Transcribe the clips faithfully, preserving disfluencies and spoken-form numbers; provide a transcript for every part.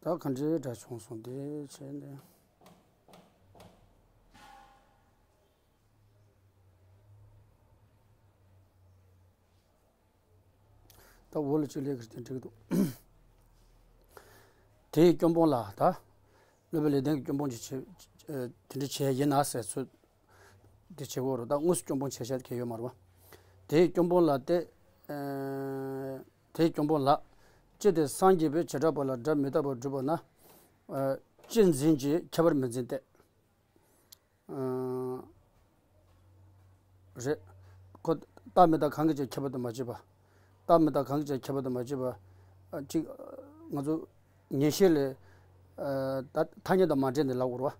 ད་ག་འདྲའི་སྒྲ་བྱུང་སོང་དེ་བྱས་ནས། ད་འོག་ལ་གཅིག་ལས་ཀྱི་དེ་འགྲིག་འདུག་དེའི་སྐྱོན་སྤོང་ལ་ད། སློབ་དཔོན་ལེགས་ལྡན་གྱི་སྐྱོན་སྤོང་ཅིག་བྱེད། དེ་འདྲ་བྱས་ཡིན་ན་ཟེར་ཚུལ། དེ་བྱེད་དགོས་རེད། ད་དངོས་སུ་སྐྱོན་སྤོང་བྱེད་བྱ་གལ་ཡོད་མ་རེད་བ། དེའི་སྐྱོན་སྤོང་ལ་སྟེ། དེའི་སྐྱོན་སྤོང་ལ། ཅི་སྟེ་སངས་རྒྱས་པས་བྱེ་བྲག་པ་ལ་སྒྲ་མི་རྟག་པར་སྒྲུབ་པ་ན། སྤྱི་འཛིན་གྱི་ཁྱད་པར་མི་འཛིན་ཏེ། རེད། ཁོ་རྟག་མི་རྟག་གང་གིས་ཀྱང་ཁྱད་པར་དུ་མ་བྱེད་པ། རྟག་མི་རྟག་གང་གིས་ཀྱང་ཁྱད་པར་དུ་མ་བྱེད་པ། གཅིག་ང་ཚོ་ངེས་ཤེས་ལས། ད་ཐ་སྙད་དང་མ་འབྲེལ་ནས་ལབ་དགོས་རེད་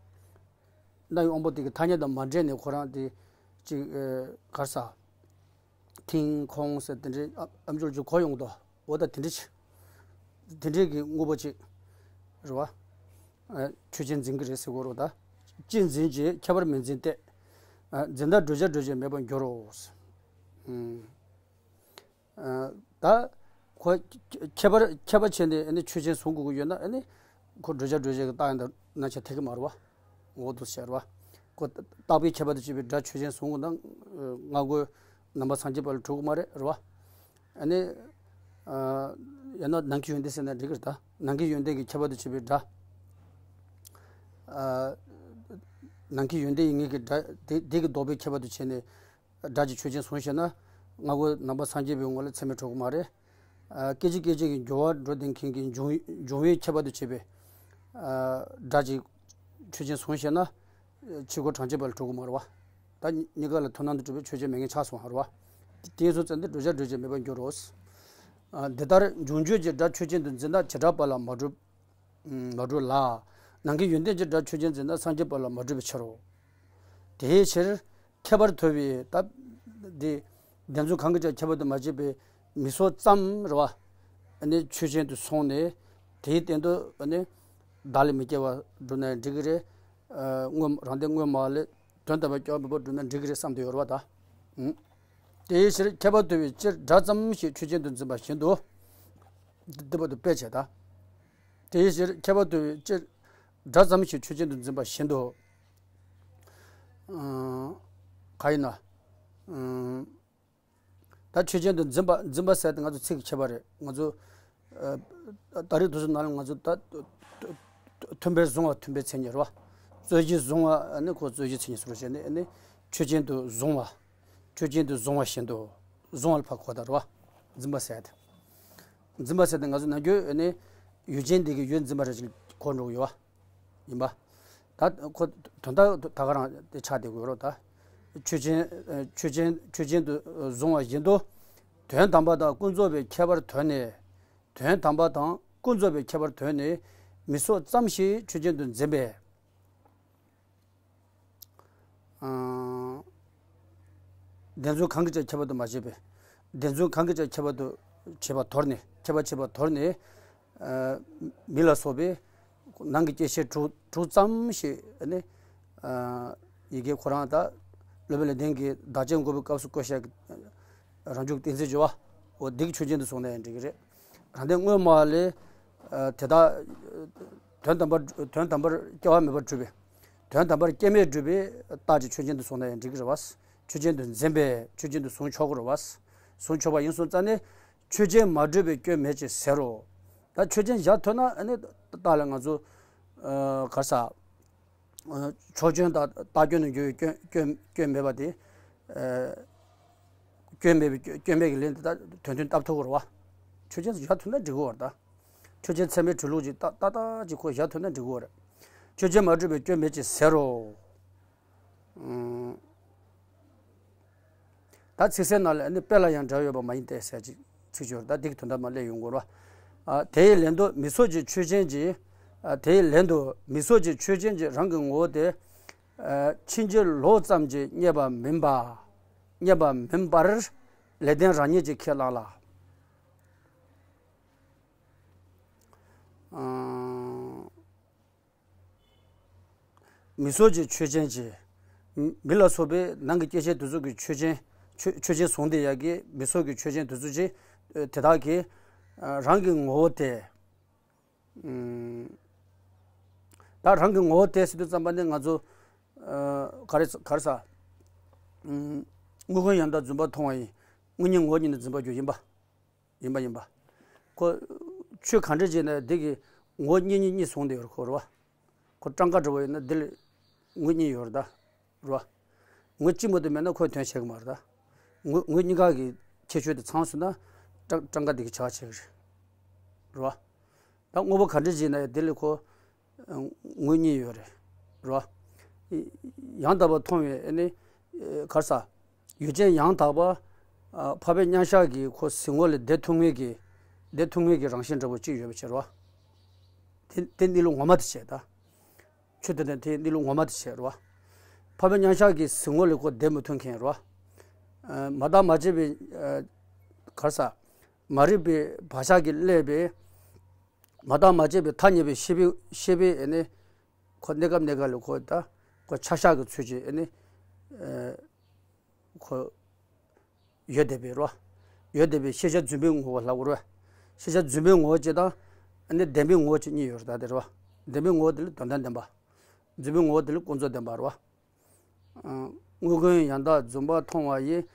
བ། རྣ་བའི་དབང་པོ་དེ་གི་ཐ་སྙད་དང་མ་འབྲེལ་ནས་ཁོ་རང་དེ་གཅིག་གར་ས། མཐིང་ཁོང་ཟེར་དེ་འདྲའི་ཨ་ཨམ་ཅོག་ཅིག་གོ་ཡོང་གི་འདུག་འོ་ད་དེ་འདྲ་ཅིག་དེ་འདྲའི་གི་དངོས་པོ་ཅིག་རེད་བ། ཆོས་ཅན་འཛིན་གྱི་རེད་ཟེར་དགོས་རེད་ད། སྤྱི་འཛིན་གྱི་ཁྱད་པར་མི་འཛིན་ཏེ། འཛིན་བདག་བསྒྲུབ་བྱ་སྒྲུབ་བྱེད་མེད་པར་འགྱུར་རོ། ད་ཁོ་ཁྱད་པར་ཁྱད་པར་བྱས་ནས་ཨ་ནི་ཆོས་ཅན་བཟུང་དགོས་ཀྱི་ཡོད་ན་ཨ་ནི་ཁོ་བསྒྲུབ་བྱ་སྒྲུབ་བྱེད་ཀྱི་རྟགས་ཡིན་ད་ན་ཆ་ཐེག་གི་མ་རེད་བ། འོ་འདུག་ཟེར་བ། ཁོ་རྟག་པའི་ཁྱད་པར་དུ་བྱས་པའི་སྒྲ་ཆོས་ཅན་བཟུང་དགོས་ན་སྔ་རྒོལ་ནང་པ་སངས་རྒྱས་པ་ལ་གྲུབ་ཀྱི་མ་རེད་རེད་བ། ཨ་ནི། ཡང་ན་ནང་གི་ཡོན་ཏན་ཟེར་ན་འགྲིག་གི་རེད་ད། ནང་གི་ཡོན་ཏན་གྱི་ཁྱད་པར་དུ་བྱས་པའི་སྒྲ། ནང་གི་ཡོན་ཏན་ཡིན་ངེས་ཀྱི་སྒྲ་དེ་དེ་གི་ལྡོག་པའི་ཁྱད་པར་དུ་བྱས་ནས། སྒྲ་གཅིག་ཆོས་ཅན་བཟུང་ཞེ་ན། སྔ་རྒོལ་ནང་པ་སངས་རྒྱས་པའི་ངོ་ལ་ཚད་མས་གྲུབ་ཀྱི་མ་རེད། སྐད་ཅིག་སྐད་ཅིག་གི་འགྱུར་བ་འགྲོ་བསྡད་མཁན་གྱི་འབྱུང་འབྱུང་བའི་ཁྱད་པར་དུ་བྱས་པའི། སྒྲ་གཅིག་ཆོས་ཅན་བཟུང་ཞེ་ན། ཕྱི་རྒོལ་གྲངས་ཅན་པ་ལ་གྲུབ་ཀྱི་མ་རེད་བ། ད་གཉིས་ཀ་ལ་མཐུན་སྣང་དུ་གྲུབ་པའི་ཆོས་ཅན་མེད་མཁན་ཆགས་སོང་བ་རེད་བ། དེའི་ཚོ་ཙམ་དུ་བསྒྲུབ་བྱ་སྒྲུབ་བྱེད་མེད་པར་འགྱུར་རོ། འདི་ལྟར་འབྱུང་བརྗོད་ཀྱི་སྒྲ་ཆོས་ཅན་དུ་འཛིན་སྟངས་བྱེ་བྲག་པ་ལ་མ་གྲུབ། མ་གྲུབ་ལ། ནང་གི་ཡོན་ཏན་གྱི་སྒྲ་ཆོས་ཅན་འཛིན་སྟངས་སངས་རྒྱས་པ་ལ་མ་གྲུབ་པའི་ཕྱིར་རོ། དེའི་ཕྱིར། ཁྱད་པར་དུ་བའི་སྟབས། དེ། བདེན་རྫུན་གང་གིས་ཀྱང་ཁྱད་པར་དུ་མ་བྱས་པའི་མི་སོགས་ཙམ་རེད་བ། ཨ་ནི་ཆོས་ཅན་དུ་སོང་ནས། དེའི་སྟེང་དུ་ཨ་ནི། བདག་ལས་མི་སྐྱེ་བ་སྒྲུབ་ན་ཡང་འགྲིག་གི་རེད། དངོས་རང་སྟེང་དངོས་མ་ལས་དོན་དམ་པར་སྐྱེ་བ་མེད་པར་སྒྲུབ་ན་འགྲིག་གི་རེད་བསམ་དུ་ཡོད་རེད་བ་ད། དེའི་ཕྱིར་ཁྱད་པར་དུ་བའི་སྤྱིར་སྒྲ་ཙམ་ཞིག་ཆོས་ཅན་དུ་འཛིན་པ་བཞིན་དུ། འདི་བར་དུ་དཔེ་བྱས་ད། དེའི་ཕྱིར་ཁྱད་པར་དུ་བའི་སྤྱིར། སྒྲ་ཙམ་ཞིག་ཆོས་ཅན་དུ་འཛིན་པ་བཞིན་དུ། ག་ཡིན་ན། ད་ཆོས་ཅན་དུ་འཛིན་པ་འཛིན་པ་ཟེར་ཏེ་ང་ཚོ་ཚིག་གི་ཁྱད་པར་རེད་ང་ཚོ། ད་རེས་དུས་ཚོད་ནང་ལ་ང་ཚོ་ད། མཐུན་དཔེ་བཟུང་བ་མཐུན་དཔེའི་མཚན་ཉིད་རེད་བ། རྩོད་གཞི་བཟུང་བ་ནི་ཁོ་རྩོད་གཞིའི་མཚན་ཉིད་སུ་རེད་ཟེར་ནས་ནི། ཆོས་ཅན་དུ་བཟུང་བ། ཆོས་ཅན་དུ་བཟུང་བ་བཞིན་དུ། བཟུང་བ་ལ་ཕར་གོ་ད་རེད་བ། འཛིན་པ་ཟེར་ཏེ། འཛིན་པ་ཟེར་ཏེ་ང་ཚོ་ནམ་རྒྱུན་ནི། ཡུལ་ཅན་འདི་གི་ཡུལ་འཛིན་པ་རེད་ཅེས་གོ་འགྲོ་གི་ཡོད་བ། ཡིན་པ། ད་ཁོ་དོན་དག་ད་ག་རང་དེ་ཆགས་བསྡད་དགོས་རོགས་ད། ཆོས་ཅན་ཆོས་ཅན་ཆོས་ཅན་དུ་བཟུང་བ་བཞིན་དུ། དོན་དམ་པ་དང་ཀུན་རྫོབ་པའི་ཁྱད་པར་དོར་ནས། དོན་དམ་པ་དང་ཀུན་རྫོབ་པའི་ཁྱད་པར་དོར་ནས། མི་སོགས་ཙམ་ཞིག་ཆོས་ཅན་དུ་འཛིན་པས། བདེན་རྫུན་གང་གིས་ཀྱང་ཁྱད་པར་དུ་མ་བྱས་པས། བདེན་རྫུན་གང་གིས་ཀྱང་ཁྱད་པར་དུ་བྱས་པ་དོར་ནས་ཁྱད་པར་བྱས་པ་དོར་ནས། མི་ལ་སོགས་པའི་ནང་གི་སྐྱེ་མཆེད་དྲུག་དྲུག་ཙམ་ཞིག་ནི། ཡི་གེ་ཁོ་རང་ད་སློབ་དཔོན་ལེགས་ལྡན་གྱིས་བདག་རྐྱེན་བཀོད་པའི་སྐབས་སུ་བཀོད་བཞག་གི་རང་འཇུག་གཏན་ཚིགས་སྦྱོར་བ། འོ་འདི་གི་ཆོས་ཅན་དུ་སོང་ན་ཡང་འགྲིག་གི་རེད། རང་སྟེང་དངོས་མ་ལས། དེ་དག་དོན་དམ་པར་དོན་དམ་པར་སྐྱེ་བ་མེད་པར་གྲུབ་པའི། དོན་དམ་པར་སྐྱེ་མེད་གྲུབ་པའི་རྟགས་ཀྱི་ཆོས་ཅན་དུ་སོང་ན་ཡང་འགྲིག་གི་རེད་བ། ཆོས་ཅན་དུ་འཛིན་པས་ཆོས་ཅན་དུ་བཟུང་ཆོག་གི་རེད་བ། བཟུང་ཆོག་པ་ཡིན་སོང་ཙང་ནས་ཆོས་ཅན་མ་གྲུབ་པའི་སྐྱོན་མེད་ཅེས་ཟེར་རོ། ད་ཆོས་ཅན་བཞག་ཐུབ་ན་ཨ་ནི་རྟགས་ལ་ང་ཚོ། ག་ས། ཕྱོགས་སྐྱོན་དང་རྟགས་སྐྱོན་དུ་འགྱུར་བའི་སྐྱོན་སྐྱོན་སྐྱོན་མེད་པ་དེ། སྐྱོན་མེད་པའི་སྐྱོན་མེད་ཀྱི་ལན་དེ་དག་དོན་མཐུན་བཏབ་ཐུབ་ཀྱི་རེད་བ། ཆོས་ཅན་བཞག་ཐུབ་ན་འགྲིག་གི་རེད་ད། ཆོས་ཅན་ཚད་མའི་གྲུབ་ལུགས་ཀྱི་ཏག་ཏག་ཏག་ཅིག་ཁོ་བཞག་ཐུབ་ན་འགྲིག་གི་རེད། ཆོས་ཅན་མ་གྲུབ་པའི་སྐྱོན་མེད་ཅེས་ཟེར་རོ། ད་ཚིག་གསལ་ནང་ལ་ནི་དཔེ་ལ་ཡང་འབྲེལ་བ་ཡོད་པ་མ་ཡིན་ཏེ་ཟེར་ཅིག་ཚིག་སྦྱོར་ད་འདི་གི་དོན་དག་མ་སླེབས་ཡོང་གི་རེད་བ། དེ་ཡི་ལན་དུ་མི་སོགས་ཀྱི་ཆོས་ཅན་གྱི། དེ་ཡི་ལན་དུ་མི་སོགས་ཀྱི་ཆོས་ཅན་གྱི་རང་གི་ངོ་བོ་དེ། ཕྱིན་ཅི་ལོག་ཙམ་གྱིས་རྙེད་པ་མིན་པ། རྙེད་པ་མིན་པར་ལེགས་ལྡན་རང་ཉིད་ཀྱིས་ཁས་བླངས་ལ། མི་སོགས་ཀྱི་ཆོས་ཅན་གྱི། མི་ལ་སོགས་པའི་ནང་གི་སྐྱེ་མཆེད་དེ་ཚོ་གི་ཆོས་ཅན། ཆོས་ཆོས་ཅན་བཟུང་སྟེ་ཡ་གི་མི་སོགས་ཀྱི་ཆོས་ཅན་དེ་ཚོ་ཀྱི། དེ་དག་གི། རང་གི་ངོ་བོ་དེ། ཨུམ། ད་རང་གི་ངོ་བོ་དེ་ཟེར་དུས་ཙམ་པ་ནི་ང་ཚོ་ཨ་ག་རེ་ག་རེ་ཟ། ཨུམ། དངོས་ཀུན་ཡང་དག་བརྫུན་པར་མཐོང་བ་ཡི། དངོས་ཉིད་ངོ་བོ་ཉིད་ནི་འཛིན་པར་འགྱུར་ཡིན་པ། ཡིན་པ་ཡིན་པ། ཁོ་ཆོས་ག་འདྲ་བྱས་ན་འདི་གི་ངོ་བོ་གཉིས་གཉིས་གཉིས་བཟུང་བསྡད་ཡོད་རེད་ཁོ་རེད་བ། ཁོ་སྤྲང་ཀ་འདྲ་བོ་ཡིན་ན་འདི་ལ་ངོ་གཉིས་ཡོད་རེད་ད། རེད་བ། ངོ་གཅིག་མ་གཏོགས་མེད་ན་ཁོས་དོན་བྱེད་ཀྱི་མ་རེད་ད། ངོ་ངོ་གཉིས་ཀ་གི་ཁྱད་ཆོས་དེ་ཚང་སོང་ན་སྤྲང་སྤྲང་ཀ་འདི་གི་བྱ་བ་བྱེད་ཀྱི་རེད། རེད་བ། ད་དངོས་པོ་ག་འདྲ་བྱས་ན་ཡང་འདི་ལ་ཁོ་ངོ་གཉིས་ཡོད་རེད། རེད་བ། ཡང་དག་པར་མཐོང་བའི་ཨ་ནི་ག་རེ་ཟ། ཡུལ་ཅན་ཡང་དག་པ། ཨ་འཕགས་པའི་མཉམ་གཞག་གི་ཁོ་གཟིགས་ངོ་ལས་འདས་ཐུབ་ངེས་ཀྱི། འདས་ཐུབ་ངེས་ཀྱི་རང་བཞིན་འདྲ་པོ་གཅིག་ཡོད་པ་བྱས་རེད་བ། དེ་དེ་གནས་ལུགས་ངོ་མ་དེ་བྱས་ད། ཆོས་དེ་དང་དེའི་གནས་ལུགས་ངོ་མ་དེ་བྱས་རེད་བ། འཕགས་པའི་མཉམ་གཞག་གི་གཟིགས་ངོ་ལས་ཁོ་འདས་མི་ཐུབ་མཁན་རེད་བ། ཨ་མ་བརྟགས་མ་དཔྱད་པའི་ཨ་ག་རེ་ཟ། མ་རིག་པའི་བག་ཆགས་ཀྱིས་བསླད་པའི། མ་བརྟགས་མ་དཔྱད་པའི་ཐ་སྙད་པའི་ཤེས་པའི་ཤེས་པའི་ཨ་ནི། ཁོ་གནས་སྐབས་གནས་སྐབས་ལ་ཁོ་ད་ཁོ་ཆ་བཞག་གི་ཚུལ་གྱིས་ཨ་ནི། ཨ་ཁོ་ཡོད་བསྡད་པའི་རེད་བ། ཡོད་བསྡད་པའི་ཤེས་བྱ་རྫུན་པའི་ངོ་བོ་ལབ་དགོས་རེད་བ། ཤེས་བྱ་རྫུན་པའི་ངོ་བོ་གཅིག་དང་། ཨ་ནི་བདེན་པའི་ངོ་བོ་གཅིག་གཉིས་ཡོད་རེད་ད་དེ་རེད་བ། བདེན་པའི་ངོ་བོ་དེ་ལ་དོན་དམ་བདེན་པ། རྫུན་པའི་ངོ་བོ་དེ་ལ་ཀུན་རྫོབ་བདེན་པ་རེད་བ། ཨ་དངོས་ཀུན་ཡང་དག་བརྫུན་པར་མཐོང་བ་ཡིས།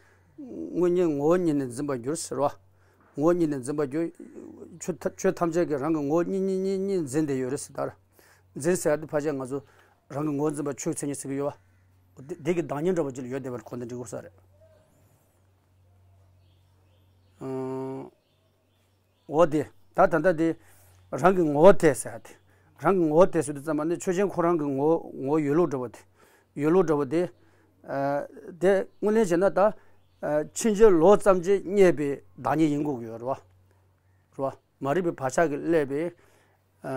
དངོས་ཉིད་ངོ་བོ་ཉིད་ནི་འཛིན་པར་འགྱུར་ཟེར་བ། ངོ་བོ་ཉིད་ནི་འཛིན་པར་འགྱུར། ཆོས་ཐ་ཆོས་ཐམས་ཅད་ཀྱི་རང་གི་ངོ་བོ་གཉིས་གཉིས་གཉིས་གཉིས་འཛིན་བསྡད་ཡོད་རེད་ཟེར་ད། འཛིན་ཟེར་ཡ་དེ་ཕལ་ཆེར་ང་ཚོ་རང་གི་ངོ་བོ་འཛིན་པ་ཆོས་ཀྱི་མཚན་ཉིད་ཟེར་གྱི་ཡོད་བ། དེ་དེ་གི་བདག་ཉིད་འདྲ་བོ་ཅིག་ལ་ཡོད་བསྡད་པ་ལ་གོ་ན་འགྲིག་གོ་ས་རེད། ཨང་། འོ་དེ། ད་ད་ལྟ་དེ། རང་གི་ངོ་བོ་དེ་ཟེར་ཡ་དེ། རང་གི་ངོ་བོ་དེ་ཟེར་དུས་ཙམ་པ་ནི་ཆོས་ཅན་ཁོ་རང་གི་ངོ་བོ་ངོ་བོ་ཡོད་ལུགས་འདྲ་བོ་དེ། ཡོད་ལུགས་འདྲ་བོ་དེ། ཨ་དེ་དངོས་གནས་བྱས་ན་ད། ཨ་ཕྱིན་ཅི་ལོག་ཙམ་གྱིས་རྙེད་པའི་བདག་ཉིད་ཡིན་དགོས་ཀྱི་ཡོད་རེད་བ། རེད་བ། མ་རིག་པའི་བག་ཆགས་ཀྱིས་བསླད་པའི། ཨ་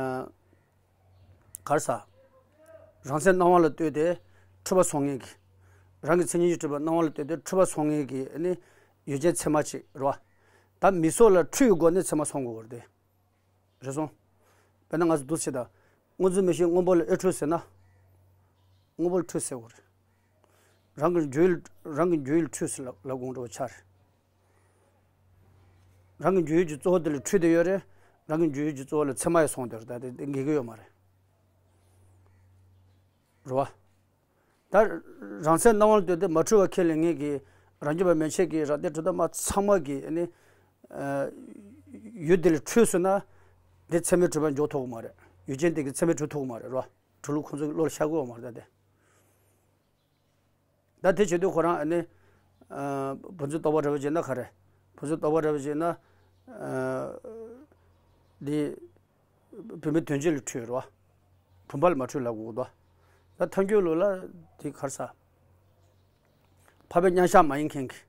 ག་རེ་ཟ། རང་མཚན་སྣང་བ་ལ་ལྟོས་ཏེ་འཁྲུལ་པ་སོང་ངེས་ཀྱི། རང་གི་མཚན་ཉིད་ཀྱིས་གྲུབ་པའི་སྣང་བ་ལ་ལྟོས་ཏེ་འཁྲུལ་པ་སོང་ངེས་ཀྱི་ཨ་ནི་ཡུལ་ཅན་ཚད་མ་ཅིག་རེད་བ། ད་མིག་སོགས་ལ་འཁྲུལ་བའི་སྒོ་ནས་ཚད་མ་སོང་དགོས་པ་རེད་དེ། རེད་སོང་། དཔེར་ན་ང་ཚོ་འདུག་སེ་བྱེད་ད། སྔོ་འཛིན་མིག་ཤེས་སྔོན་པོ་ལ་ཨེ་འཁྲུལ་ཟེར་ན། སྔོན་པོ་ལ་འཁྲུལ་ཟེར་དགོས་རེད། རང་གི་འཇུག་ཡུལ་རང་གི་འཇུག་ཡུལ་འཁྲུལ་ཟེར་ལབ་ལབ་དགོས་འདྲ་བོ་ཆགས་རེད། རང་གི་འཇུག་ཡུལ་གྱི་གཙོ་བོ་དེ་ལ་འཁྲུལ་བསྡད་ཡོད་རེད། རང་གི་འཇུག་ཡུལ་གྱི་གཙོ་བོ་ལ་ཚད་མ་ཡང་སོང་བསྡད་ཡོད་རེད། ད་དེ་འགལ་གྱི་ཡོད་མ་རེད། རེད་བ། ད་རང་མཚན་སྣང་བ་ལ་ལྟོས་ཏེ་མ་འཁྲུལ་བ་ཁས་ལེན་མཁན་གྱི་རང་རྒྱུད་པ་མན་ཆད་ཀྱི་རང་སྡེ་གྲུབ་མཐའ་མ་ཚང་མ་གིས་ཨ་ནི། ཨ་ཡུལ་དེ་ལ་འཁྲུལ་སོང་ན། དེ་ཚད་མས་གྲུབ་པར་འཇོག་ཐུབ་ཀྱི་མ་རེད། ཡུལ་ཅན་དེ་གིས་ཚད་མས་གྲུབ་ཐུབ་ཀྱི་མ་རེད། རེད་བ། གྲུབ་ལུགས་ཁོ་ཚོ་གི་བློ་ལ་ཤར་གྱི་ཡོད་མ་རེད་ད་དེ། ད་དེ་བྱེད་དུས་ཁོ་རང་ཨ་ནི། ཨ་བུམ་འཛིན་རྟོག་པ་འདྲ་བོ་བྱས་ན་ག་རེ། བུམ་འཛིན་རྟོག་པ་འདྲ་བོ་བྱས་ན། ཨ་འདི། བུམ་པའི་དོན་སྤྱི་ལ་འཁྲུལ་རེད་བ། བུམ་པ་ལ་མ་འཁྲུལ་ལབ་དགོས་འདུག་ད་ཐལ་འགྱུར་ལུགས་ལ་དེ་ག་རེ་ཟ། འཕགས་པའི་མཉམ་གཞག་མ་ཡིན་མཁན་གྱི།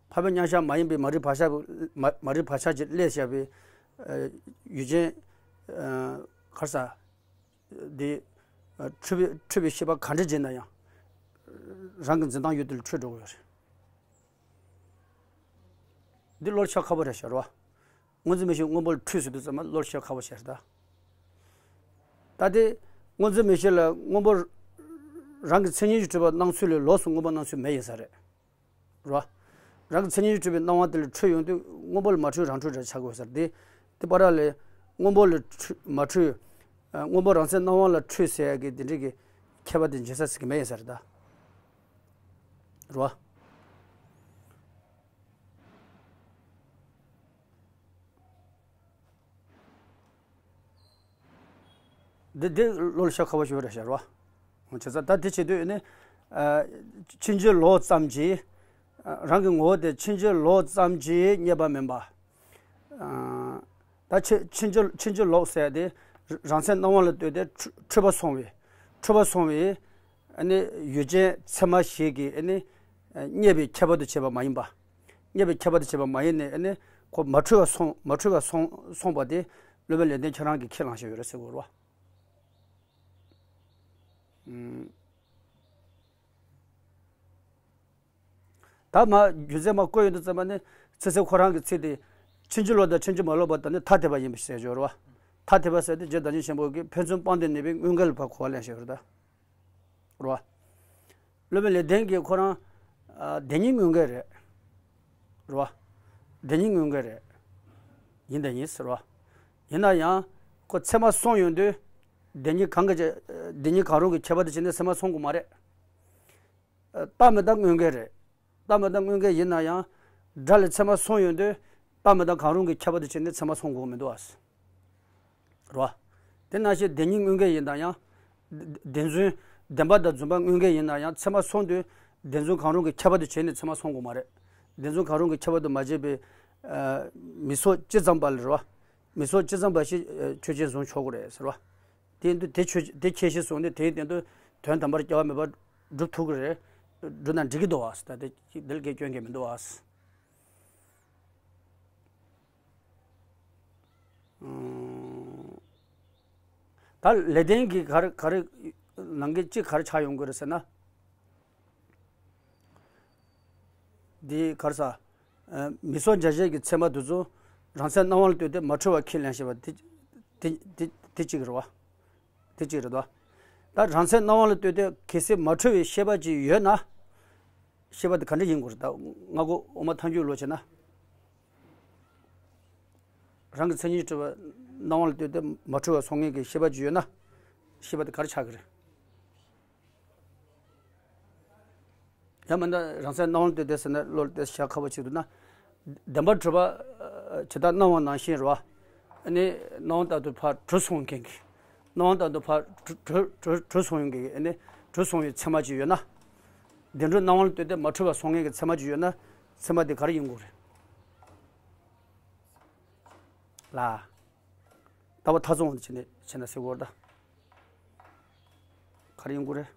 འཕགས་པའི་མཉམ་གཞག་མ་ཡིན་པའི་མ་རིག་བག་ཆགས་མ་མ་རིག་བག་ཆགས་ཀྱིས་བསླད་བཞག་པའི། ཨ་ཡུལ་ཅན། ཨ་ག་རེ་ཟ། དེ། ཨ་འཁྲུལ་པའི་འཁྲུལ་པའི་ཤེས་པ་ག་འདྲ་བྱས་ན་ཡང་། རང་གི་འཛིན་སྟངས་ཡུལ་དེ་ལ་འཁྲུལ་འགྲོ་གི་ཡོད་རེད། འདི་བློར་ཤར་ཁག་པོ་རེད་ཤག་རེད་བ། སྔོ་འཛིན་མིག་ཤེས་སྔོན་པོ་ལ་འཁྲུལ་ཟེར་དུས་ཙམ་པ་བློར་ཤར་ཁག་པོ་ཞིག་རེད་ད། ད་དེ་སྔོ་འཛིན་མིག་ཤེས་ལ་སྔོན་པོ་རང་གི་མཚན་ཉིད་ཀྱིས་གྲུབ་པ་སྣང་ཚུལ་ལས་ལོགས་སུ་སྔོན་པོ་སྣང་ཚུལ་མེད་ཡིན་ས་རེད། རེད་བ། རང་གི་མཚན་ཉིད་ཀྱིས་གྲུབ་པའི་སྣང་བ་དེ་ལ་འཁྲུལ་ཡོང་དུས་སྔོན་པོ་ལ་མ་འཁྲུལ་རང་འཁྲུལ་འདྲ་ཆགས་དགོས་ས་རེད་དེ། དེ་བར་ལ་སྔོན་པོ་ལ་འཁྲུལ་མ་འཁྲུལ། ཨ་སྔོན་པོ་རང་མཚན་སྣང་བ་ལ་འཁྲུལ་ཟེར་ཡ་གི་དེ་འདྲ་གི་ཁྱད་པར་དེ་འབྱེད་ས་ཟེར་གི་མེད་ཡིན་ས་རེད་ད། རེད་བ། འདི་འདི་བློ་ལ་ཤར་ཁག་པོ་ཞིག་རེད་ཤག་རེད་བ། བྱས་ཙང་ད་དེ་བྱེད་དུས་ནི། ཨ་ཕྱིན་ཅི་ལོག་ཙམ་གྱིས། ཨ་རང་གི་ངོ་བོ་དེ་ཕྱིན་ཅི་ལོག་ཙམ་གྱིས་རྙེད་པ་མིན་པ། ཨ་ད་ཕྱི་ཕྱིན་ཅི་ཕྱིན་ཅི་ལོག་ཟེར་ཡ་དེ་རང་མཚན་སྣང་བ་ལ་ལྟོས་ཏེ་འཁྲུལ་འཁྲུལ་པ་སོང་བས། འཁྲུལ་པ་སོང་བས། ཨ་ནི་ཡུལ་ཅན་ཚད་མ་ཞིག་གིས་ཨ་ནི་རྙེད་པའི་ཁྱད་པར་དུ་བྱས་པ་མ་ཡིན་པ། རྙེད་པའི་ཁྱད་པར་དུ་བྱས་པ་མ་ཡིན་ནས་ཨ་ནི་ཁོ་མ་འཁྲུལ་བ་སོང་མ་འཁྲུལ་བ་སོང་སོང་བ་དེ་སློབ་དཔོན་ལེགས་ལྡན་ཁྱེད་རང་གིས་ཁས་བླངས་བཞག་ཡོད་རེད་ཟེར་དགོས་རེད་བ། ཨུམ། ད་མ་རྒྱུ་མཚན་མ་བཀོད་ཡོང་དུས་ཙམ་པ་ནི་ཚེ་ཚེ་ཁོ་རང་གི་ཚིག་དེ། ཕྱིན་ཅི་ལོག་དང་ཕྱིན་ཅི་མ་ལོག་པ་དང་ནི་ཐ་དད་པ་ཡིན་པ་ཞེས་བརྗོད་རོ། ཐ་དད་པ་ཟེར་དེ་རྗེ་བདག་ཉིད་ཆེན་པོ་གིས་ཕན་ཚུན་སྤངས་ཏེ་གནས་པའི་དངོས་འགལ་ལ་ཕར་གོ་བ་ལེན་བཞིན་ཡོད་རེད་ད། རོ། སློབ་དཔོན་ལེགས་ལྡན་གྱིས་ཁོ་རང་། ཨ་བདེན་གཉིས་དངོས་འགལ་རེད། རོ། བདེན་གཉིས་དངོས་འགལ་རེད། ཡིན་དང་ཡིན་ཟེར་རོ། ཡིན་ན་ཡང་། ཁོ་ཚད་མ་སོང་ཡོང་དུས་བདེན་གཉིས་གང་གི་བདེན་གཉིས་གང་རུང་གི་ཁྱད་པར་དུ་བྱས་ནས་ཚད་མ་སོང་དགོས་མ་རེད། རྟག་མི་རྟག་དངོས་འགལ་རེད། རྟག་མི་རྟག་དངོས་འགལ་ཡིན་ན་ཡང་སྒྲ་ལས་ཚད་མ་སོང་ཡོང་དུས་རྟག་མི་རྟག་གང་རུང་གི་ཁྱད་པར་དུ་བྱས་ནས་ཚད་མ་སོང་དགོས་མི་འདུག་ཨ། རེད་བ། དེ་ནང་བཞིན་བདེན་གཉིས་དངོས་འགལ་ཡིན་ན་ཡང་། བདེན་རྫུན། བདེན་པ་དང་རྫུན་པ་དངོས་འགལ་ཡིན་ན་ཡང་ཚད་མ་སོང་དུས་བདེན་རྫུན་གང་རུང་གི་ཁྱད་པར་དུ་བྱས་ནས་ཚད་མ་སོང་དགོས་མ་རེད། བདེན་རྫུན་གང་རུང་གི་ཁྱད་པར་དུ་མ་བྱས་པའི་མི་ཚོགས་ཅི་ཙམ་པ་ལ་རེད་བ། མི་ཚོགས་ཅི་ཙམ་པ་ཞིག་ཆོས་ཅན་བཟུང་ཆོག་གི་རེད་ཟེར་བ། དེ་ཡིན་དུས་དེ་ཆོས་དེ་ཁྱད་གཞི་བཟུང་ནས་དེའི་སྟེང་དུ་དོན་དམ་པར་སྐྱེ་བ་མེད་པར་སྒྲུབ་ཐུབ་ཀྱི་རེད། སྒྲུབ་ན་འགྲིག་གི་འདུག་བ། ད་དེ་འདི་ལ་གའི་སྐྱོན་གང་ཡང་མི་འདུག་བ། ད་ལེགས་ལྡན་གྱི་ག་རེ་ག་རེ་ནང་གི་གཅིག་ག་རེ་ཆགས་ཡོང་གི་རེད་ཟེར་ན། འདི་ག་རེ་ཟ། མི་ཚོགས་འཇལ་བྱེད་ཀྱི་ཚད་མ་དེ་ཚོ་རང་མཚན་སྣང་བ་ལ་ལྟོས་ཏེ་མ་འཁྲུལ་བར་ཁས་ལེན་ཞེས་པ་དེ་དེ་དེ་དེ་གཅིག་རེད་བ། དེ་གཅིག་རེད་དོ། ད་རང་མཚན་སྣང་བ་ལ་ལྟོས་ཏེ་གལ་སྲིད་མ་འཁྲུལ་བའི་ཤེས་པ་ཅིག་ཡོད་ན། ཤེས་པ་དེ་ག་འདྲ་ཡིན་དགོས་རེད་ད། སྔ་རྒོལ་འོག་མ་ཐལ་འགྱུར་ལོ་བྱས་ན། རང་གི་མཚན་ཉིད་འཁྲུལ་བ་སྣང་བ་ལ་ལྟོས་ཏེ་མ་འཁྲུལ་བ་སོང་ངེས་ཀྱི་ཤེས་པ་ཅིག་ཡོད་ན། ཤེས་པ་དེ་ག་རེ་ཆགས་ཀྱི་རེད། ཡང་མིན་ན་རང་མཚན་སྣང་བ་ལ་ལྟོས་ཏེ་ཟེར་ན་བློ་ལ་ལྟོས་བཞག་ཁག་པོ་ཆགས་འདུག་ན། བདེན་པར་གྲུབ་པ་ཇི་ལྟར་སྣང་བ་ནང་བཞིན་རེད་བ། ཨ་ནི་སྣང་བ་ལྟར་དུ་ཕར་གྲུབ་སོང་མཁན་གྱི། སྣང་བ་ལྟར་དུ་ཕར་གྲུབ་གྲུབ་གྲུབ་གྲུབ་སོང་མཁན་གྱི་ཨ་ནི་གྲུབ་སོང་བའི་ཚད་མ་ཅིག་ཡོད་ན། བདེན་གྲུབ་སྣང་བ་ལ་ལྟོས་ཏེ་མ་འཁྲུལ་བ་སོང་མཁན་གྱི་ཚད་མ་ཅིག་ཡོད་ན། ཚད་མ་དེ་ག་རེ་ཡིན་དགོས་རེད། ལ། ལྟ་བ་མཐའ་བཟུང་བྱས་ནས་བྱས་ན་ཟེར་དགོས་རེད་ད། ག་རེ་ཡིན་དགོས་རེད།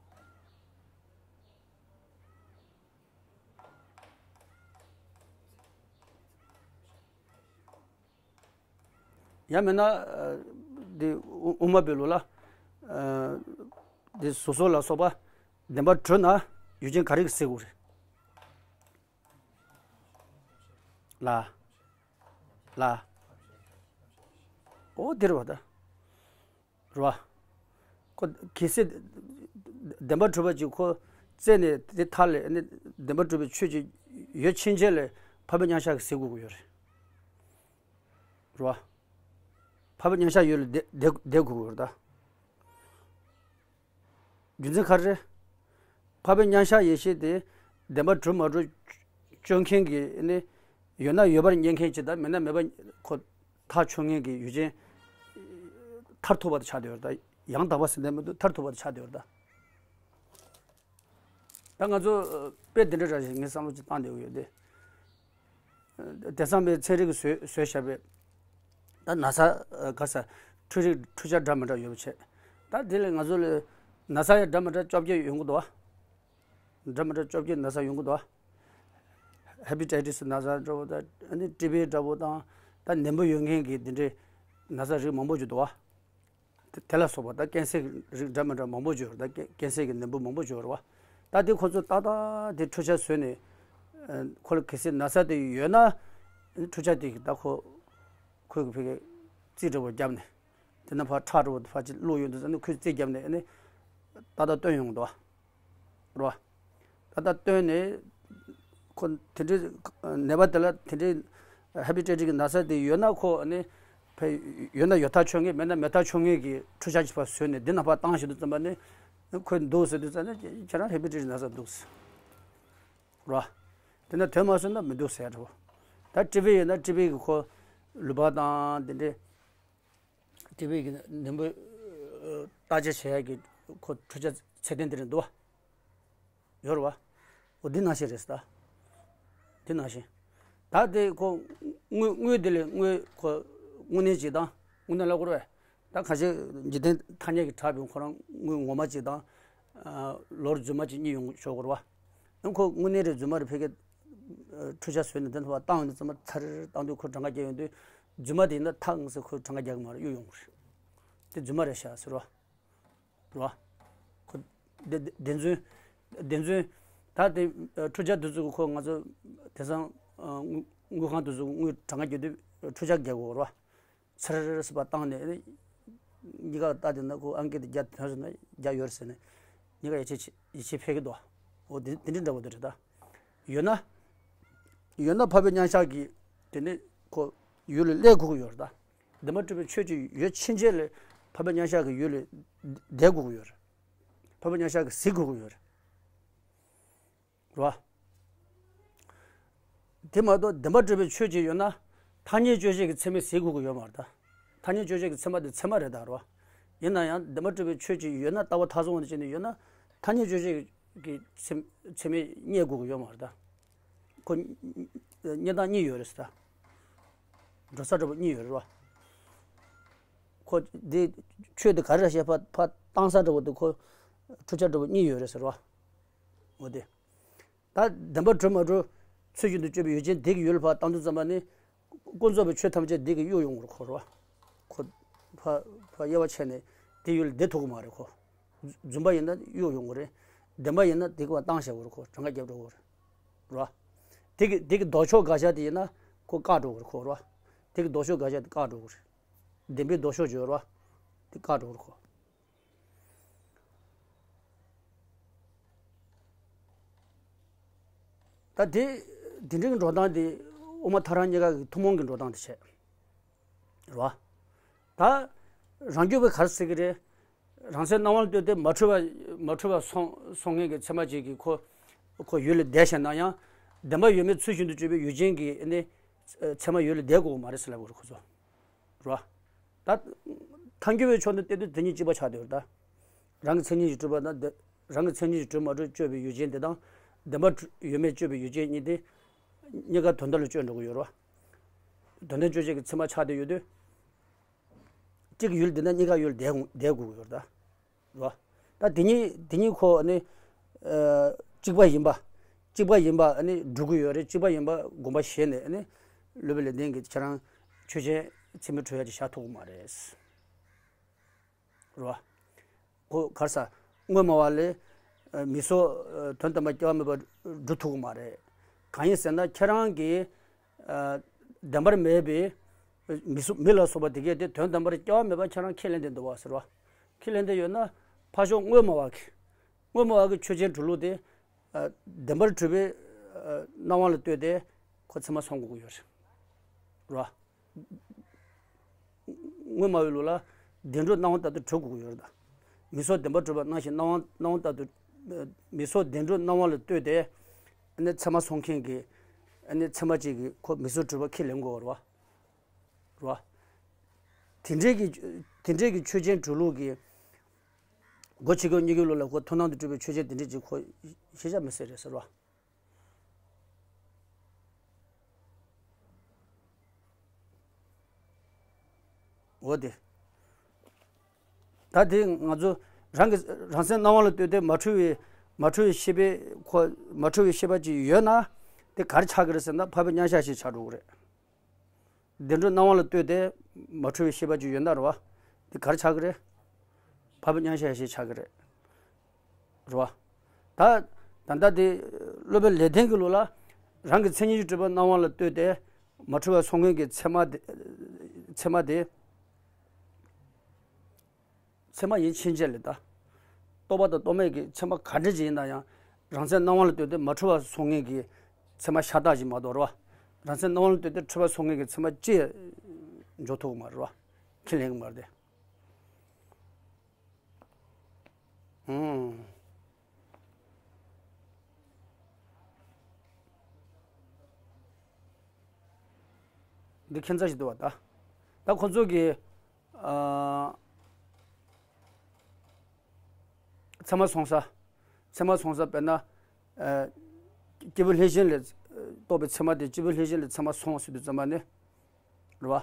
ཡང་མིན་ན། འདི་དབུ་མ་པའི་ལུགས་ལ། འདི་གཟུགས་སོགས་ལ་སོགས་པ་བདེན་པར་གྲུབ་ན་ཡུལ་ཅན་ག་རེ་གི་ཟེར་དགོས་རེད། ལ། ལ། འོ་དེ་རེད་བ་ད། རེད་བ། ཁོ་གལ་སྲིད་བདེན་པར་གྲུབ་པ་ཅིག་ཁོ་བཙལ་ནས་དེ་མཐའ་ལས་ནི་བདེན་པར་གྲུབ་པའི་ཆོས་ཅིག་ཡོད་ཕྱིན་ཆད་ལས་འཕགས་པའི་མཉམ་གཞག་གི་ཟེར་དགོས་ཀྱི་ཡོད་རེད། རེད་བ། འཕགས་པའི་མཉམ་གཞག་ཡོད་ལ་བསྡད་བསྡད་དགོས་ཀྱི་ཡོད་རེད་ད། རྒྱུ་མཚན་ག་རེ་རེད། འཕགས་པའི་མཉམ་གཞག་ཡེ་ཤེས་དེ་བདེན་པར་གྲུབ་མ་གྲུབ་དཔྱོད་མཁན་གྱི་ནི་ཡོད་ན་ཡོད་པར་རྙེད་མཁན་ཅིག་དང་མེད་ན་མེད་པ་ཁོ་ཐག་ཆོད་མཁན་གྱི་ཡུལ་ཅན་མཐར་ཐུག་པ་དེ་ཆགས་བསྡད་ཡོད་རེད་ད། ཡང་དག་པ་ཟེར་ནས་མི་འདུག་མཐར་ཐུག་པ་དེ་ཆགས་བསྡད་ཡོད་རེད་ད། ད་ང་ཚོ་དཔེ་འདི་འདྲ་ར་ཞིག་ངས་བསམ་བློ་ཅིག་བཏང་བསྡད་ཡོད་དེ། དེང་སང་པའི་ཚན་རིག་གིས་བཟོས་བཟོས་བཞག་པའི་ད་ན་ཚ་ག་ས་འཕྲུལ་རིག་འཕྲུལ་ཆ་འདྲ་མི་འདྲ་ཡོད་པ་བྱས། ད་དེ་ལས་ང་ཚོ་ལ་ན་ཚ་ཡང་འདྲ་མི་འདྲ་བཅོ་བརྒྱད་ཡོང་གི་འདུག་བ། འདྲ་མི་འདྲ་བཅོ་བརྒྱད་ན་ཚ་ཡོང་གི་འདུག་བ། ཧེ་པ་ཊའི་ཊི་སི་ན་ཚ་འདྲ་བོ་དང་ཨ་ནི་ཊི་བི་འདྲ་བོ་དང་ད་ནད་འབུ་ཡོད་མཁན་གྱི་དེ་འདྲའི་ན་ཚ་རིགས་མང་པོ་ཅིག་འདུག་བ། དེ་དེ་ལ་སོགས་པ་ད་ཀན་སར་གྱི་རིགས་འདྲ་མི་འདྲ་མང་པོ་ཅིག་ཡོད་རེད་ད། ཀན་སར་གྱི་ནད་འབུ་མང་པོ་ཅིག་ཡོད་རེད་བ། ད་དེ་ཁོ་ཚོས་ཏག་ཏག་དེ་འཕྲུལ་ཆ་བཟོས་ནས་ཁོ་ལ་གལ་སྲིད་ན་ཚ་དེ་ཡོད་ན་འཕྲུལ་ཆ་དེ་གིས་ད་ཁོ་ཁོའི་གི་ཕ་གི་རྩིས་འདྲ་བོ་བརྒྱབ་ནས་དེ་ན་ཕར་ཁྲག་འདྲ་བོ་ཕར་ཅིག་བླུགས་ཡོང་དུས་ཙམ་ནས་ཁོས་རྩིས་བརྒྱབ་ནས་ཨ་ནི་ཏག་ཏག་སྟོན་ཡོང་གི་འདུག་བ། རེད་བ། ད་ལྟ་བཏོན་ནས་ཁོ་དེ་འདྲའི་ནད་པ་དེ་ལ་དེ་འདྲའི་ཧེ་པ་ཊའི་ཊི་སི་གི་ན་ཚ་དེ་ཡོད་ན་ཁོ་ནི་ཕ་ཡོད་ན་ཡོད་ཐག་ཆོད་ངེས་མེད་ན་མེད་ཐག་ཆོད་ངེས་ཀྱི་འཕྲུལ་ཆ་ཅིག་ཕར་བཟོས་ནས་འདི་ན་ཕར་བཏང་བཞག་དུས་ཙམ་པ་ནི་ཁོས་འདུག་ཟེར་དུས་ཙམ་ནི་ཁྱེད་རང་ཧེ་པ་ཊའི་ཊི་སི་ན་ཚ་འདུག་ཟེར། རེད་བ། དེ་ན་དོན་མ་སོང་ན་མི་འདུག་ཟེར་ཡ་འདྲ་བོ། ད་ཊི་བི་ཡོད་ན་ཊི་བི་གི་ཁོ་ལུད་པ་དང་དེ་འདྲའི། ཊི་བི་གི་ནད་འབུ་བརྟག་དཔྱད་བྱེད་ཡག་གི་ཁོ་འཕྲུལ་ཆ་ཚད་ལྡན་དེ་རེད་འདུག་བ། ཡོད་རེད་བ། འོ་འདི་ནང་བཞིན་རེད་ད། འདི་ནང་བཞིན། ད་དེ་ཁོ་དངུལ་དངུལ་དེ་ལས་དངུལ་ཁོ་དངོས་གནས་ཅིག་དང་དངོས་གནས་ལ་བསྐུར་བས། ད་ཁ་ཤས་འཇིག་རྟེན་ཐ་སྙད་ཀྱི་གྲགས་པའི་ཁོ་རང་དངུལ་ངོ་མ་ཅིག་དང་། ལོར་རྫུན་མ་ཅིག་གཉིས་ཡོང་ཆོག་གི་རེད་བ། ཁོ་དངོས་གནས་རེད་རྫུན་མ་རེད་ཕ་གི། འཕྲུལ་ཆ་བཟོས་ནས་དེ་ནས་བཏང་ཡོང་དུས་ཙམ་པ་ཚར་བཏང་དུས་ཁོ་གྲངས་ཀ་རྒྱག་ཡོང་དུས་རྫུན་མ་དེ་ཡིན་ན་ཐག་ངེས་སེ་ཁོས་གྲངས་ཀ་རྒྱག་གི་མ་རེད། གཡུག་ཡོང་གི་རེད། དེ་རྫུན་མ་རེད་ཤག་ཟེར་བ། རེད་བ། ཁོ་བདེན་བདེན་རྫུན་བདེན་རྫུན། ད་དེ་འཕྲུལ་ཆ་དེ་ཚོ་ཁོ་ང་ཚོ་དེང་སང་དངུལ་ཁང་དེ་ཚོ་དངུལ་གྲངས་ཀ་རྒྱག་དུས་འཕྲུལ་ཆ་རྒྱག་དགོས་རེད་བ། ཚར་སི་པ་བཏང་ནས་ནི། གཉིས་ཀ་ལྟ་དེ་ན་ཁོ་ཨང་ཀི་དེ་བརྒྱ་དེ་ཚོ་ན་བརྒྱ་ཡོད་རེད་ཟེར་ནས། གཉིས་ཀ་ཡིད་ཆེས་ཡིད་ཆེས་འཕེར་གི་འདུག་འོ་དེ་དེ་འདྲ་འདྲ་བོ་དེ་རེད་ད། ཡོད་ན། ཡོད་ན་འཕགས་པའི་མཉམ་གཞག་གི་དེ་ནི་ཁོ་ཡུལ་ལ་སླེབས་དགོས་ཀྱི་ཡོད་རེད་ད། བདེན་པར་གྲུབ་པའི་ཆོས་ཅིག་ཡོད་ཕྱིན་ཆད་ལ་འཕགས་པའི་མཉམ་གཞག་གི་ཡུལ་ལ་བསྡད་དགོས་ཀྱི་ཡོད་རེད། འཕགས་པའི་མཉམ་གཞག་གི་གཟིགས་དགོས་ཀྱི་ཡོད་རེད། རེད་བ། དེ་མ་གཏོགས་བདེན་པར་གྲུབ་པའི་ཆོས་ཅིག་ཡོད་ན་ཐ་སྙད་དཔྱོད་བྱེད་ཀྱི་ཚད་མས་ཟིན་དགོས་ཀྱི་ཡོད་མ་རེད་ད། ཐ་སྙད་དཔྱོད་བྱེད་ཀྱི་ཚད་མ་དེ་ཚད་མ་རེད་ད། རེད་བ། ཡིན་ན་ཡང་བདེན་པར་གྲུབ་པའི་ཆོས་ཅིག་ཡོད་ན་ལྟ་བ་མཐའ་བཟུང་བ་ནས་བྱས་ནས་ཡོད་ན་ཐ་སྙད་དཔྱོད་བྱེད་ཀྱི་ཚད་ཚད་མས་རྙེད་དགོས་ཀྱི་ཡོད་མ་རེད་ད། ཁོ་རྙེད་སྟངས་གཉིས་ཡོད་རེད་ཟེར་ད། འགྲོ་ས་འདྲ་པོ་གཉིས་ཡོད་རེད་བ། ཁོ་འདི་ཆོས་དེ་ག་རེ་རེད་ཞེས་ཕར་ཕར་བཏང་ས་འདྲ་པོ་དེ་ཁོ་འཕྲུལ་ཆ་འདྲ་པོ་གཉིས་ཡོད་རེད་ཟེར་བ། འོ་དེ། ད་བདེན་པར་གྲུབ་མ་གྲུབ་ཚུལ་བཞིན་དུ་དཔྱོད་པའི་ཡུལ་ཅན་དེ་གི་ཡུལ་ལ་ཕར་བཏང་དུས་ཙམ་པ་ནི། ཀུན་རྫོབ་པའི་ཆོས་ཐམས་ཅད་དེ་གི་གཡུག་ཡོང་གི་རེད་ཁོ་རེད་བ། ཁོ། ཕར་ཕར་དབྱེ་བ་ཕྱེ་ནས་དེ་ཡུལ་ལ་བསྡད་ཐུབ་ཀྱི་མ་རེད་ཁོ། རྫུན་པ་ཡིན་ན་གཡུག་ཡོང་གི་རེད། བདེན་པ་ཡིན་ན་དེ་གི་ཕར་བཏང་བཞག་གི་རེད་ཁོ། གྲངས་ཀ་བརྒྱབ་འགྲོ་གི་རེད། རེད་བ། དེ་གི་དེ་གི་ལྡོག་ཕྱོགས་དགག་བྱ་དེ་ཡིན་ན་ཁོ་བཀག་འགྲོ་གི་རེད་ཁོ་རེད་བ། དེ་གི་ལྡོག་ཕྱོགས་དགག་བྱ་དེ་བཀག་འགྲོ་གི་རེད། བདེན་པའི་ལྡོག་ཕྱོགས་བརྗོད་རེད་བ། དེ་བཀག་འགྲོ་གི་རེད་ཁོ། ད་དེ་དེ་འདྲའི་འགྲོ་སྟངས་དེ་དབུ་མ་ཐལ་རང་གཉིས་ཀ་གི་ཐུན་མོང་གི་འགྲོ་སྟངས་དེ་བྱས། རེད་བ། ད་རང་རྒྱུད་པས་ག་རེ་ཟེར་གི་རེད། རང་སེམས་སྣང་བ་ལ་ལྟོས་ཏེ་མ་འཁྲུལ་བ་མ་འཁྲུལ་བ་སོང་སོང་མཁན་གྱི་ཚད་མ་གཅིག་གི་ཁོ་ཁོ་ཡུལ་ལ་བསྡད་བཞག་ན་ཡང་བདེན་པ་ཡོད་མེད་ཚུལ་བཞིན་དུ་དཔྱོད་པའི་ཡུལ་ཅན་གྱི་ནི་ཚད་མ་ཡུལ་ལ་བསྡད་དགོས་མ་རེད་ཟེར་ལབ་དགོས་རེད་ཁོ་ཚོ། རེད་བ། ད་ཐལ་འགྱུར་བའི་ཕྱོགས་ནས་བལྟས་དུས་དེ་གཉིས་གཅིག་པ་ཆགས་བསྡད་ཡོད་ད། རང་གི་མཚན་ཉིད་ཀྱིས་གྲུབ་པ་དང་དེ་རང་གི་མཚན་ཉིད་ཀྱིས་གྲུབ་མ་གྲུབ་དཔྱོད་པའི་ཡུལ་ཅན་དེ་དང་། བདེན་པ་ཡོད་མེད་དཔྱོད་པའི་ཡུལ་ཅན་གཉིས་དེ། གཉིས་ཀ་དོན་དམ་ལ་དཔྱོད་འགྲོ་གི་ཡོད་རེད་བ། དོན་དམ་དཔྱོད་བྱེད་ཀྱི་ཚད་མ་ཆགས་བསྡད་ཡོད་དུས། གཅིག་གི་ཡུལ་བསྡད་ན་གཉིས་ཀ་ཡུལ་བསྡད་དགོས་ཀྱི་ཡོད་རེད་ད། རེད་བ། ད་དེ་གཉིས་དེ་གཉིས་ཁོ་ནི། ཨ། གཅིག་པ་ཡིན་པ། གཅིག་པ་ཡིན་པ་ནི་འགྲུབ་ཀྱི་ཡོད་རེད། གཅིག་པ་ཡིན་པ་དགོངས་པ་བཞེས་ནས་ནི། སློབ་དཔོན་ལེགས་ལྡན་གྱིས་ཁྱེད་རང་ཆོས་ཅན་ཚད་མས་གྲུབ་ཡ་ཅིག་བཞག་ཐུབ་ཀྱི་མ་རེད། རེད་བ། ཁོ་ག་རེ་ཟ། དངོས་སྨྲ་བ་ལས། ཨ། མིང་གཟུགས། ཨ། དོན་དམ་པར་སྐྱེ་བ་མེད་པར་སྒྲུབ་ཐུབ་ཀྱི་མ་རེད། གང་ཡིན་ཟེར་ན་ཁྱེད་རང་གིས། ཨ། བདེན་པར་མེད་པའི་མིང་གཟུགས་མི་ལ་སོགས་པ་དེ་གས་དེ་དོན་དམ་པར་སྐྱེ་བ་མེད་པ་ཁྱེད་རང་ཁས་ལེན་བསྡད་འདུག་བ་ཟེར་བ། ཁས་ལེན་བསྡད་ཡོད་ན་ཕར་ཕྱོགས་དངོས་སྨྲ་བ་གིས། དངོས་སྨྲ་བ་གི་ཆོས་ཅན་གྲུབ་ལུགས་དེ། ཨ། བདེན་པར་གྲུབ་པའི། ཨ། སྣང་བ་ལ་ལྟོས་ཏེ་ཁོ་ཚད་མ་སོང་དགོས་ཀྱི་ཡོད་རེད། རེད་བ། དངོས་སྨྲ་བའི་ལུགས་ལ་བདེན་གྲུབ་སྣང་བ་ལྟར་དུ་གྲུབ་དགོས་ཀྱི་ཡོད་རེད་ད། མིང་གཟུགས་བདེན་པར་གྲུབ་པ་སྣང་ཞིང་སྣང་བ་སྣང་བ་ལྟར་དུ། མིང་གཟུགས་བདེན་གྲུབ་སྣང་བ་ལ་ལྟོས་ཏེ། ཨ་ནི་ཚད་མ་སོང་མཁན་གྱི། ཨ་ནི་ཚད་མ་གཅིག་གིས་ཁོ་མིང་གཟུགས་གྲུབ་པ་ཁས་ལེན་དགོས་རེད་བ། རེད་བ། དེ་འདྲའི་གི་དེ་འདྲའི་གི་ཆོས་ཅན་གྲུབ་ལུགས་ཀྱི། སྒོ་ཕྱེ་སྐྱོང་གཉིས་ཀྱི་ལུགས་ལ་ཁོ་མཐོང་སྣང་དུ་གྲུབ་པའི་ཆོས་ཅན་དེ་འདྲའི་ཅིག་ཁོ་ཤེས་བྱ་མི་སྲིད་རེད་ཟེར་བ། འོ་དེ། ད་དེ་ང་ཚོ་རང་གི་རང་སེམས་སྣང་བ་ལ་ལྟོས་ཏེ་མ་འཁྲུལ་བའི་མ་འཁྲུལ་བའི་ཤེས་པའི་ཁོ་མ་འཁྲུལ་བའི་ཤེས་པ་ཅིག་ཡོད་ན་དེ་ག་རེ་ཆགས་ཀྱི་རེད་ཟེར་ན་འཕགས་པའི་མཉམ་གཞག་ཞིག་ཆགས་འགྲོ་གི་རེད། བདེན་གྲུབ་སྣང་བ་ལ་ལྟོས་ཏེ་མ་འཁྲུལ་བའི་ཤེས་པ་ཅིག་ཡོད་ན་རེད་བ། དེ་ག་རེ་ཆགས་ཀྱི་རེད། འཕགས་པའི་མཉམ་གཞག་ཞིག་ཆགས་ཀྱི་རེད། རེད་བ། ད་ད་ལྟ་དེ་སློབ་དཔོན་ལེགས་ལྡན་གྱི་ལུགས་ལ་རང་གི་མཚན་ཉིད་ཀྱིས་གྲུབ་པ་སྣང་བ་ལ་ལྟོས་ཏེ་མ་འཁྲུལ་བ་སོང་མཁན་གྱི་ཚད་མ་དེ་ཚད་མ་དེ། ཚད་མ་ཡིན་ཕྱིན་ཆད་ལས་ད། རྟོག་པ་དང་རྟོག་མེད་ཀྱི་ཚད་མ་ག་འདྲ་ཅིག་ཡིན་ན་ཡང་རང་སེམས་སྣང་བ་ལ་ལྟོས་ཏེ་མ་འཁྲུལ་བ་སོང་མཁན་གྱི་ཚད་མ་ཤ་སྟག་ཅིག་མ་གཏོགས་རེད་བ། རང་སེམས་སྣང་བ་ལ་ལྟོས་ཏེ་འཁྲུལ་བ་སོང་མཁན་གྱི་ཚད་མ་ཅི་ཡང་འཇོག་ཐུབ་ཀྱི་མ་རེད་བ། ཁས་ལེན་གྱི་མ་རེད་དེ། ཨང་། འདི་ཁྱད་མཚར་ཞིག་འདུག་བ་ད། ད་ཁོ་ཚོ་གི། ཨ། ཚད་མ་སོང་ས། ཚད་མ་སོང་ས་དཔེར་ན། ཨ། སྐྱེས་བུ་ལྷས་བྱིན་ལས་རྟོགས་པའི་ཚད་མ་དེ་སྐྱེས་བུ་ལྷས་བྱིན་ལས་ཚད་མ་སོང་ཟེར་དུས་ཙམ་པ་ནི། རེད་བ།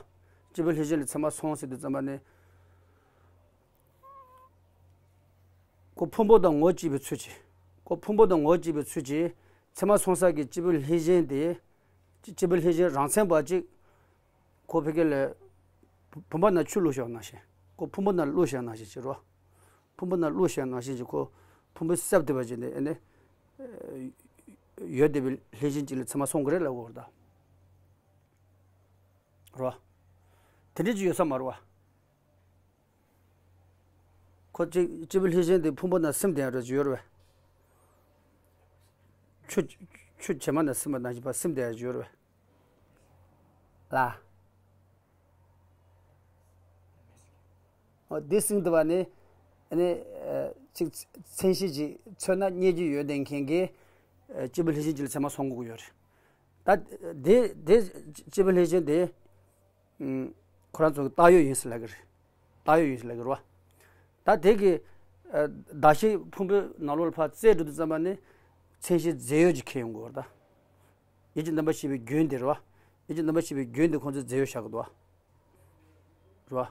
སྐྱེས་བུ་ལྷས་བྱིན་ལས་ཚད་མ་སོང་ཟེར་དུས་ཙམ་པ་ནི། ཁོ་ཕུང་པོ་དང་ངོ་བོ་གཅིག་པའི་ཚུལ་གྱིས། ཁོ་ཕུང་པོ་དང་ངོ་བོ་གཅིག་པའི་ཚུལ་གྱིས་ཚད་མ་སོང་ས་གི་སྐྱེས་བུ་ལྷས་བྱིན་དེ། སྐྱེས་བུ་ལྷས་བྱིན་རང་མཚན་པ་གཅིག་ཁོ་ཕ་གི་ལ་བུམ་པ་ནང་ཆུ་བླུགས་བཞག་ནང་བཞིན། ཁོ་ཕུང་པོ་ནང་བླུགས་བཞག་ནང་བཞིན་བྱེད་རོ། ཕུང་པོ་ནང་བླུགས་བཞག་ནང་བཞིན་གྱི་ཁོ་ཕུང་པོ་གསལ་བཏབ་པ་བྱས་ནས་ཨེ་ནས། ཡོད་བསྡད་པའི་ལྷས་བྱིན་གཅིག་ལ་ཚད་མ་སོང་གི་རེད་ལབ་དགོས་རེད་ད། རོ། དེ་འདྲ་ཅིག་ཡོད་ས་མ་རེད་བ། ཁོ་གཅིག་སྐྱེས་བུ་ལྷས་བྱིན་དེ་ཕུང་པོ་ནང་སིམ་བསྡད་ཡ་རེད་ཅིག་ཡོད་རེད་བས། ཆུ་ཆུ་བྱེ་མ་ནང་སིམ་པ་ནང་བཞིན་པ་སིམ་བསྡད་ཡ་ཅིག་ཡོད་རེད་བས། ལ། འོ་དེ་སྲིང་དུ་བ་ནི་ཨ་ནི་ཨ་ཅིག་མཚན་གཞི་ཅིག་མཚོན་ན་རྙེད་རྒྱུ་ཡོད་བསྡད་མཁན་གྱི་ཨ་སྐྱེས་བུ་ལྷས་བྱིན་ཅིག་ལ་ཚད་མ་སོང་དགོས་ཀྱི་ཡོད་རེད། ད་དེ་དེ་སྐྱེས་བུ་ལྷས་བྱིན་དེ་ཨུམ་ཁོ་རང་ཚོ་གི་བཏགས་ཡོད་ཡིན་ཟེར་ལབ་ཀྱི་རེད། བཏགས་ཡོད་ཡིན་ཟེར་ལབ་ཀྱི་རེད་བ། ད་དེ་གི་ཨ་གདགས་གཞི་ཕུང་པོའི་ནང་ལོགས་ལ་ཕར་བཙལ་འགྲོ་དུས་ཙམ་པ་ནི་མཚན་གཞི་རྫས་ཡོད་ཅིག་འཁྱེར་ཡོང་དགོས་རེད་ད། ཡིད་ཀྱི་རྣམ་པར་ཤེས་པའི་རྒྱུན་དེ་རེད་བ། ཡིད་ཀྱི་རྣམ་པར་ཤེས་པའི་རྒྱུན་དེ་ཁོང་ཚོས་རྫས་ཡོད་བཞག་གི་འདུག་བ། རེད་བ།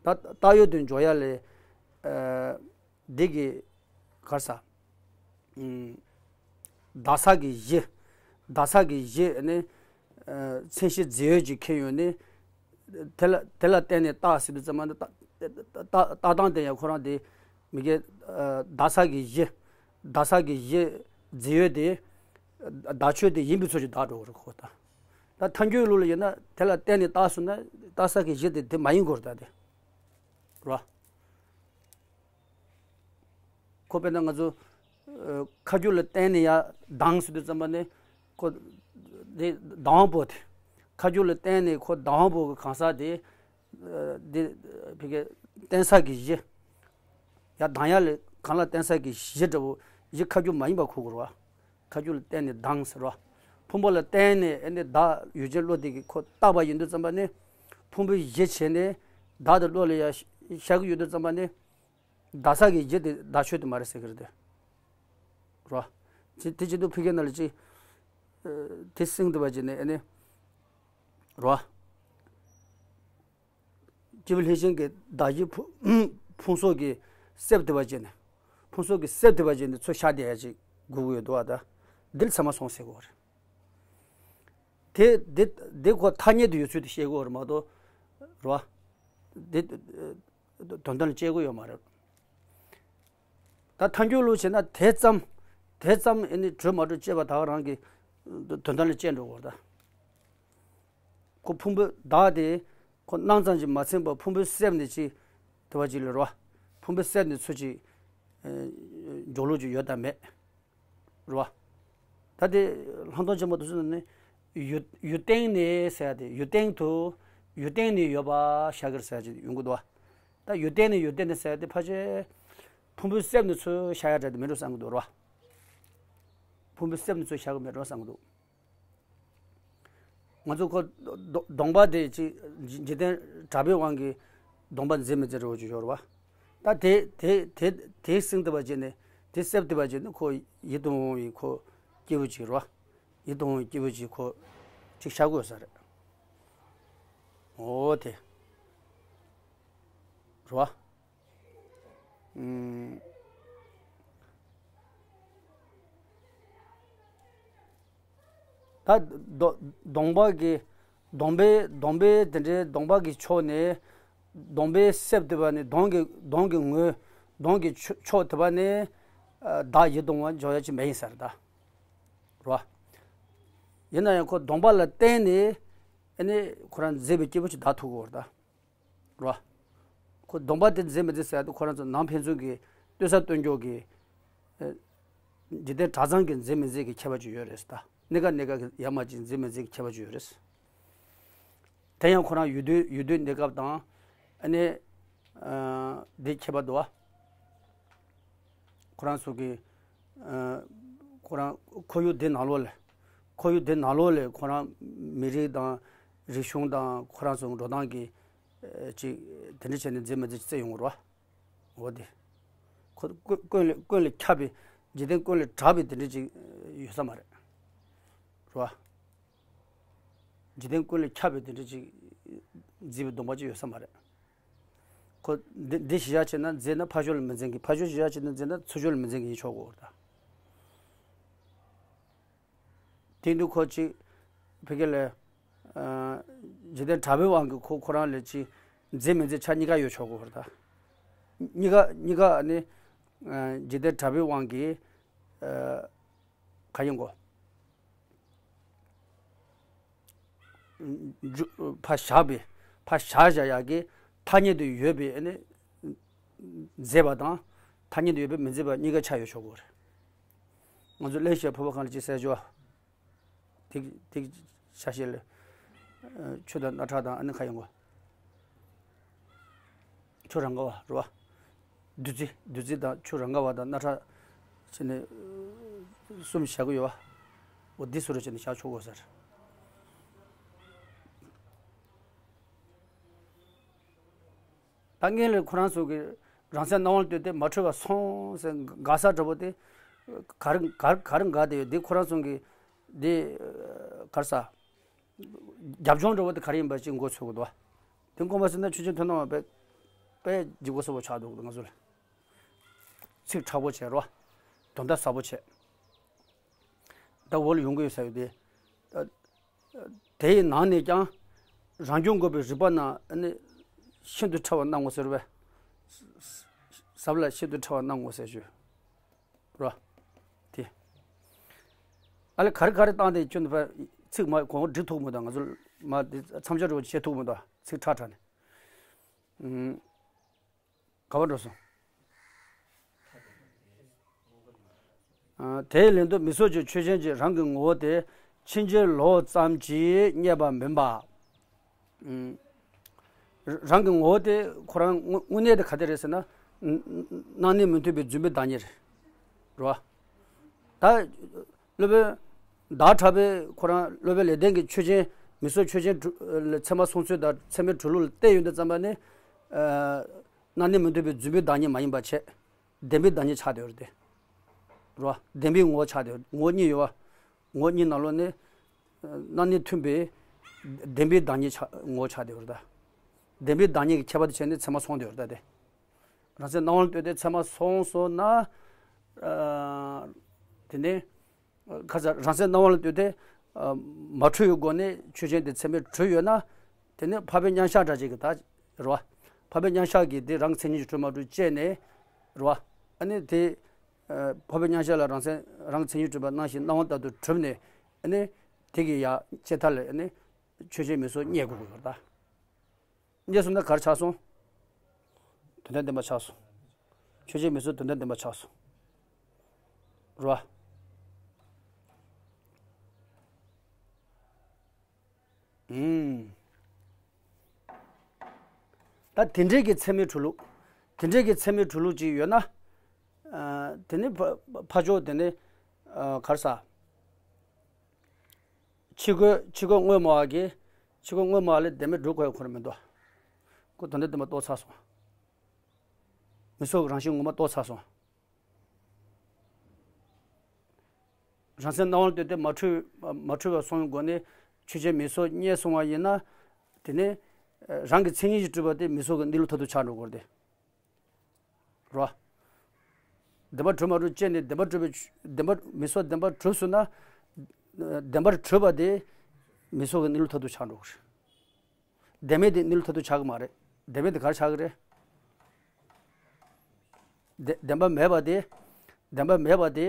ད་བཏགས་ཡོད་དུ་འཇོག་ཡ་ལས་ཨ་འདི་གི་ག་རེ་ཟ། ཨུམ། གདགས་གཞི་གི་གཞི། གདགས་གཞི་གི་གཞི་ནི་ཨ་མཚན་གཞི་རྫས་ཡོད་ཅིག་འཁྱེར་ཡོང་ནས། དེ་ལ་དེ་ལ་བརྟེན་ནས་བཏགས་ཟེར་དུས་ཙམ་པ་ནི་བཏགས་བཏགས་བཏགས་སྟངས་དེ་ཡང་ཁོ་རང་དེ་མི་དགེ་ཨ་གདགས་གཞི་གི་གཞི། གདགས་གཞི་གི་གཞི་རྫས་ཡོད་དེ་བདག་ཆོས་དེ་ཡིན་པའི་ཚུལ་གྱིས་བདག་འགྲོ་བར་གོ་ད། ད་ཐལ་འགྱུར་ལུགས་ལ་ཡིན་ན་དེ་ལ་བརྟེན་ནས་བཏགས་སོང་ན་བཏགས་གཞི་གི་གཞི་དེ་དེ་མ་ཡིན་དགོས་རེད་ད་དེ། རེད་བ། ཁོ་དཔེར་ན་ང་ཚོ་ཨ་ཁ་རྒྱུན་ལ་བརྟེན་ནས་ཡར་ལྡང་ཟེར་དུས་ཙམ་པ་ནི་ཁོ་དེ་ལྡང་བ་པོ་དེ། ཁ་རྒྱུན་ལ་བརྟེན་ནས་ཁོ་ལྡང་བ་པོ་གི་གང་ཟག་དེ་ཨ་དེ་ཕ་གི་བརྟེན་ས་གི་གཞི། ཡར་ལྡང་ཡ་ལ་གང་ལ་བརྟེན་ས་གི་གཞི་འདྲ་བོ་གཞི་ཁ་རྒྱུན་མ་ཡིན་པ་གོ་དགོས་རེད་བ། ཁ་རྒྱུན་ལ་བརྟེན་ནས་ལྡང་ཟེར་བ། ཕུང་པོ་ལ་བརྟེན་ནས་ཨ་ནི་བདག་ཡུལ་ཅན་བློ་དེ་གིས་ཁོ་བཏགས་པ་ཡིན་དུས་ཙམ་པ་ནི་ཕུང་པོའི་གཞི་བྱས་ནས་བདག་དང་བློ་ལ་ཡ་ཤར་གྱི་ཡོད་དུས་ཙམ་པ་ནི། གདགས་གཞི་གི་གཞི་དེ་བདག་ཆོས་དེ་མ་རེད་ཟེར་གྱི་རེད་དེ། རོ། ཅི་དེ་ཅི་འདུག་ཕི་གེ་ན་ལ་ཅི། ཨ་དེ་སྲིང་དུ་བ་ཅི་ནས་ཨ་ནི། རོ། སྐྱེས་བུ་ལྷས་བྱིན་གྱི་གདགས་གཞི་ཕུ་ཕུང་སོགས་ཀྱི་གསེབ་དུ་བ་ཅི་ནས། ཕུང་སོགས་ཀྱི་གསེབ་དུ་བ་ཅི་ནས་ཚུར་ཤར་བསྡད་ཡ་ཅིག་དགོས་ཀྱི་ཡོད་འདུག་བ་ད། འདིར་ཚད་མ་སོང་ཟེར་གྱི་ཡོད་རེད། དེ་དེ་དེ་ཁོ་ཐ་སྙད་དུ་ཡོད་ཚུལ་དེ་བཤད་ཀྱི་ཡོད་རེད་མ་གཏོགས། རོ། དེ། དོན་དམ་ལ་དཔྱད་དགོས་ཡོད་མ་རེད། ད་ཐལ་འགྱུར་ལུགས་བྱས་ན་དེ་ཙམ། དེ་ཙམ་ཨེ་ནི་གྲོལ་མ་གྲོལ་དཔྱད་པ་ད་ག་རང་གི་དོན་དམ་ལ་དཔྱད་འགྲོ་བར་ད། ཁོ་ཕུང་པོའི་བདག་དེ་ཁོ་སྣང་ཙམ་གྱིས་མ་ཚིམ་པར་ཕུང་པོའི་གསེབ་ནས་ཅིག་དེ་བ་ཅིག་ལ་རོ། ཕུང་པོའི་གསེབ་ནས་ཚུར་ཅིག་འཇོག་ལུགས་ཅིག་ཡོད་དམ་མེད། རེད་བ། ད་དེ་ལྷག་མཐོང་ཆེན་པོ་དུ་སུ་ནི་ཡུལ་ཡུལ་སྟེང་ནས་ཟེར་ཡ་དེ་ཡུལ་སྟེང་དུ་ཡུལ་སྟེང་ནས་ཡོད་པ་ཤར་གྱི་རེད་ཟེར་ཡ་ཅིག་ཡོང་གི་འདུག་བ། ད་ཡུལ་སྟེང་ནས་ཡུལ་སྟེང་ནས་ཟེར་ཡ་དེ་ཕལ་ཆེར་ཕུང་པོའི་གསེབ་ནས་ཚུར་ཤར་ཡ་འདྲ་དེ་མིན་འགྲོ་བསམ་གྱི་འདུག་རེད་བ། ཕུང་པོའི་གསེབ་ནས་ཚུར་ཤར་གྱི་མེད་འགྲོ་བསམ་གྱི་འདུག་ང་ཚོ་ཁོ་གདོང་གདོང་པ་དེ་ཅིག་འཇིག་རྟེན་གྲགས་པའི་དབང་གིས་གདོང་པ་མཛེས་མི་མཛེས་འདྲ་བོ་ཅིག་ཡོད་རེད་བ། ད་དེ་དེ་དེ་དེ་སྲིང་དུ་བ་བྱས་ནས་དེ་གསེབ་དུ་བ་བྱས་ནས་ཁོ་ཡིད་དུ་འོང་བའི་ཁོ་སྐྱེས་བུ་ཅིག་རེད་བ། ཡིད་དུ་འོང་བའི་སྐྱེས་བུ་ཅིག་ཁོ་ཅིག་ཤར་གྱི་ཡོད་ས་རེད། འོ་དེ་རེད་བ། ཨུམ། ད་གདོ་གདོང་པ་གི་གདོང་པའི་གདོང་པའི་དེ་འདྲའི་གདོང་པ་གི་ཕྱོགས་ནས་གདོང་པའི་གསེབ་དེ་བ་ནས་གདོང་གི་གདོང་གི་ངོས་གདོང་གི་ཕྱོ་ཕྱོགས་དེ་བ་ནས་ཨ་བདག་ཡིད་དུ་འོང་བ་འཇོག་ཡ་ཅིག་མེད་ཡིན་ས་རེད་ད། རེད་བ། ཡིན་ན་ཡང་ཁོ་གདོང་པ་ལ་བརྟེན་ནས་ཨ་ནི་ཁོ་རང་མཛེས་པའི་སྐྱེས་བུ་ཅིག་བདག་ཐུག་གི་ཡོད་རེད་ད། རོ། ཁོ་གདོང་པ་དེ་མཛེས་མི་མཛེས་ཟེར་ཡ་དེ་ཁོ་རང་ཚོ་ནང་ཕན་ཚུན་གྱི་ལྟོས་ས་ལྟོས་འཇོག་གི། ཨེ། འཇིག་རྟེན་གྲྭ་ཚང་གི་མཛེས་མི་མཛེས་ཀྱི་ཁྱད་པར་ཅིག་ཡོད་རེད་ད། གནས་སྐབས་གནས་སྐབས་ཀྱི་ཡར་མར་ཅིག་མཛེས་མི་མཛེས་ཀྱི་ཁྱད་པར་ཅིག་ཡོད་རེད། དེ་ཡང་ཁོ་རང་ཡུལ་དུས་ཡུལ་དུས་གནས་སྐབས་དང་། ཨ་ནི། ཨ། འདི་ཁྱད་པར་འདུག་བ། ཁོ་རང་ཚོ་གི། ཨ། ཁོ་རང་ཁོར་ཡུག་འདི་ནང་ལོགས་ལ། ཁོར་ཡུག་འདི་ནང་ལོགས་ལ་ཁོ་རང་མི་རིགས་དང་རིག་གཞུང་དང་ཁོ་རང་ཚོ་འགྲོ་སྟངས་ཀྱི། ཨ། ཅིག་དེ་འདྲ་བྱས་ནས་མཛེས་མི་མཛེས་ཅིག་བརྩི་ཡོང་གི་རེད་བ། འོ་དེ། ཁོ་ཀུན་ཀུན་ལས་ཀུན་ལས་ཁྱབ་པའི་འཇིག་རྟེན་ཀུན་ལས་དྲག་པའི་དེ་འདྲ་ཅིག་ཡོད་ས་མ་རེད། རེད་བ། འཇིག་རྟེན་ཀུན་ལས་ཁྱབ་པའི་དེ་འདྲ་ཅིག་མཛེས་པའི་གདོང་པ་ཅིག་ཡོད་ས་མ་རེད། ཁོ་འདི་འདི་གཞི་བཞག་བྱས་ན་མཛེས་ན་ཕར་ཕྱོགས་ལ་མི་མཛེས་མཁན། ཕར་ཕྱོགས་གཞི་བཞག་བྱས་ན་མཛེས་ན་ཚུར་ཕྱོགས་ལ་མི་མཛེས་མཁན་ཡིན་ཆོག་གོ་རེད་ད། དེ་དུས་ཁོ་ཅིག་ཕ་གི་ལ། ཨ། འཇིག་རྟེན་གྲགས་པའི་དབང་གིས་ཁོ་ཁོ་རང་ལ་ཅིག་མཛེས་མི་མཛེས་ཆ་གཉིས་ཀ་ཡོད་ཆོག་གི་ཡོད་རེད་ད། གཉིས་ཀ་གཉིས་ཀ་ནི། ཨ། འཇིག་རྟེན་གྲགས་པའི་དབང་གིས། ཨ། ག་ཡིན་གོ། ཕར་བཞག་པའི་ཕར་བཞག་བཞག་ཡག་གི་ཐ་སྙད་དུ་ཡོད་པའི་ཨ་ནི་མཛེས་པ་དང་། ཐ་སྙད་དུ་ཡོད་པའི་མི་མཛེས་པ་གཉིས་ཀ་ཆ་ཡོད་ཆོག་གི་རེད། ང་ཚོ་གླེང་བཤད་ཕོར་པ་གང་ལ་ཅིག་གསལ་འཇོག་ཐིག་ཐིག་ཆ་ཤས་ལ། ཆུ་དང་རྣག་ཁྲག་དང་ཨ་ནི་ཁ་ཡོང་གོ། ཆུ་རང་ག་བ་རེད་བ། བདུད་རྩི་བདུད་རྩི་དང་ཆུ་རང་ག་བ་དང་སྣ་ཁྲག་བྱས་ནས་གསུམ་བཞག་གི་ཡོད་བ། འོ་འདི་སུ་རུ་བྱས་ནས་བཞག་ཆོག་གོ་ཟེར། ད་ངས་ལས་ཁོ་རང་ཚོ་གི་རང་སེམས་སྣང་བ་ལ་ལྟོས་ཏེ་མ་འཕྲོད་པ་སོང་ཟེར་དགའ་ས་འདྲ་པོ་དེ་ག་རེ་ག་རེ་ག་རེ་དགའ་བསྡད་ཡོད། འདི་ཁོ་རང་ཚོ་གི་འདི་ག་རེ་ཟ། རྒྱབ་ལྗོངས་འདྲ་པོ་དེ་ག་རེ་ཡིན་པ་ཅིག་མགོ་ཚོས་གི་འདུག་བ། དེ་མགོ་མ་ཚོས་ན་ཆོས་ཅན་མཐོང་སྣང་བ་དཔེ་དཔེ་ལྗིད་ཁོག་སོ་པོ་ཆགས་འདུག་ང་ཚོ་ལ། ཚིག་མཁྲེགས་པོ་བྱས་རོ། དོན་དག་ཟབ་པོ་བྱས། ད་འོག་ལ་ཡོང་གི་ཡོད་ས་ཡོད་དེ། དེའི་ནང་ནས་ཀྱང་རང་སྐྱོང་དགོས་པའི་རིག་པ་ན་ནི་ཤིན་ཏུ་ཕྲ་བ་སྣང་ངོ་ཟེར་བས། ཟབ་ལ་ཤིན་ཏུ་ཕྲ་བ་སྣང་ངོ་ཟེར་ཞུ། རོ། དེ། ཨ་ལེ་ག་རེ་ག་རེ་བཏང་སྟེ་ཁྱོད་འདི་ཚིག་མ་གོང་འགྲིག་ཐུབ་མི་འདུག་ང་ཚོ་མ་འདི་མཚམས་སྦྱོར་རོ་བྱེད་ཐུབ་མི་འདུག་ཚིག་ཁྲ་ཁྲ་ནས། ག་བ་འགྲོ་སོང་། དེའི་ལན་དུ་མི་སོགས་ཀྱི་ཆོས་ཅན་གྱི་རང་གི་ངོ་བོ་དེ་ཕྱིན་ཅི་ལོག་ཙམ་གྱིས་རྙེད་པ་མིན་པ། རང་གི་ངོ་བོ་དེ་ཁོ་རང་དངོས་དངོས་གནས་དེ་ག་དེ་རེད་ཟེར་ན། སྣང་གནས་མི་མཐུན་པའི་རྫུན་པའི་བདག་ཉིད་རེད། རེད་བ། ད་སློབ་དཔོན་ཟླ་བ་གྲགས་པས་ཁོ་རང་སློབ་དཔོན་ལེགས་ལྡན་གྱི་ཆོས་ཅན་མི་སོགས་ཆོས་ཅན་དྲུག་ལ་ཚད་མ་སོང་ཚོད་དང་ཚད་མའི་གྲུ་ལུགས་ལ་བལྟས་ཡོང་དུས་ཙམ་པ་ནི། སྣང་གནས་མི་མཐུན་པའི་རྫུན་པའི་བདག་ཉིད་མ་ཡིན་པ་བྱས། བདེན་པའི་བདག་ཉིད་ཆགས་བསྡད་ཡོད་རེད་དེ། རེད་བ། བདེན་པའི་ངོ་བོ་ཆགས་བསྡད་ཡོད། ངོ་བོ་གཉིས་ཡོད་བ། ངོ་བོ་གཉིས་ནང་ལོགས་ནས། སྣང་གནས་མཐུན་པའི་བདེན་པའི་བདག་ཉིད་ཆགས་ངོ་བོ་ཆགས་བསྡད་ཡོད་རེད་ད། བདེན་པའི་བདག་ཉིད་ཀྱི་ཁྱད་པར་དེ་བྱས་ནས་ཚད་མ་སོང་བསྡད་ཡོད་རེད་ད་དེ། རང་སེམས་སྣང་བ་ལ་ལྟོས་ཏེ་ཚད་མ་སོང་སོང་ན། དེ་ནས། ཁ་ཚ་རང་སེམས་སྣང་བ་ལ་ལྟོས་ཏེ། མ་འཁྲུལ་བའི་སྒོ་ནས་ཆོས་ཅན་དེ་ཚད་མས་གྲུབ་ཡོད་ན། དེ་ནི་འཕགས་པའི་མཉམ་གཞག་འདྲ་ཅིག་གི་ད། རེད་བ། འཕགས་པའི་མཉམ་གཞག་གི་དེ་རང་གི་མཚན་ཉིད་ཀྱིས་གྲུབ་མ་གྲུབ་དཔྱད་ནས། རེད་བ། ཨ་ནི་དེ། འཕགས་པའི་མཉམ་གཞག་ལ་རང་སེམས་རང་གི་མཚན་ཉིད་གྲུབ་པ་སྣང་ཞིང་སྣང་བ་ལྟར་དུ་གྲུབ་ནས། ཨ་ནི། དེ་གི་ཡ་ལྕེ་ཐལ་ལ་ཨ་ནི། ཆོས་ཅན་མི་སོགས་རྙེད་དགོས་ཀྱི་ཡོད་རེད་ད། རྙེད་སོང་ན་ག་རེ་ཆགས་སོང་། དོན་དམ་བདེན་པ་ཆགས་སོང་། ཆོས་ཅན་མི་སོགས་དོན་དམ་བདེན་པ་ཆགས་སོང་། རེད་བ། ཨུམ། ད་དེ་འདྲའི་གི་ཚད་མའི་གྲུ་ལུགས། དེ་འདྲའི་གི་ཚད་མའི་གྲུ་ལུགས་ཅིག་ཡོད་ན། ཨ། དེ་ནི་ཕ་ཕ་ཕྱོགས་དེ་ནི། ཨ། ག་རེ་ཟ། ཕྱི་རྒོལ་ཕྱི་རྒོལ་དངོས་སྨྲ་བ་གིས། ཕྱི་རྒོལ་དངོས་སྨྲ་བ་ལས་བདེན་མེད་སྒྲུབ་དགོས་ཡ་ཁོ་རང་མི་འདུག་ཁོ་དོན་དམ་བདེན་པ་རྟོགས་ཚར་སོང་། མི་སོགས་ཀྱི་རང་བཞིན་ངོ་མ་རྟོགས་ཚར་སོང་། རང་སེམས་སྣང་བ་ལ་ལྟོས་ཏེ་མ་འཁྲུལ་མ་འཁྲུལ་བ་སོང་བའི་སྒོ་ནས་ཆོས་ཅན་མི་སོགས་རྙེད་སོང་བ་ཡིན་ན། དེ་ནས་རང་གི་མཚན་ཉིད་ཀྱིས་གྲུབ་པ་དེ་མི་སོགས་ཀྱི་གནས་ལུགས་མཐར་ཐུག་ཆགས་འགྲོ་གི་རེད་དེ། རེད་བ། བདེན་པར་གྲུབ་མ་གྲུབ་དཔྱད་ནས་བདེན་པར་གྲུབ་པའི་བདེན་པར་མི་སོགས་བདེན་པར་གྲུབ་སོང་ན། བདེན་པར་གྲུབ་པ་དེ་མི་སོགས་ཀྱི་གནས་ལུགས་མཐར་ཐུག་ཆགས་འགྲོ་གི་རེད། བདེན་མེད་དེ་གནས་ལུགས་མཐར་ཐུག་ཆགས་ཀྱི་མ་རེད། བདེན་མེད་དེ་ག་རེ་ཆགས་ཀྱི་རེད། བདེ་བདེན་པ་མེད་པ་དེ། བདེན་པ་མེད་པ་དེ།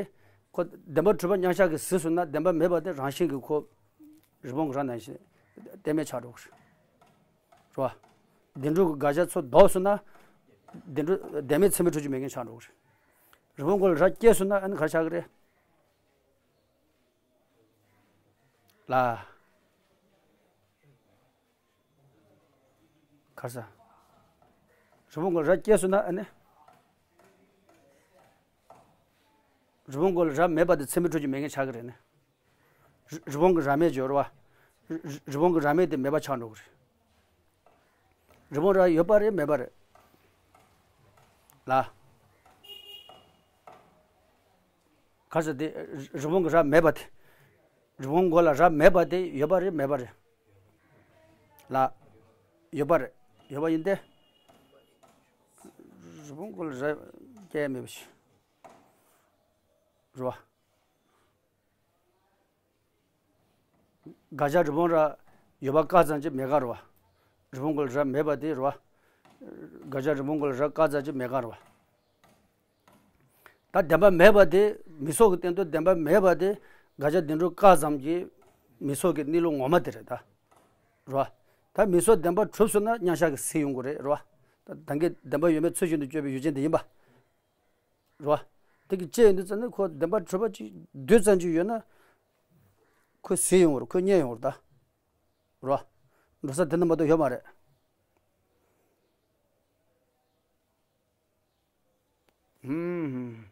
ཁོ་བདེན་པར་གྲུབ་པ་མཉམ་གཞག་གིས་གཟིགས་སོང་ན་བདེན་པ་མེད་པ་དེ་རང་བཞིན་གྱིས་ཁོ། རི་བོང་གི་རྭ་ནང་བཞིན། གཏན་མེད་ཆགས་འགྲོ་གི་རེད། རེད་བ། བདེན་གྲུབ་ཀྱི་དགག་བྱ་ཚུར་ལྡོག་སོང་ན། བདེན་གྲུབ་བདེན་མེད་ཚད་མས་གྲུབ་རྒྱུ་མེད་མཁན་ཆགས་འགྲོ་གི་རེད། རི་བོང་མགོ་ལ་རྭ་སྐྱེས་སོང་ན་ཨ་ནི་ག་རེ་ཆགས་ཀྱི་རེད། ལ། ག་རེ་ཟ། རི་བོང་མགོ་ལ་རྭ་སྐྱེས་སོང་ན་ཨ་ནི། རི་བོང་མགོ་ལ་རྭ་མེད་པ་དེ་ཚད་མས་གྲུབ་རྒྱུ་མེད་མཁན་ཆགས་ཀྱི་རེད་ནི། རི་རི་བོང་གི་རྭ་མེད་ཅོ་རེད་བ། རི་རི་བོང་གི་རྭ་མེད་དེ་མེད་པ་ཆགས་འགྲོ་གི་རེད། རི་བོང་རྭ་ཡོད་པ་རེད་མེད་པ་རེད། ལ། ག་རེ་ཟ་དེ། རི་བོང་གི་རྭ་མེད་པ་དེ། རི་བོང་མགོ་ལ་རྭ་མེད་པ་དེ་ཡོད་པ་རེད་མེད་པ་རེད། ལ། ཡོད་པ་རེད། ཡོད་པ་ཡིན་ཏེ། རི་བོང་མགོ་ལ་རྭ་སྐྱེ་ཡ་མེད་པ་ཞིག་རེད་བ། དགག་བྱ་རི་བོང་རྭ་ཡོད་པ་བཀག་ཙམ་གྱིས་མེད་ཀ་རེད་བ། རི་བོང་མགོ་ལ་རྭ་མེད་པ་དེ་རེད་བ། དགག་བྱ་རི་བོང་མགོ་ལ་རྭ་བཀག་ཙམ་གྱིས་མེད་ཀ་རེད་བ། ད་བདེན་པ་མེད་པ་དེ་མི་སོགས་ཀྱི་སྟེང་དུ་བདེན་པ་མེད་པ་དེ་དགག་བྱ་བདེན་གྲུབ་བཀག་ཙམ་གྱིས་མི་སོགས་ཀྱི་གནས་ལུགས་ངོ་མ་དེ་རེད་ད། རེད་བ། ད་མི་སོགས་བདེན་པ་གྲུབ་སོང་ན་མཉམ་གཞག་གིས་གཟིགས་ཡོང་གི་རེད་རེད་བ། ད་ད་གིན་བདེན་པ་ཡོད་མེད་ཚུལ་བཞིན་དུ་དཔྱོད་པའི་ཡུལ་ཅན་དེ་ཡིན་པ། རེད་བ། དེ་གི་དཔྱད་ཡོང་དུས་ཙམ་ནས་ཁོ་བདེན་པ་གྲུབ་པ་ཅིག་རྡུལ་ཙམ་ཅིག་ཡོད་ན། ཁོས་གཟིགས་ཡོང་གི་རེད། ཁོས་རྙེད་ཡོང་གི་རེད་ད། རེད་བ། འགྲོ་ས་དེ་ན་མ་གཏོགས་ཡོད་མ་རེད། ཨུམ།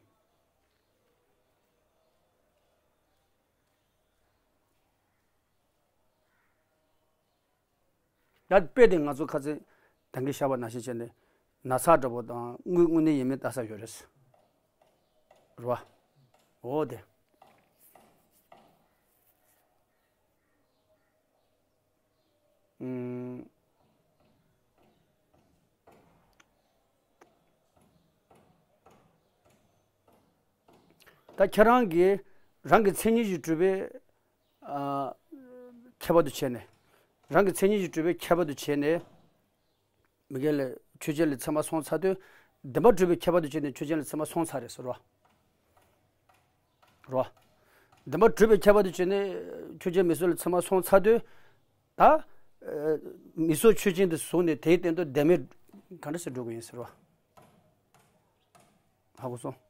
ད་དཔེ་དེ་ང་ཚོ་ཁ་སང་ད་གིན་བཤད་པ་ནང་བཞིན་བྱས་ནས་ན་ཚ་འདྲ་པོ་དང་དངུལ་དངོས་གནས་ཡིན་མིན་ལྟ་ས་ཡོད་རེད། རེད་བ། འོ་དེ། ཨུམ། ད་ཁྱེད་རང་གིས་རང་གི་མཚན་ཉིད་ཀྱི་གྲུབ་པའི་ཨ་ཁྱད་པར་དུ་བྱས་ནས། རང་གི་མཚན་ཉིད་ཀྱི་གྲུབ་པའི་ཁྱད་པར་དུ་བྱས་ནས། མི་དགེ་ལས་ཆོས་ཅན་ལས་ཚད་མ་སོང་ཚར་དུས། བདེན་པར་གྲུབ་པའི་ཁྱད་པར་དུ་བྱས་ནས་ཆོས་ཅན་ལས་ཚད་མ་སོང་ཚར་རེད་ཟེར་བ། རོ། བདེན་པར་གྲུབ་པའི་ཁྱད་པར་དུ་བྱས་ནས་ཆོས་ཅན་མིག་གཟུགས་ལས་ཚད་མ་སོང་ཚར་དུས། ད་ཨ་མིག་གཟུགས་ཆོས་ཅན་དུ་བཟུང་ནས་དེའི་སྟེང་དུ་བདེན་མེད་ག་འདྲ་སེ་འགྲོ་གི་ཡིན་ཟེར་བ། ཧ་གོ་སོང་།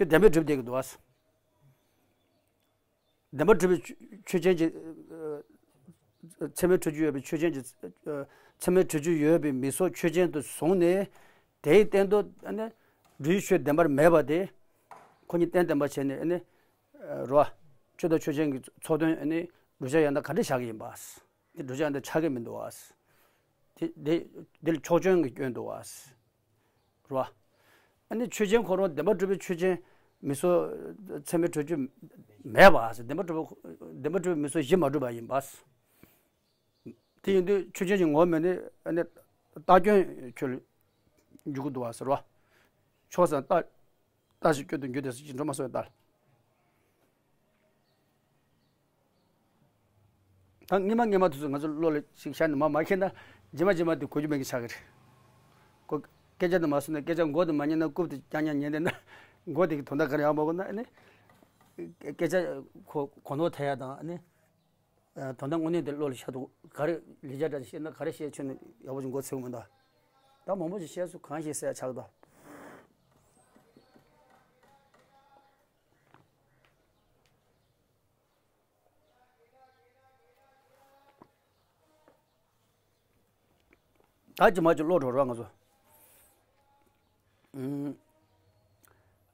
ཁྱོད་བདེན་པར་གྲུབ་བསྡད་ཀྱི་འདུག་ཨ། བདེན་པར་གྲུབ་པའི་ཆོས་ཆོས་ཅན་གྱི་ཨ་ཚད་མས་གྲུབ་ཀྱི་ཡོད་པའི་ཆོས་ཅན་གྱི་ཨ་ཚད་མས་གྲུབ་ཀྱི་ཡོད་པའི་མིག་གཟུགས་ཆོས་ཅན་དུ་བཟུང་ནས། དེའི་སྟེང་དུ་ཨ་ནི་འགྲུལ་བཞུད་ཆོས་བདེན་པར་མེད་པ་དེ། ཁོ་གཉིས་གཏན་བདེན་པ་བྱས་ནས་ཨ་ནི་ཨ་རོ། ཆོས་དང་ཆོས་ཅན་གྱི་ཚོགས་དོན་ཨ་ནི་བསྒྲུབ་བྱ་ཡང་དག་ག་འདྲ་བཞག་གི་ཡིན་པ། དེ་བསྒྲུབ་བྱ་ཡང་དག་ཆགས་ཀྱི་མི་འདུག་བ། དེ་དེ་འདི་ལ་ཕྱོགས་སྐྱོན་གྱི་སྐྱོན་འདུག་བ། རེད་བ། ཨ་ནི་ཆོས་ཅན་ཁོ་རང་བདེན་པར་གྲུབ་པའི་ཆོས་ཅན་མིག་གཟུགས་ཚད་མས་གྲུབ་རྒྱུ་མེད་པ། བདེན་པར་གྲུབ་པ་བདེན་པར་གྲུབ་པའི་མིག་གཟུགས་གཞི་མ་གྲུབ་པ་ཡིན་པ། དེ་ཡིན་དུས་ཆོས་ཅན་གྱི་ངོ་བོ་མེད་ནས་ཨ་ནི་རྟགས་སྐྱོན་ཁྱོད་ལ་འཇུག་གི་འདུག་བ་ཟེར་བ། ཕྱོགས་སུ་རྟགས་རྟགས་ཞིག་སྐྱོན་དུ་འགྱུར་ཏེ་ཟེར་གྱི་འགྲོ་མ་སོང་ཡ་ལྟར། ད་སྔོན་མ་སྔོན་མ་དུས་སུ་ང་ཚོ་བློ་ལ་ཞིག་ཤར་ནས་མ་མ་ཤེས་ན་རྗེས་མ་རྗེས་མ་དེ་གོ་རྒྱུ་མེད་ཀྱི་ཆགས་ཀྱི་རེད། ཁོ་སྐད་ཆ་དེ་མ་གསུངས་ན་སྐད་ཆ་མགོ་དེ་མ་ཉན་ན་རྐུབ་དེ་རྐྱང་རྐྱང་ཉན་བསྡད་ན་མགོ་དེ་གི་དོན་དག་ག་རེ་ཡང་མ་གོ་ན་ཨ་ནི། སྐད་ཆ་གོ་གོ་ནོར་ཐེབས་ཡ་དང་ཨ་ནི། དོན་དག་དངོས་གནས་དེ་བློ་ལ་ཤར་འདུག་ག་རེ་ལེགས་སྦྱར་འདྲ་ཞིག་བཤད་ན་ག་རེ་བཤད་ཆོག་ནས་ཡག་པོ་ཞིག་མགོ་ཚོས་ཀྱི་མི་འདུག་ད་མང་པོ་ཞིག་བཤད་སུ་གང་ཞིག་ཟེར་ཡ་ཆགས་འདུག་ད་ཅི་མ་ཅི་བློ་གྲོས་རོགས་ང་ཚོ། ཨུམ།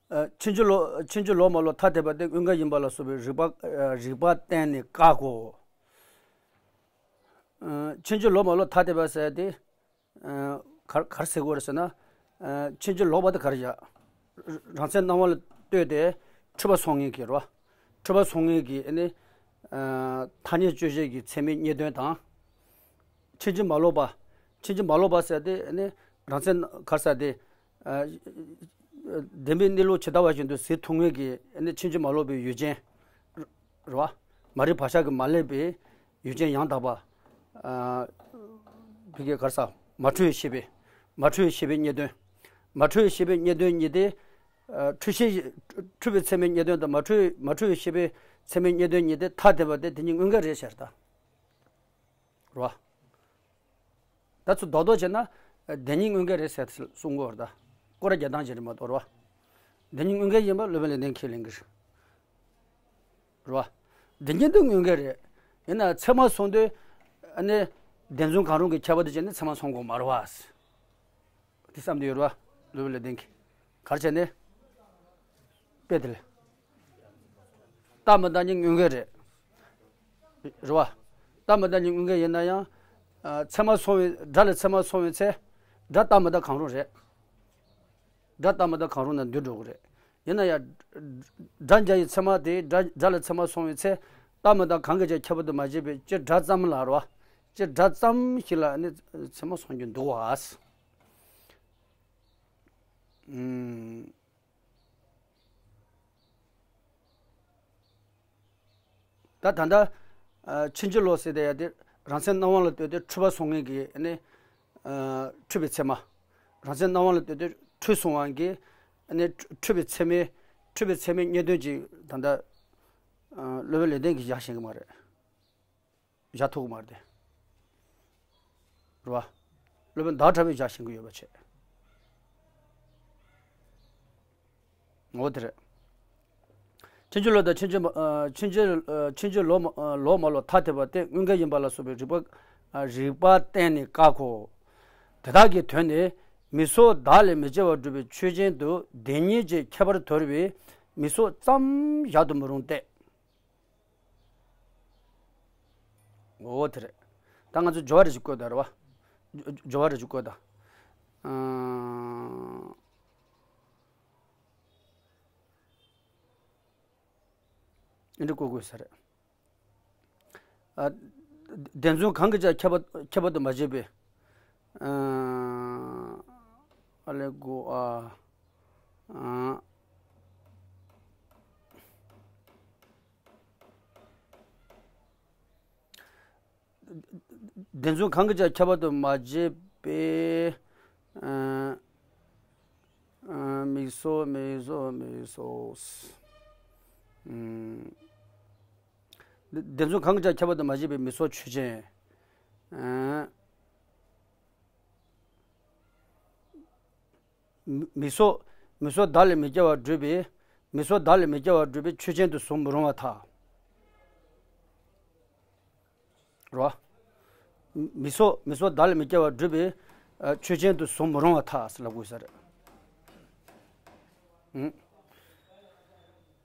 ཨ་ཕྱིན་ཅི་ལོག་ཕྱིན་ཅི་ལོག་མ་ལོག་ཐ་དད་པ་དེ་དངོས་འགལ་ཡིན་པ་ལ་སོགས་པའི་རིགས་པ་ཨ་རིགས་པ་བསྟན་ནས་བཀག་གོ། ཨ་ཕྱིན་ཅི་ལོག་མ་ལོག་ཐ་དད་པ་ཟེར་དེ། ཨ་གར་གར་ཟེར་དགོས་རེད་ཟེར་ན། ཨ་ཕྱིན་ཅི་ལོག་པ་དེ་གར་བཞག་རང་མཚན་སྣང་བ་ལ་ལྟོས་ཏེ་འཁྲུལ་པ་སོང་ངེས་ཀྱི་རེད་བ། འཁྲུལ་པ་སོང་ངེས་ཀྱི་ཨ་ནི་ཨ་ཐ་སྙད་དཔྱོད་བྱེད་ཀྱི་ཚད་མའི་རྙེད་དོན་དང་། ཕྱིན་ཅི་མ་ལོག་པ། ཕྱིན་ཅི་མ་ལོག་པ་ཟེར་དེ་ཨ་ནི་རང་མཚན་གར་ཟེར་དེ། ཨ་བདེན་པའི་གནས་ལུགས་ཇི་ལྟ་བ་བཞིན་དུ་གཟིགས་ཐུབ་ངེས་ཀྱི་ཨ་ནི་ཕྱིན་ཅི་མ་ལོག་པའི་ཡུལ་ཅན། རེད་བ། མ་རིག་བག་ཆགས་ཀྱིས་མ་བསླད་པའི་ཡུལ་ཅན་ཡང་དག་པ། ཨ་བི་གའི་གར་ས་མ་འཁྲུལ་བའི་ཤེས་པས། མ་འཁྲུལ་བའི་ཤེས་པའི་རྙེད་དོན། མ་འཁྲུལ་བའི་ཤེས་པའི་རྙེད་དོན་གཉིས་ཏེ། ཨ་འཁྲུལ་ཤེས་འཁྲུལ་པའི་ཚད་མའི་རྙེད་དོན་དང་མ་འཁྲུལ་མ་འཁྲུལ་བའི་ཤེས་པའི་ཚད་མའི་རྙེད་དོན་གཉིས་ཏེ་ཐ་དད་པ་སྟེ་དེ་གཉིས་དངོས་འགལ་རེད་ཟེར་ད། རེད་བ། ད་ཚུར་རྡོག་རྡོག་བྱས་ན། བདེན་གཉིས་དངོས་འགལ་རེད་ཟེར་གསུང་གི་ཡོད་རེད་ད། སྐོར་ར་རྒྱག་སྟངས་ཅིག་རེད་མ་གཏོགས་རེད་བ། བདེན་གཉིས་དངོས་འགལ་ཡིན་པ་སློབ་དཔོན་ལེགས་ལྡན་ཁས་ལེན་གྱི་རེད། རེད་བ། བདེན་གཉིས་འདི་དངོས་འགལ་རེད། ཡིན་ན་ཚད་མ་སོང་དུས། ཨ་ནི། བདེན་རྫུན་གང་རུང་གི་ཁྱད་པར་དུ་བྱས་ནས་ཚད་མ་སོང་དགོས་མ་རེད་བ། དེ་བསམ་དུས་ཡོད་རེད་བ། སློབ་དཔོན་ལེགས་ལྡན་གྱིས། ག་རེ་བྱས་ནས། དཔེ་དེ་ལས། རྟག་མི་རྟག་གཉིས་དངོས་འགལ་རེད། རེད་བ། རྟག་མི་རྟག་གཉིས་དངོས་འགལ་ཡིན་ན་ཡང་། ཨ་ཚད་མ་སོང་བའི་སྒྲ་ལ་ཚད་མ་སོང་བའི་ཚེ། སྒྲ་རྟག་མི་རྟག་གང་རུང་རེད། སྒྲ་རྟག་མི་རྟག་གང་རུང་ན་འདུས་འགྲོ་གི་རེད། ཡིན་ན་ཡང་། སྒྲ་འཇའ་ཡི་ཚད་མ་དེ་སྒྲ་སྒྲ་ལ་ཚད་མ་སོང་བའི་ཚེ། རྟག་མི་རྟག་གང་གིས་ཀྱང་ཁྱད་པར་དུ་མ་བྱས་པའི་སྤྱིར་སྒྲ་ཙམ་ལ་རེད་བ། སྤྱིར་སྒྲ་ཙམ་ཞིག་ལ་ནི་ཚད་མ་སོང་རྒྱུ་འདུག་བ། ཨུམ། ད་ད་ལྟ། ཨ་ཕྱིན་ཅི་ལོག་ཟེར་དེ་ཡ་དེ་རང་མཚན་སྣང་བ་ལ་ལྟོས་ཏེ་འཁྲུལ་པ་སོང་ངེས་ཀྱི་ཨ་ནི། ཨ་འཁྲུལ་པའི་ཚད་མ། རང་མཚན་སྣང་བ་ལ་ལྟོས་ཏེ་འཁྲུལ་སོང་བ་གི་ཨ་ནི་འཁྲུལ་པའི་ཚད་མའི་འཁྲུལ་པའི་ཚད་མའི་རྙེད་དོན་ཅིག་ད་ལྟ། ཨ་སློབ་དཔོན་ལེགས་ལྡན་གྱིས་བཞག་ཤེས་ཀྱི་མ་རེད། བཞག་ཐུབ་ཀྱི་མ་རེད་དེ། རེད་བ། སློབ་དཔོན་ཟླ་བ་གྲགས་པས་བཞག་ཤེས་ཀྱི་ཡོད་པ་བྱས། འོ་དེ་རེད། ཕྱིན་ཅི་ལོག་དང་ཕྱིན་ཅི་མ་ཨ་ཕྱིན་ཅི་ཨ་ཕྱིན་ཅི་ལོག་མ་ཨ་ལོག་མ་ལོག་ཐ་དད་པ་སྟེ་དངོས་འགལ་ཡིན་པ་ལ་སོགས་པའི་རིགས་པ་ཨ་རིགས་པ་བསྟན་ནས་བཀག་གོ། དེ་དག་གི་དོན་ནི་ མིང་སོགས་བདག་ལས་མི་སྐྱེ་བར་སྒྲུབ་པའི་ཆོས་ཅན་དུ་བདེན་གཉིས་ཀྱི་ཁྱད་པར་དོར་བའི་མིང་སོགས་ཙམ་བཞག་ཏུ་མི་རུང་སྟེ། འོ་དེ་རེད། ད་ང་ཚོ་སྦྱོར་བ་རེ་ཞིག་བཀོད་དང་རེད་བ། སྦྱོར་བ་རེ་ཞིག་བཀོད་དང་། ཨ། འདི་འདྲ་བཀོད་དགོས་ས་རེད། ཨ། བདེན་རྫུན་གང་གིས་ཀྱང་ཁྱད་པར་ཁྱད་པར་དུ་མ་བྱས་པའི། ཨ། ཨ་ལས་གོ་ཨ། ཨ། བདེན་རྫུན་གང་གིས་ཀྱང་ཁྱད་པར་དུ་མ་བྱས་པའི། ཨ། ཨ། མིང་སོགས་མིང་སོགས་མིང་སོགས། ཨ། བདེན་རྫུན་གང་གིས་ཀྱང་ཁྱད་པར་དུ་མ་བྱས་པའི་མིང་སོགས་ཆོས་ཅན། ཨ། མི་མིང་སོགས་མིང་སོགས་བདག་ལས་མི་སྐྱེ་བར་སྒྲུབ་པའི། མིང་སོགས་བདག་ལས་མི་སྐྱེ་བར་སྒྲུབ་པའི་ཆོས་ཅན་དུ་བཟུང་མི་རུང་བར་ཐལ། རོ། མིང་སོགས་མིང་སོགས་བདག་ལས་མི་སྐྱེ་བར་སྒྲུབ་པའི། ཨ། ཆོས་ཅན་དུ་བཟུང་མི་རུང་བར་ཐལ་ཟེར་ལབ་དགོས་ས་རེད། ཨང་།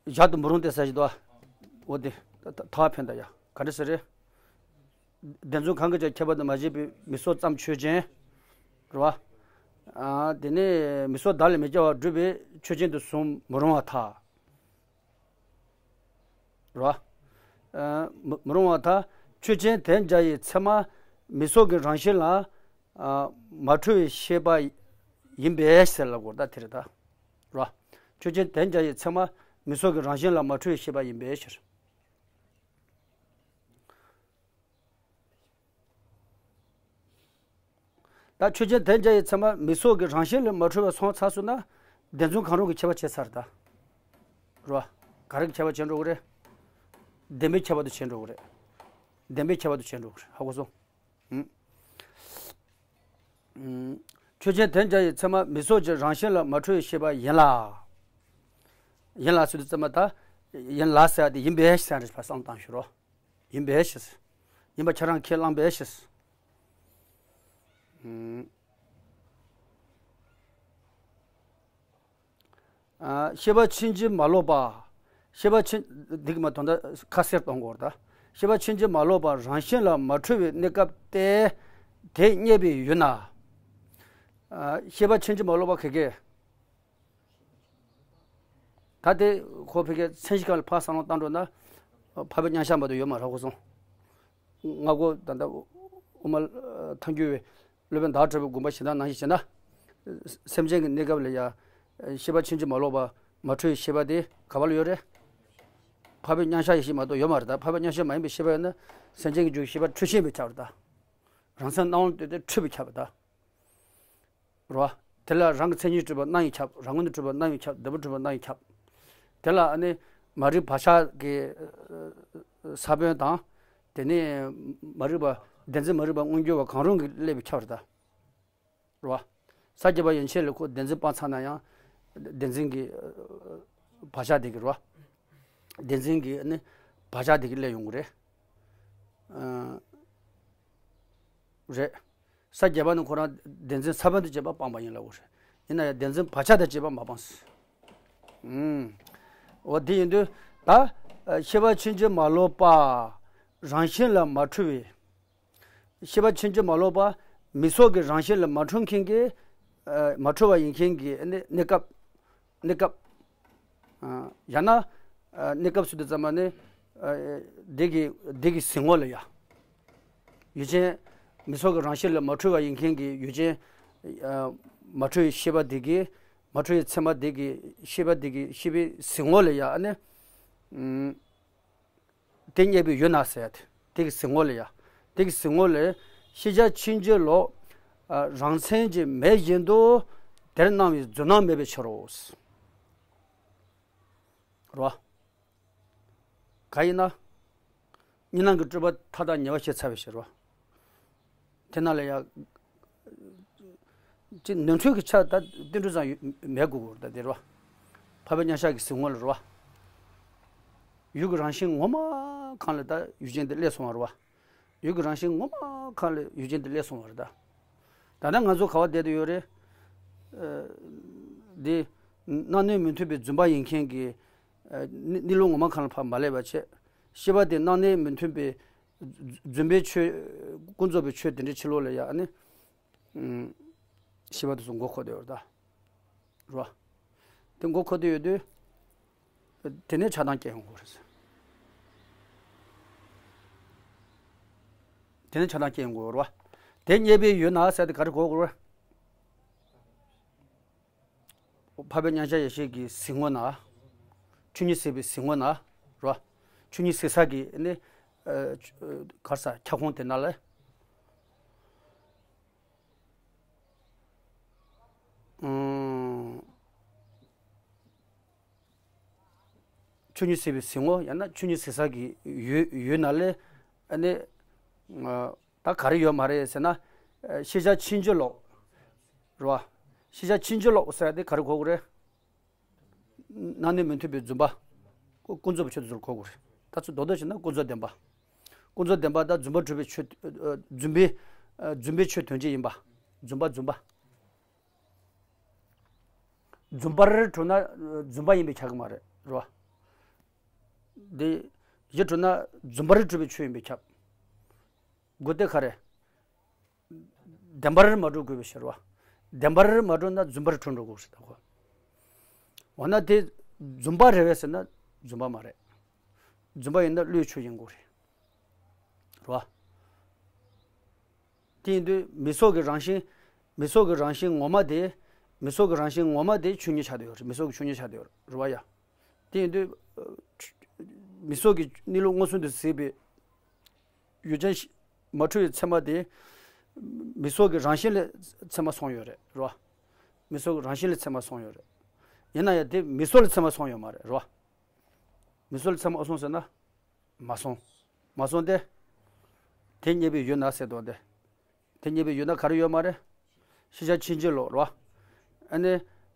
བཞག་ཏུ་མི་རུང་སྟེ་ཟེར་གྱི་འདུག་ཨ། འོ་དེ་ད་ད་ད་ཕན་ད་ཡ་ག་འདྲ་ཟེར་རེད། བདེན་རྫུན་གང་གིས་ཀྱང་ཁྱད་པར་དུ་མ་བྱས་པའི་མིང་སོགས་ཙམ་ཆོས་ཅན། རེད་བ། ཨ། དེ་ནས་མིང་སོགས་བདག་ལས་མི་སྐྱེ་བར་སྒྲུབ་པའི་ཆོས་ཅན་དུ་བཟུང་མི་རུང་བར་ཐལ། རེད་བ། ཨ། མི་མི་རུང་བར་ཐལ། ཆོས་ཅན་དེ་འདྲ་ཡི་ཚད་མ་མིང་སོགས་ཀྱི་རང་བཞིན་ལ། ཨ། མ་འཁྲུལ་བའི་ཤེས་པ་ཡིན་པའི་ཕྱིར་ལབ་དགོས་ད་དེ་རེད་ད། རེད་བ། ཆོས་ཅན་དེ་འདྲ་ཡི་ཚད་མ་མིང་སོགས་ཀྱི་རང་བཞིན་ལ་མ་འཁྲུལ་བའི་ཤེས་པ་ཡིན་པའི་ཕྱིར། ད་ཆོས་ཅན་དེ་འདྲ་ཡི་ཚད་མ་མིང་སོགས་ཀྱི་རང་བཞིན་ལས་མ་འཁྲུལ་བ་སོང་ཚར་སོང་ན། བདེན་རྫུན་གང་རུང་གི་ཁྱད་པར་བྱས་ཚར་ད། རེད་བ། ག་རེ་གི་ཁྱད་པར་བྱས་འགྲོ་གི་རེད། བདེན་པའི་ཁྱད་པར་དུ་བྱས་འགྲོ་གི་རེད། བདེན་པའི་ཁྱད་པར་དུ་བྱས་འགྲོ་གི་རེད། ཧ་གོ་སོང་། ཨུམ། ཨུམ། ཆོས་ཅན་དེ་འདྲ་ཡི་ཚད་མ་མིང་སོགས་ཀྱི་རང་བཞིན་ལ་མ་འཁྲུལ་བའི་ཤེས་པ་ཡིན་ལ། ཡིན་ལ་ཟེར་དུས་ཙམ་པ་ད། ཡིན་ལ་ཟེར་ཏེ་ཡིན་པའི་ཕྱིར་ཟེར་རེད་བ་བསམ་བཏང་ཞུ་རོགས། ཡིན་པའི་ཕྱིར། ཡིན་པ་ཁྱེད་རང་ཁས་བླངས་པའི་ཕྱིར། ཨུམ། ཨ། ཤེས་པ་ཕྱིན་ཅི་མ་ལོག་པ། ཤེས་པ་ཕྱིན། འདི་གི་མ་དོན་དག་ཁ་གསལ་གཏོང་དགོས་རེད་ད། ཤེས་པ་ཕྱིན་ཅི་མ་ལོག་པ་རང་བཞིན་ལ་མ་འཁྲུལ་བའི་གནས་སྐབས་ཏེ། དེ་རྙེད་པའི་ཡུལ་ན། ཨ། ཤེས་པ་ཕྱིན་ཅི་མ་ལོག་པ་ག་གེ། ད་དེ་ཁོ་ཕ་གིའི་མཚན་གཞི་སྒང་ལ་ཕར་བསམ་བློ་བཏང་འགྲོ་ན། འཕགས་པའི་མཉམ་གཞག་མ་གཏོགས་ཡོད་མ་རེད་གོ་སོང་། སྔ་རྒོལ་ད་ལྟ་དབུ་མ་ཐལ་འགྱུར་བའི་སློབ་དཔོན་ཟླ་བ་གྲགས་པའི་དགོངས་པ་གཞན་དག་ནང་བཞིན་བྱས་ན། སེམས་ཅན་གྱི་གནས་སྐབས་ལ་ཡང་ཤེས་པ་ཕྱིན་ཅི་མ་ལོག་པ་མ་འཁྲུལ་བའི་ཤེས་པ་དེ་ག་བ་ལ་ཡོད་རེད། འཕགས་པའི་མཉམ་གཞག་ཡེ་ཤེས་མ་གཏོགས་ཡོད་མ་རེད་ད། འཕགས་པའི་མཉམ་གཞག་མ་ཡིན་པའི་ཤེས་པ་ཡོད་ན་སེམས་ཅན་གྱི་རྒྱུ་ཤེས་པ་འཁྲུལ་ཤེས་པས་ཁྱབ་རེད་ད། རང་སེམས་སྣང་བ་ལྟོས་ཏེ་འཁྲུལ་པས་ཁྱབ་རེད་ད། རེད་བ། དེ་ལ་རང་གི་མཚན་ཉིད་གྲུབ་པ་སྣང་བས་ཁྱབ། རང་ངོ་ནས་གྲུབ་པ་སྣང་བས་ཁྱབ། འདོད་པ་གྲུབ་པ་སྣང་བས་ཁྱབ། དེ་ལ་ཨ་ནི་མ་རིག་བག་ཆགས་ཀྱི་ས་བོན་དང་། དེ་ནས་མ་རིག་པ་བདེན་འཛིན་མ་རིག་པ་མངོན་གྱུར་བ་གང་རུང་གིས་བསླད་པས་ཁྱབ་རེད་ད། རེད་བ། ས་བརྒྱད་པ་ཡན་ཆད་ལ་ཁོ་བདེན་འཛིན་སྤངས་ཚར་ན་ཡང་། བདེན་འཛིན་གྱི་བག་ཆགས་དེ་གིས་རེད་བ། བདེན་འཛིན་གྱི་ཨ་ནི་བག་ཆགས་དེ་གིས་བསླད་ཡོང་གི་རེད། ཨ། རེད། ས་བརྒྱད་པ་ནི་ཁོ་རང་བདེན་འཛིན་ས་བོན་དང་བཅས་པ་སྤངས་པ་ཡིན་ལབ་དགོས་རེད། ཡིན་ན་ཡང་བདེན་འཛིན་བག་ཆགས་དང་བཅས་པ་མ་སྤངས། ཨུམ། འོ་དེ་ཡིན་དུས་ད། ཤེས་པ་ཕྱིན་ཅི་མ་ལོག་པ། རང་བཞིན་ལ་མ་འཁྲུལ་བའི། ཤེས་པ་ཕྱིན་ཅི་མ་ལོག་པ། མིང་སོགས་ཀྱི་རང་བཞིན་ལ་མ་འཁྲུལ་མཁན་གྱི། ཨ། མ་འཁྲུལ་བ་ཡིན་མཁན་གྱི་གནས་གནས་སྐབས། གནས་སྐབས། ཨ། ཡང་ན། ཨ། གནས་སྐབས་སུ་དེ་ཙམ་པ་ནི། ཨ། དེ་གི་དེ་གི་གཟིགས་ངོ་ལ་ཡ། ཡུལ་ཅན། མིང་སོགས་ཀྱི་རང་བཞིན་ལ་མ་འཁྲུལ་བ་ཡིན་མཁན་གྱི་ཡུལ་ཅན། ཨ། མ་འཁྲུལ་བའི་ཤེས་པ་དེ་གི། མ་འཁྲུལ་བའི་ཚད་མ་དེ་གི་ཤེས་པ་དེ་གི་ཤེས་པའི་གཟིགས་ངོ་ལ་ཡ་ཨ་ནི། ཨུམ། དེ་རྙེད་པའི་ཡུལ་ན་ཟེར་ཡ་དེ། དེ་གི་གཟིགས་ངོ་ལ་ཡ། དེ་གི་གཟིགས་ངོ་ལ། ཤེས་བྱ་ཕྱིན་ཅི་ལོག་ཨ། རང་མཚན་གྱིས་མེད་བཞིན་དུ། དེར་སྣང་བའི་རྫུན་སྣང་མེད་པའི་ཕྱིར་རོ། རོ། ག་ཡིན་ན། གཉིས་སྣང་གི་སྤྲོས་པ་མཐའ་དག་ཉེ་བར་ཞི་ཚར་བའི་ཕྱིར་རོ། དེ་ན་ལ་ཡ། ཅི་ནོར་འཁྲུལ་གྱི་ཆ་ད་ཏིལ་འབྲུ་ཙམ་ཡོད་མེད་དགོས་དགོས་རེད་ད་དེ་རེད་བ། འཕགས་པའི་མཉམ་གཞག་གི་གཟིགས་ངོ་ལ་རེད་བ། ཡུལ་གྱི་རང་བཞིན་ངོ་མ་གང་ལ་ད་ཡུལ་ཅན་དེ་བསླད་སོང་བ་རེད་བ། ཡུལ་གྱི་རང་བཞིན་ངོ་མ་གང་ལ་ཡུལ་ཅན་དེ་བསླད་སོང་བ་རེད་ད། ད་ལྟ་ང་ཚོ་ག་བ་བསྡད་དུ་ཡོད་རེད། ཨ། འདི་སྣང་གནས་མི་མཐུན་པའི་རྫུན་པ་ཡིན་མཁན་གྱི་ཨ་གནས་གནས་ལུགས་ངོ་མ་གང་ལ་ཕར་མ་སླེབས་པ་བྱས། ཤེས་པ་དེ་སྣང་གནས་མི་མཐུན་པའི་རྫུན་པའི་ཆོས། ཀུན་རྫོབ་པའི་ཆོས་དེ་འདྲའི་ཕྱི་ལོགས་ལ་ཡ་ཨ་ནི་ཤེས་པ་དེ་ཚོ་མགོ་འཁོར་བསྡད་ཡོད་རེད་ད། རེད་བ། དེ་མགོ་འཁོར་བསྡད་ཡོད་དུས། དེ་ནས་ཆགས་སྡང་སྐྱེ་ཡོང་གི་རེད། དེ་ནས་ཆགས་སྡང་སྐྱེ་ཡོང་གི་རེད་བ། དེ་རྙེད་པའི་ཡུལ་ན་ཟེར་དེ་ག་རེ་གོ་དགོས་རེད། འཕགས་པའི་མཉམ་གཞག་ཡེ་ཤེས་ཀྱི་གཟིགས་ངོ་ན། ཆོས་ཉིད་གཟིགས་པའི་གཟིགས་ངོ་ན། རེད་བ། ཆོས་ཉིད་གཟིགས་ས་གི་ནི། ཨ། ག་རེ་ཟེར། ཁྱབ་ཁོངས་དེ་ན་ལ། ཨང་། ཆོས་ཉིད་གཟིགས་པའི་གཟིགས་ངོ་ཡང་ན་ཆོས་ཉིད་གཟིགས་ས་གི་ཡུལ་ཡུལ་ན་ལས། ཨ་ནི། ཨ། ད་ག་རེ་ཡོད་མ་རེད་ཟེར་ན། ཨ། ཤེས་བྱ་ཕྱིན་ཅི་ལོག། རེད་བ། ཤེས་བྱ་ཕྱིན་ཅི་ལོག་ཟེར་དེ་ག་རེ་གོ་དགོས་རེད། སྣང་གནས་མི་མཐུན་པའི་རྫུན་པ། ཀུན་རྫོབ་པའི་ཆོས་དེ་ཚོར་གོ་དགོས་རེད། ད་ཚོ་རྡོག་རྡོག་བྱས་ན་ཀུན་རྫོབ་བདེན་པ། ཀུན་རྫོབ་བདེན་པ་དང་རྫུན་པར་གྲུབ་པའི་ཆོས། ཨ། རྫུན་པའི། ཨ། རྫུན་པའི་ཆོས་དོན་གཅིག་ཡིན་པ། རྫུན་པ་རྫུན་པ། རྫུན་པར་གྲུབ་ན་རྫུན་པ་ཡིན་པས་ཁྱབ་ཀྱི་མ་རེད། རེད་བ། འདི་གཞི་གྲུབ་ན་རྫུན་པར་གྲུབ་པའི་ཆོས་ཡིན་པས་ཁྱབ། དགོས་དེ་ག་རེ། བདེན་པར་མ་གྲུབ་དགོས་པའི་ཕྱིར་བ། བདེན་པར་མ་གྲུབ་ན་རྫུན་པར་གྲུབ་འགྲོ་དགོས་ཟེར་ད་གོ། འོ་ན་དེ་རྫུན་པ་རེད་བས་ཟེར་ན་རྫུན་པ་མ་རེད། རྫུན་པ་ཡིན་ན་བློའི་ཆོས་ཡིན་དགོས་རེད། རེད་བ། དེ་ཡིན་དུས་མིག་སོགས་ཀྱི་རང་བཞིན། མིག་སོགས་ཀྱི་རང་བཞིན་ངོ་མ་དེ། མིག་སོགས་ཀྱི་རང་བཞིན་ངོ་མ་དེ་ཆོས་ཉིད་ཆགས་བསྡད་ཡོད་རེད། མིག་སོགས་ཀྱི་ཆོས་ཉིད་ཆགས་བསྡད་ཡོད་རེད། རེད་བ་ཡ། དེ་ཡིན་དུས། ཨ། མིག་སོགས་ཀྱི་གནས་ལུགས་མངོན་སུམ་དུ་གཟིགས་པའི་ཡུལ་ཅན་ཞིག་མ་འཁྲུལ་བའི་ཚད་མ་དེ། མིག་སོགས་ཀྱི་རང་བཞིན་ལས་ཚད་མ་སོང་ཡོད་རེད། རེད་བ། མིག་སོགས་ཀྱི་རང་བཞིན་ལས་ཚད་མ་སོང་ཡོད་རེད། ཡིན་ན་ཡང་དེ་མིག་སོགས་ལས་ཚད་མ་སོང་ཡོད་མ་རེད། རེད་བ། མིག་སོགས་ལས་ཚད་མ་སོང་ཟེར་ན། མ་སོང་། མ་སོང་སྟེ། དེ་རྙེད་པའི་ཡུལ་ན་ཟེར་དོན་དེ། དེ་རྙེད་པའི་ཡུལ་ན་ག་རེ་ཡོད་མ་རེད། ཤེས་བྱ་ཕྱིན་ཅི་ལོག་རེད་བ། ཨ་ནི།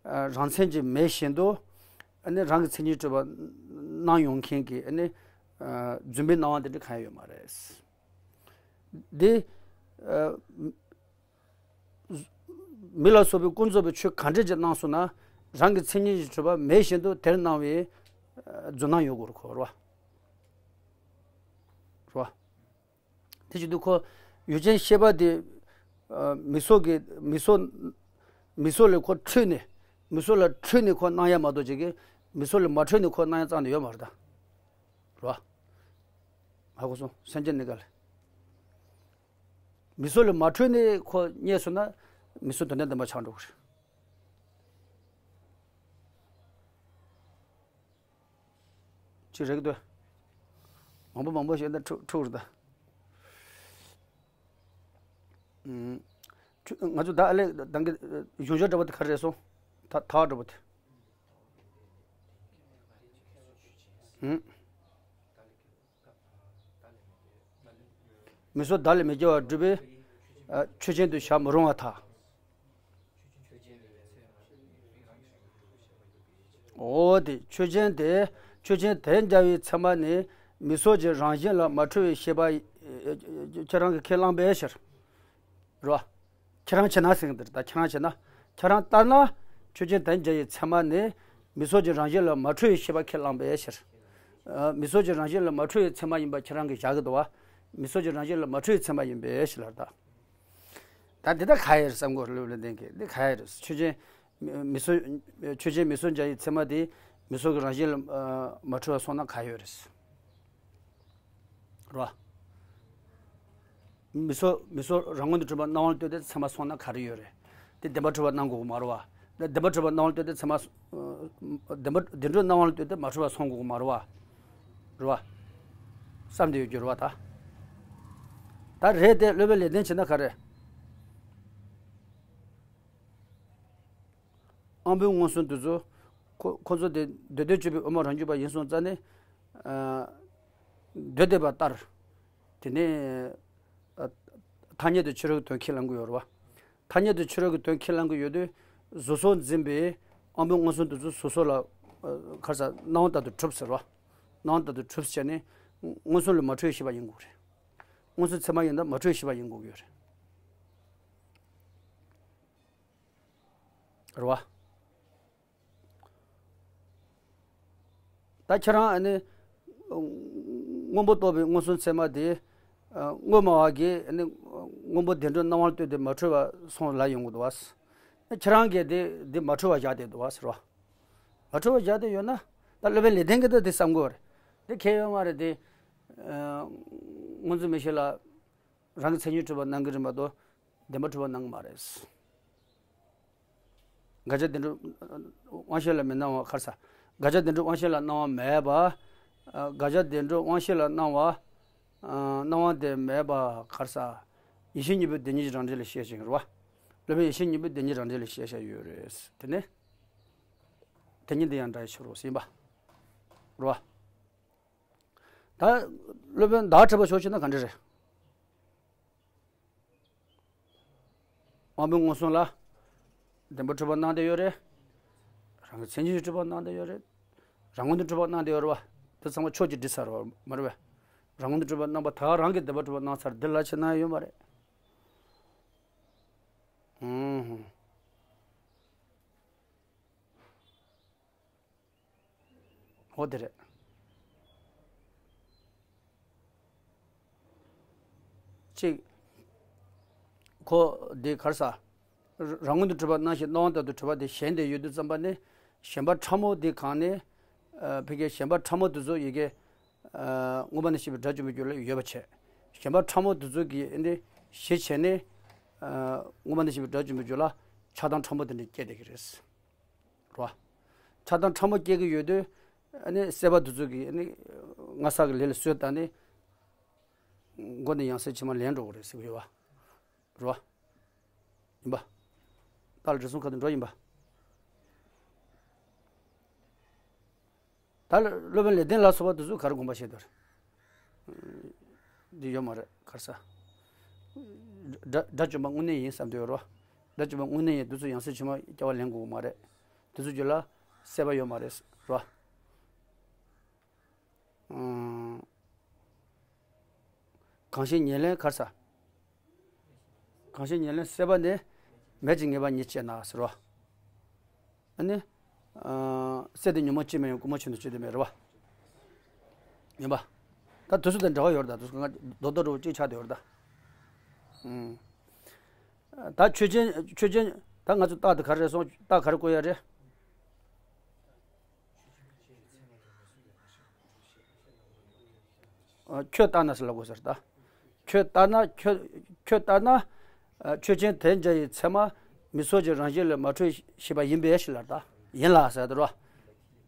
ཨ། རང་མཚན་གྱི་མེད་བཞིན་དུ། ཨ་ནི་རང་གི་མཚན་ཉིད་གྲུབ་པ་སྣང་ཡོང་མཁན་གྱི་ཨ་ནི། ཨ། རྫུན་པའི་སྣང་བ་དེ་འདྲ་གང་ཡང་ཡོད་མ་རེད། འདི། ཨ། མིག་ལ་སོགས་པའི་ཀུན་རྫོབ་པའི་ཆོས་ག་འདྲ་ཅིག་སྣང་སོང་ན། རང་གི་མཚན་ཉིད་ཀྱིས་གྲུབ་པ་མེད་བཞིན་དུ་དེར་སྣང་བའི། ཨ། རྫུན་སྣང་ཡོད་དགོས་རེད་ཁོ། རེད་བ། རེད་བ། དེ་བྱེད་དུས་ཁོ་ཡུལ་ཅན་ཤེས་པ་དེ། ཨ། མིག་སོགས་ཀྱི་མིག་སོགས། མིག་སོགས་ལས་ཁོ་འཁྲུལ་ནས། མིག་སོགས་ལ་འཁྲུལ་ནས་ཁོ་སྣང་ཡ་མ་གཏོགས་ཅིག་གི། མིག་སོགས་ལས་མ་འཁྲུལ་ནས་ཁོ་སྣང་ཡ་རྩ་ནས་ཡོད་མ་རེད་ད། རེད་བ། ཧ་གོ་སོང་། སེམས་ཅན་གནས་སྐབས་ལ། མིག་སོགས་ལས་མ་འཁྲུལ་ནས་ཁོ་རྙེད་སོང་ན་མིག་སོགས་དོན་དམ་བདེན་པ་ཆགས་འགྲོ་གི་རེད། ཅི་རེད་འདོད། མང་པོ་མང་པོ་བཤད་ན་འཁྲུག་འཁྲུག་རེད་ད། ཨུམ། ཁྱོད་ང་ཚོ་ད་ཨ་ལས་དང་གི་གཞུང་ཞབས་འདྲ་པོ་དེ་ག་རེ་རེད་སོང་། ད་ད་འདྲ་པོ་དེ། ཨུམ། མིག་སོགས་བདག་ལས་མི་སྐྱེ་བར་སྒྲུབ་པའི་ཆོས་ཅན་དུ་བཞག་མི་རུང་བར་ཐལ། འོ་དེ་ཆོས་ཅན་དེ། ཆོས་ཅན་དེ་འཇལ་བའི་ཚད་མ་ནི་མིག་སོགས་ཀྱི་རང་བཞིན་ལ་མ་འཁྲུལ་བའི་ཤེས་པ། ཁྱེད་རང་གིས་ཁས་བླངས་པའི་ཕྱིར། རོ། ཁྱེད་རང་བྱས་ན་ཟེར་གྱི་འདུག་ད་ཁྱེད་རང་བྱས་ན། ཁྱེད་རང་ལྟར་ན། ཆོས་ཅན་དེ་འཇལ་བའི་ཚད་མ་ནི། མིག་སོགས་ཀྱི་རང་བཞིན་ལ་མ་འཁྲུལ་བའི་ཤེས་པ་ཁས་བླངས་པའི་ཕྱིར། ཨ། མིག་སོགས་ཀྱི་རང་བཞིན་ལ་མ་འཁྲུལ་བའི་ཚད་མ་ཡིན་པ་ཁྱེད་རང་གིས་བཞག་གི་འདུག་བ། མིག་སོགས་ཀྱི་རང་བཞིན་ལ་མ་འཁྲུལ་བའི་ཚད་མ་ཡིན་པའི་ཕྱིར་ལ་ད། ད་འདི་ད་ག་ཡེ་རེད་བསམ་གོ་ལོས་ལ་ལྡན་གི་འདི་ག་ཡེ་རེད། ཆོས་ཅན། མིག་སོགས། ཆོས་ཅན་མིག་སོགས་འཇལ་བའི་ཚད་མ་དེ། མིག་སོགས་ཀྱི་རང་བཞིན་ལ་མ་འཁྲུལ་བ་སོང་ན་ག་ཡོད་རེད། རོ། མིག་སོགས་མིག་སོགས་རང་ངོས་ནས་གྲུབ་པ་སྣང་བ་ལ་ལྟོས་ཏེ་ཚད་མ་སོང་ན་ག་རེ་ཡོད་རེད། དེ་བདེན་པར་གྲུབ་པ་སྣང་དགོས་ཀྱི་མ་རེད་བ། དེ་བདེན་པར་གྲུབ་པ་སྣང་བ་ལ་ལྟོས་ཏེ་ཚད་མ། བདེན་པ་བདེན་གྲུབ་སྣང་བ་ལ་ལྟོས་ཏེ་མ་འཁྲུལ་བ་སོང་དགོས་ཀྱི་མ་རེད་བ། རེད་བ། བསམ་བསྡད་ཡོད་རྒྱུ་རེད་བ་ད། ད་རེད་དེ་སློབ་དཔོན་ལེགས་ལྡན་བྱས་ན་ག་རེ། དབང་པོའི་མངོན་སུམ་དེ་ཚོ། ཁོ་ཁོ་ཚོ་དེ་འདོད་དོན་གཅོད་པའི་དབུ་མ་རང་རྒྱུད་པ་ཡིན་སོང་ཙང་ནི། ཨ། འདོད་བསྡད་པ་ལྟར། དེ་ནས། ཨ། ཐ་སྙད་དུ་ཕྱི་རོལ་གྱི་དོན་ཁས་བླང་གི་ཡོད་རེད་བ། ཐ་སྙད་དུ་ཕྱི་རོལ་གྱི་དོན་ཁས་བླང་གི་ཡོད་དུས། གཟུགས་སོགས་འཛིན་པའི་དབང་པོའི་མངོན་སུམ་དེ་ཚོ་གཟུགས་སོགས་ལ། ཨ། ག་རེ་ཟ། སྣང་བ་ལྟར་དུ་གྲུབ་ཟེར་བ། སྣང་བ་ལྟར་དུ་གྲུབ་ཟེར་ནས། མངོན་སུམ་ལ་མ་འཁྲུལ་བའི་ཤེས་པ་ཡིན་དགོས་རེད། མངོན་སུམ་ཚད་མ་ཡིན་ན་མ་འཁྲུལ་བའི་ཤེས་པ་ཡིན་དགོས་ཀྱི་ཡོད་རེད། རེད་བ། ད་ཁྱེད་རང་ཨ་ནི་སྔོན་པོ་རྟོགས་པའི་མངོན་སུམ་ཚད་མ་དེ། ཨ། སྔོན་མ་བ་གིས་ཨ་ནི་སྔོན་པོ་བདེན་གྲུབ་སྣང་བར་ལྟོས་ཏེ་མ་འཁྲུལ་བ་སོང་ལབ་ཡོང་གི་འདུག་བ། ཁྱེད་རང་གིས་དེ་དེ་མ་འཁྲུལ་བ་བཞག་བསྡད་འདུག་བ་ཟེར་བ། མ་འཁྲུལ་བ་བཞག་བསྡད་ཡོད་ན། ད་སློབ་དཔོན་ལེགས་ལྡན་གྱིས་ད་དེ་བསམ་དགོས་པ་རེད། དེ་ཁྱད་ཡོད་མ་རེད་དེ། ཨ། སྔོན་ཚུལ་མིག་ཤེས་ལ་རང་གི་མཚན་ཉིད་གྲུབ་པ་སྣང་གི་རེད་མ་གཏོགས་བདེན་པ་གྲུབ་པ་སྣང་གི་མ་རེད། དགག་བྱ་བདེན་གྲུབ་དབང་ཤེས་ལ་མི་སྣང་བ་ག་རེ་ཟ། དགག་བྱ་བདེན་གྲུབ་དབང་ཤེས་ལ་སྣང་བ་མེད་པ། ཨ། དགག་བྱ་བདེན་གྲུབ་དབང་ཤེས་ལ་སྣང་བ། ཨ། སྣང་བ་དེ་མེད་པ་ག་རེ་ཟ། ཡེ་ཤེས་གཉིས་པོའི་བདེན་གཉིས་རང་འགྲེལ་ལ་བཤད་ཅིང་རེད་བ། སློབ་དཔོན་ཡེ་ཤེས་གཉིས་པོའི་བདེན་གཉིས་རང་འགྲེལ་ལ་བཤད་བཞག་ཡོད་རེད། དེ་ནི། དེ་ཉིད་འདི་ཡང་འདྲ་བའི་ཕྱིར་རོ་ཟེར་ཡིན་པ། རེད་བ། ད་སློབ་དཔོན་བདག་ཁྲིད་པ་ཕྱོགས་ཕྱིན་ན་ག་འདྲ་རེད། དབང་པོའི་མངོན་སུམ་ལ་བདེན་པ་གྲུབ་པ་སྣང་བསྡད་ཡོད་རེད། རང་གི་མཚན་ཉིད་གྲུབ་པ་སྣང་བསྡད་ཡོད་རེད། རང་ངོས་ནས་གྲུབ་པ་སྣང་བསྡད་ཡོད་རེད་བ། དེ་ཚང་མ་ཕྱོགས་ཀྱིས་སྒྲིལ་ཚར་བ་མ་རེད་བས། རང་ངོས་ནས་གྲུབ་པ་སྣང་བ་ད་ག་རང་གིས་བདེན་པ་གྲུབ་པ་སྣང་ཚར། འདི་ལ་ཕྱིར་སྣང་ཡོད་མ་རེད། ཨུམ། འོ་དེ་རེད། གཅིག་ཁོ་འདི་ག་རེ་ཟ། རང་ངོས་ནས་གྲུབ་པ་སྣང་ཞིང་སྣང་བ་ལྟར་དུ་གྲུབ་པ་དེ་ཞེན་བསྡད་ཡོད་དུས་ཙམ་པ་ནི། ཞེན་པ་ཕྲ་མོ་དེ་གང་ནས། ཨ། ཕ་གིའི་ཞེན་པ་ཕྲ་མོ་དེ་ཚོ་ཡི་གེ་ཨ། དངོས་པོ་ནས་ཤེས་པའི་སྒྲ་བཅོམ་པའི་རྒྱུད་ལ་ཡོད་པ་བྱས། ཞེན་པ་ཕྲ་མོ་དེ་ཚོ་གིས་ནི་གཞི་བྱས་ནས། ཨ། དངོས་པོ་ནས་ཤེས་པའི་སྒྲ་བཅོམ་པའི་རྒྱུད་ལ་ཆགས་སྡང་ཕྲ་མོ་དེ་འདྲ་སྐྱེས་བསྡད་ཀྱི་རེད། རེད་བ། ཆགས་སྡང་ཕྲ་མོ་སྐྱེ་གི་ཡོད་དུས། ཨ་ནི་སྲེད་པ་དེ་ཚོ་གིས་ཨ་ནི་སྔ་ས་གི་ལས་ལ་གསོས་བཏང་ནས། མགོ་ནས་ཡང་སྲིད་ཕྱི་མ་ལེན་འགྲོ་གི་རེད་ཟེར་གི་ཡོད་བ། རེད་བ། ཡིན་པ། རྟགས་ལ་འབྲས་གསུམ་ཁ་ཐུག་འགྲོ་ཡིན་པ། ད་སློབ་དཔོན་ལེགས་ལྡན་ལ་སོགས་པ་དེ་ཚོས་ག་རེ་དགོངས་པ་བཞེས་འདུག་འདི་ཡོད་མ་རེད་ག་རེ་ཟ། དགྲ་དགྲ་བཅོམ་པ་དངོས་གནས་ཡིན་བསམ་དུ་ཡོད་རོ། དགྲ་བཅོམ་པ་དངོས་གནས་ཡིན་དེ་ཚོ་ཡང་སྲིད་ཕྱི་མ་སྐྱེ་བ་ལེན་དགོས་མ་རེད། དེ་ཚོ་རྒྱུད་ལ་སྲེད་པ་ཡོད་མ་རེད་རོ། ཨང་། གང་ཞིག་ཉེར་ལེན་ག་རེ་ཟ། གང་ཞིག་ཉེར་ལེན་སྲེད་པ་ནི། མེད་ཅིང་ངེས་པ་ཉིད་ཅེ་ན་ཟེར་རོ། ཨ་ནི། ཨ། སྲེད་དེ་ཉོན་མོངས་ཅི་མི་ཡོང་ཀུན་རྨོངས་ཆོས་ནི་ཅི་དེ་མེད་རེད་བ། ཡིན་པ། ད་དུས་ཚོད་དང་འབྲེལ་བ་ཡོད་རེད་ད། དུས་ཚོད་ང་རྡོག་རྡོག་འགྲོ་གཅིག་ཆགས་དེ་ཡོད་རེད་ད། ཨུམ། ད་ཆོས་ཅན་ཆོས་ཅན་ད་ང་ཚོ་རྟགས་དེ་ག་རེ་རེད་སོང་རྟགས་ག་རེ་བཀོད་ཡ་རེད། ཁྱོད་ལྟ་ན་ཟེར་ལབ་དགོས་ཟེར་ད། ཁྱོད་ལྟ་ན་ཁྱོད་ཁྱོད་ལྟ་ན། ཆོས་ཅན་དེ་འདྲ་ཡི་ཚད་མ་མིང་ཚོགས་ཀྱི་རང་བཞིན་ལས་མ་འཁྲུལ་ཞེས་པ་ཡིན་པའི་ཕྱིར་ལ་ད། ཡིན་ལ་ཟེར་དུ་རོ།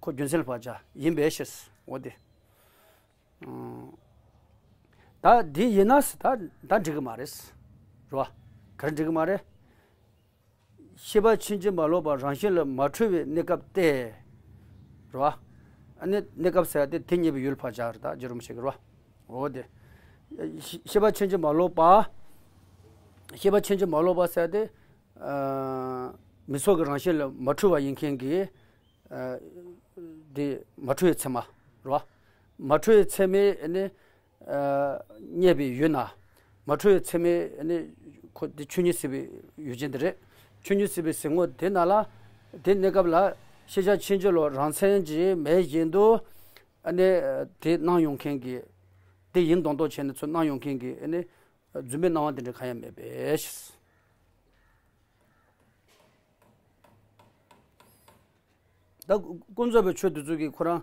ཁོ་རྒྱུ་མཚན་ལ་བར་ཆ་ཡིན་པའི་ཕྱིར་འོ་དེ། ད་འདི་ཡིན་ན་ད་ད་འགྲིག་གི་མ་རེད། རོ། ག་རེ་འགྲིག་གི་མ་རེད། ཤེས་པ་ཕྱིན་ཅི་མ་ལོག་པ་རང་བཞིན་ལས་མ་འཁྲུལ་བའི་གནས་སྐབས་ཏེ། རེད་བ། ཨ་ནི་གནས་སྐབས་ཟེར་ཏེ་དེ་རྙེད་པའི་ཡུལ་ཕར་བཞག་རེད་ད་རྗེ་རིན་པོ་ཆེ་གིས་རེད་བ། འོ་དེ། ཤེས་པ་ཕྱིན་ཅི་མ་ལོག་པ། ཤེས་པ་ཕྱིན་ཅི་མ་ལོག་པ་ཟེར་ཏེ། ཨ། མིང་ཚོགས་ཀྱི་རང་བཞིན་ལས་མ་འཁྲུལ་བ་ཡིན་མཁན་གྱི། ཨ། དེ་མ་འཁྲུལ་བའི་ཚད་མ། རེད་བ། མ་འཁྲུལ་བའི་ཚད་མའི་ཨ་ནི། རྙེད་པའི་ཡུལ་ན། མ་འཁྲུལ་བའི་ཚད་མའི་ཨ་ནི། ཁོ་དེ་ཆོས་ཉིད་སྲིད་པའི་ཡུལ་ཅན་དེ་རེད། ཆོས་ཉིད་སྲིད་པའི་གཟིགས་ངོ་དེ་ན་ལ། དེ་གནས་སྐབས་ལ་ཤེས་བྱ་ཕྱིན་ཅི་ལོག་རང་མཚན་གྱིས་མེད་བཞིན་དུ། ཨ་ནི། དེ་སྣང་ཡོང་མཁན་གྱི། དེ་ཡིན་མདོག་མདོག་བྱས་ནས་ཚུར་སྣང་ཡོང་མཁན་གྱི་ཨ་ནི། རྫུན་པའི་སྣང་བ་དེ་འདྲ་གང་ཡང་མེད་པས། ད་ཀུན་རྫོབ་པའི་ཆོས་དེ་ཚོ་གིས་ཁོ་རང་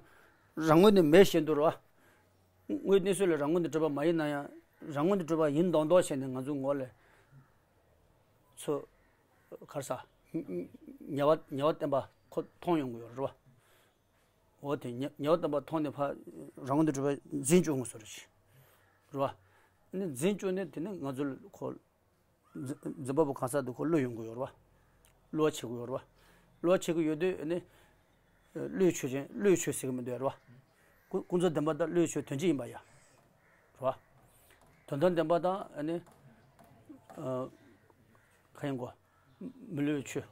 རང་ངོས་ནས་མེད་བཞིན་དུ་རེད་བ། དངོས་གནས་སུ་ལ་རང་ངོས་ནས་གྲུབ་པ་མ་ཡིན་ན་ཡང་རང་ངོས་ནས་གྲུབ་པ་ཡིན་མདོག་མདོག་བྱས་ནས་ང་ཚོའི་ངོ་ལ་ཚོ་ག་རེ་ཟ། ཉེ་བ་ཉེ་བ་བསྟན་པ་ཁོ་མཐོང་ཡོང་གི་ཡོད་རེད་བ། འོ་དེ་ཉེ་ཉེ་བ་བསྟན་པ་མཐོང་ནས་ཕར་རང་ངོས་ནས་གྲུབ་པ་འཛིན་བཅུག་དགོས་བཟོ་རེད། རེད་བ། ཨ་ནི་འཛིན་བཅུག་ནས་དེ་ནི་ང་ཚོ་ལ་ཁོ། འཛིན་འཛིན་པ་པོ་གང་ཟག་དེ་ཁོ་བློས་ཡོང་གི་ཡོད་རེད་བ། བློ་བྱེད་ཀྱི་ཡོད་རེད་བ། བློ་བྱེད་ཀྱི་ཡོད་དུས་ཨ་ནི། བློའི་ཆོས་ཅན་བློའི་ཆོས་ཟེར་གྱི་མི་འདུག་རེད་བ། ཀུན་ཀུན་རྫོབ་བདེན་པ་དང་བློའི་ཆོས་དོན་གཅིག་ཡིན་པ་ཡ། རེད་བ། དོན་དམ་བདེན་པ་དང་ཨ་ནི། ག་ཡིན་གོ། མི་བློའི་ཆོས།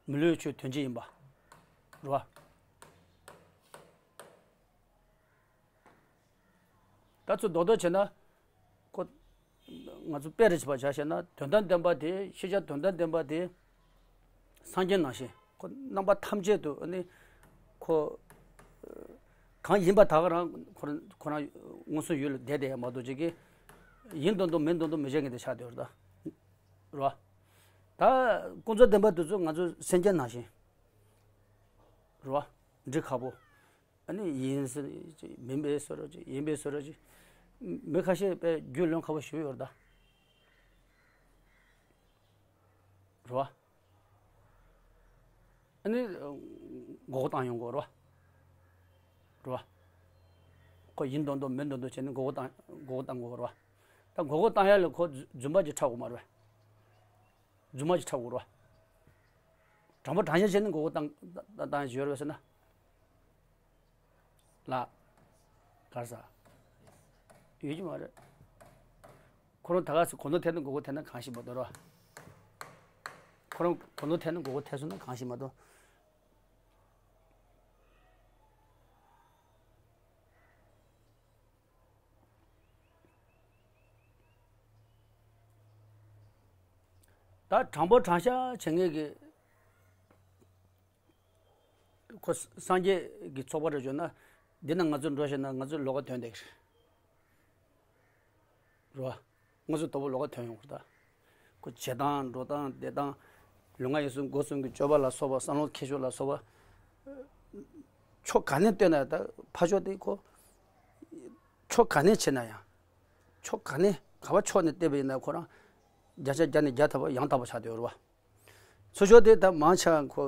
མི་བློའི་ཆོས་དོན་གཅིག་ཡིན་པ། རེད་བ། ད་ཚུར་རྡོག་རྡོག་བྱས་ན། ཁོ། ང་ཚོ་དཔེ་རེ་བྱས་པ་བྱ་བྱས་ན་དོན་དམ་བདེན་པ་དེ་ཤེས་བྱ་དོན་དམ་བདེན་པ་དེ། སངས་རྒྱས་ནང་བཞིན། ཁོ་རྣམ་པ་ཐམས་ཅད་དུ་ཨ་ནི་ཁོ་གང་ཡིན་པ་ད་ག་རང་ཁོ་རང་ཁོ་རང་མངོན་སུམ་ཡུལ་ལ་བསྡད་བསྡད་ཡ་མ་གཏོགས་ཅིག་གིས་ཡིན་མདོག་མདོག་མིན་མདོག་མདོག་མི་བྱེད་མཁན་དེ་ཆགས་བསྡད་ཡོད་རེད་ད། རེད་བ། ད་ཀུན་རྫོབ་བདེན་པ་དེ་ཚོ་ང་ཚོ་སེམས་ཅན་ནང་བཞིན་རེད་བ། འདྲི་ཁག་པོ། ཨ་ནི་ཡིན་ཟེར་ཅིག་མིན་པའི་བཟོ་འདྲ་ཅིག་ཡིན་པའི་བཟོ་འདྲ་ཅིག་མི་ཁ་ཤས་དཔེ་རྒྱུས་ལོན་ཁག་པོ་ཞིག་ཡོད་རེད་ད། རེད་བ། ཨ་ནི་མགོ་སྐོར་བཏང་ཡོང་དགོས་རེད་བ། རེད་བ། ཁོ་ཡིན་མདོག་མདོག་མིན་མདོག་མདོག་བྱས་ནས་མགོ་སྐོར་བཏང་མགོ་སྐོར་བཏང་དགོས་རེད་བ། ད་མགོ་སྐོར་བཏང་ཡ་ལ་ཁོ་རྫུན་པ་ཅིག་འཁྲབ་དགོས་མ་རེད་བ། རྫུན་མ་ཅིག་འཁྲབ་དགོས་རེད་བ། དྲང་པོ་དྲང་བཞག་བྱས་ནས་མགོ་སྐོར་བཏང་བཏང་བཏང་ཡ་ཅིག་ཡོད་རེད་བ་ཟེར་ན། ལགས། ག་རེ་ཟ། ཡོད་ཀྱི་མ་རེད། ཁོ་རང་ད་ག་སེ་གོ་ནོར་ཐེབས་ན་མགོ་སྐོར་ཐེབས་ན་གང་ཞིག་མ་གཏོགས་རོ། ཁོ་རང་གོ་ནོར་ཐེབས་ན་མགོ་སྐོར་ཐེབས་སོང་ན་གང་ཞིག་མ་གཏོགས། ད་དྲང་པོ་དྲང་བཞག་བྱེད་མཁན་གྱི་ཁོ་སངས་རྒྱས་ཀྱི་ཚོགས་པ་རེད་བྱུང་ན། འདི་ན་ང་ཚོ་འགྲོ་ཤེས་ན་ང་ཚོ་ལོགས་ཀ་ཐོན་བསྡད་ཀྱི་རེད། རེད་བ། ང་ཚོ་དོ་པོ་ལོགས་ཀ་ཐོན་ཡོང་གི་རེད་ད། ཁོ་བྱེད་སྟངས་འགྲོ་སྟངས་བསྡད་སྟངས། ལུས་ངག་ཡིད་གསུམ་སྒོ་གསུམ་གྱི་སྤྱོད་པ་ལ་སོགས་པ་བསམ་བློ་འཁྱེར་ཕྱོགས་ལ་སོགས་པ། ཕྱོགས་ག་ནས་བལྟས་ན་ད་ཕར་ཕྱོགས་དེ་ཁོ། ཕྱོགས་ག་ནས་ཕྱེ་ན་ཡང་། ཕྱོགས་ག་ནས་ག་བ་ཕྱོགས་ནས་བལྟས་པ་ཡིན་ན་ཁོ་རང་། བརྒྱ་ཆ་བརྒྱ་ནས་བརྒྱ་ཐམ་པ་ཡང་དག་པ་ཆགས་བསྡད་ཡོད་རེད་བ། ཚུར་ཕྱོགས་དེ་ད་མང་ཆེ་བ་ཁོ།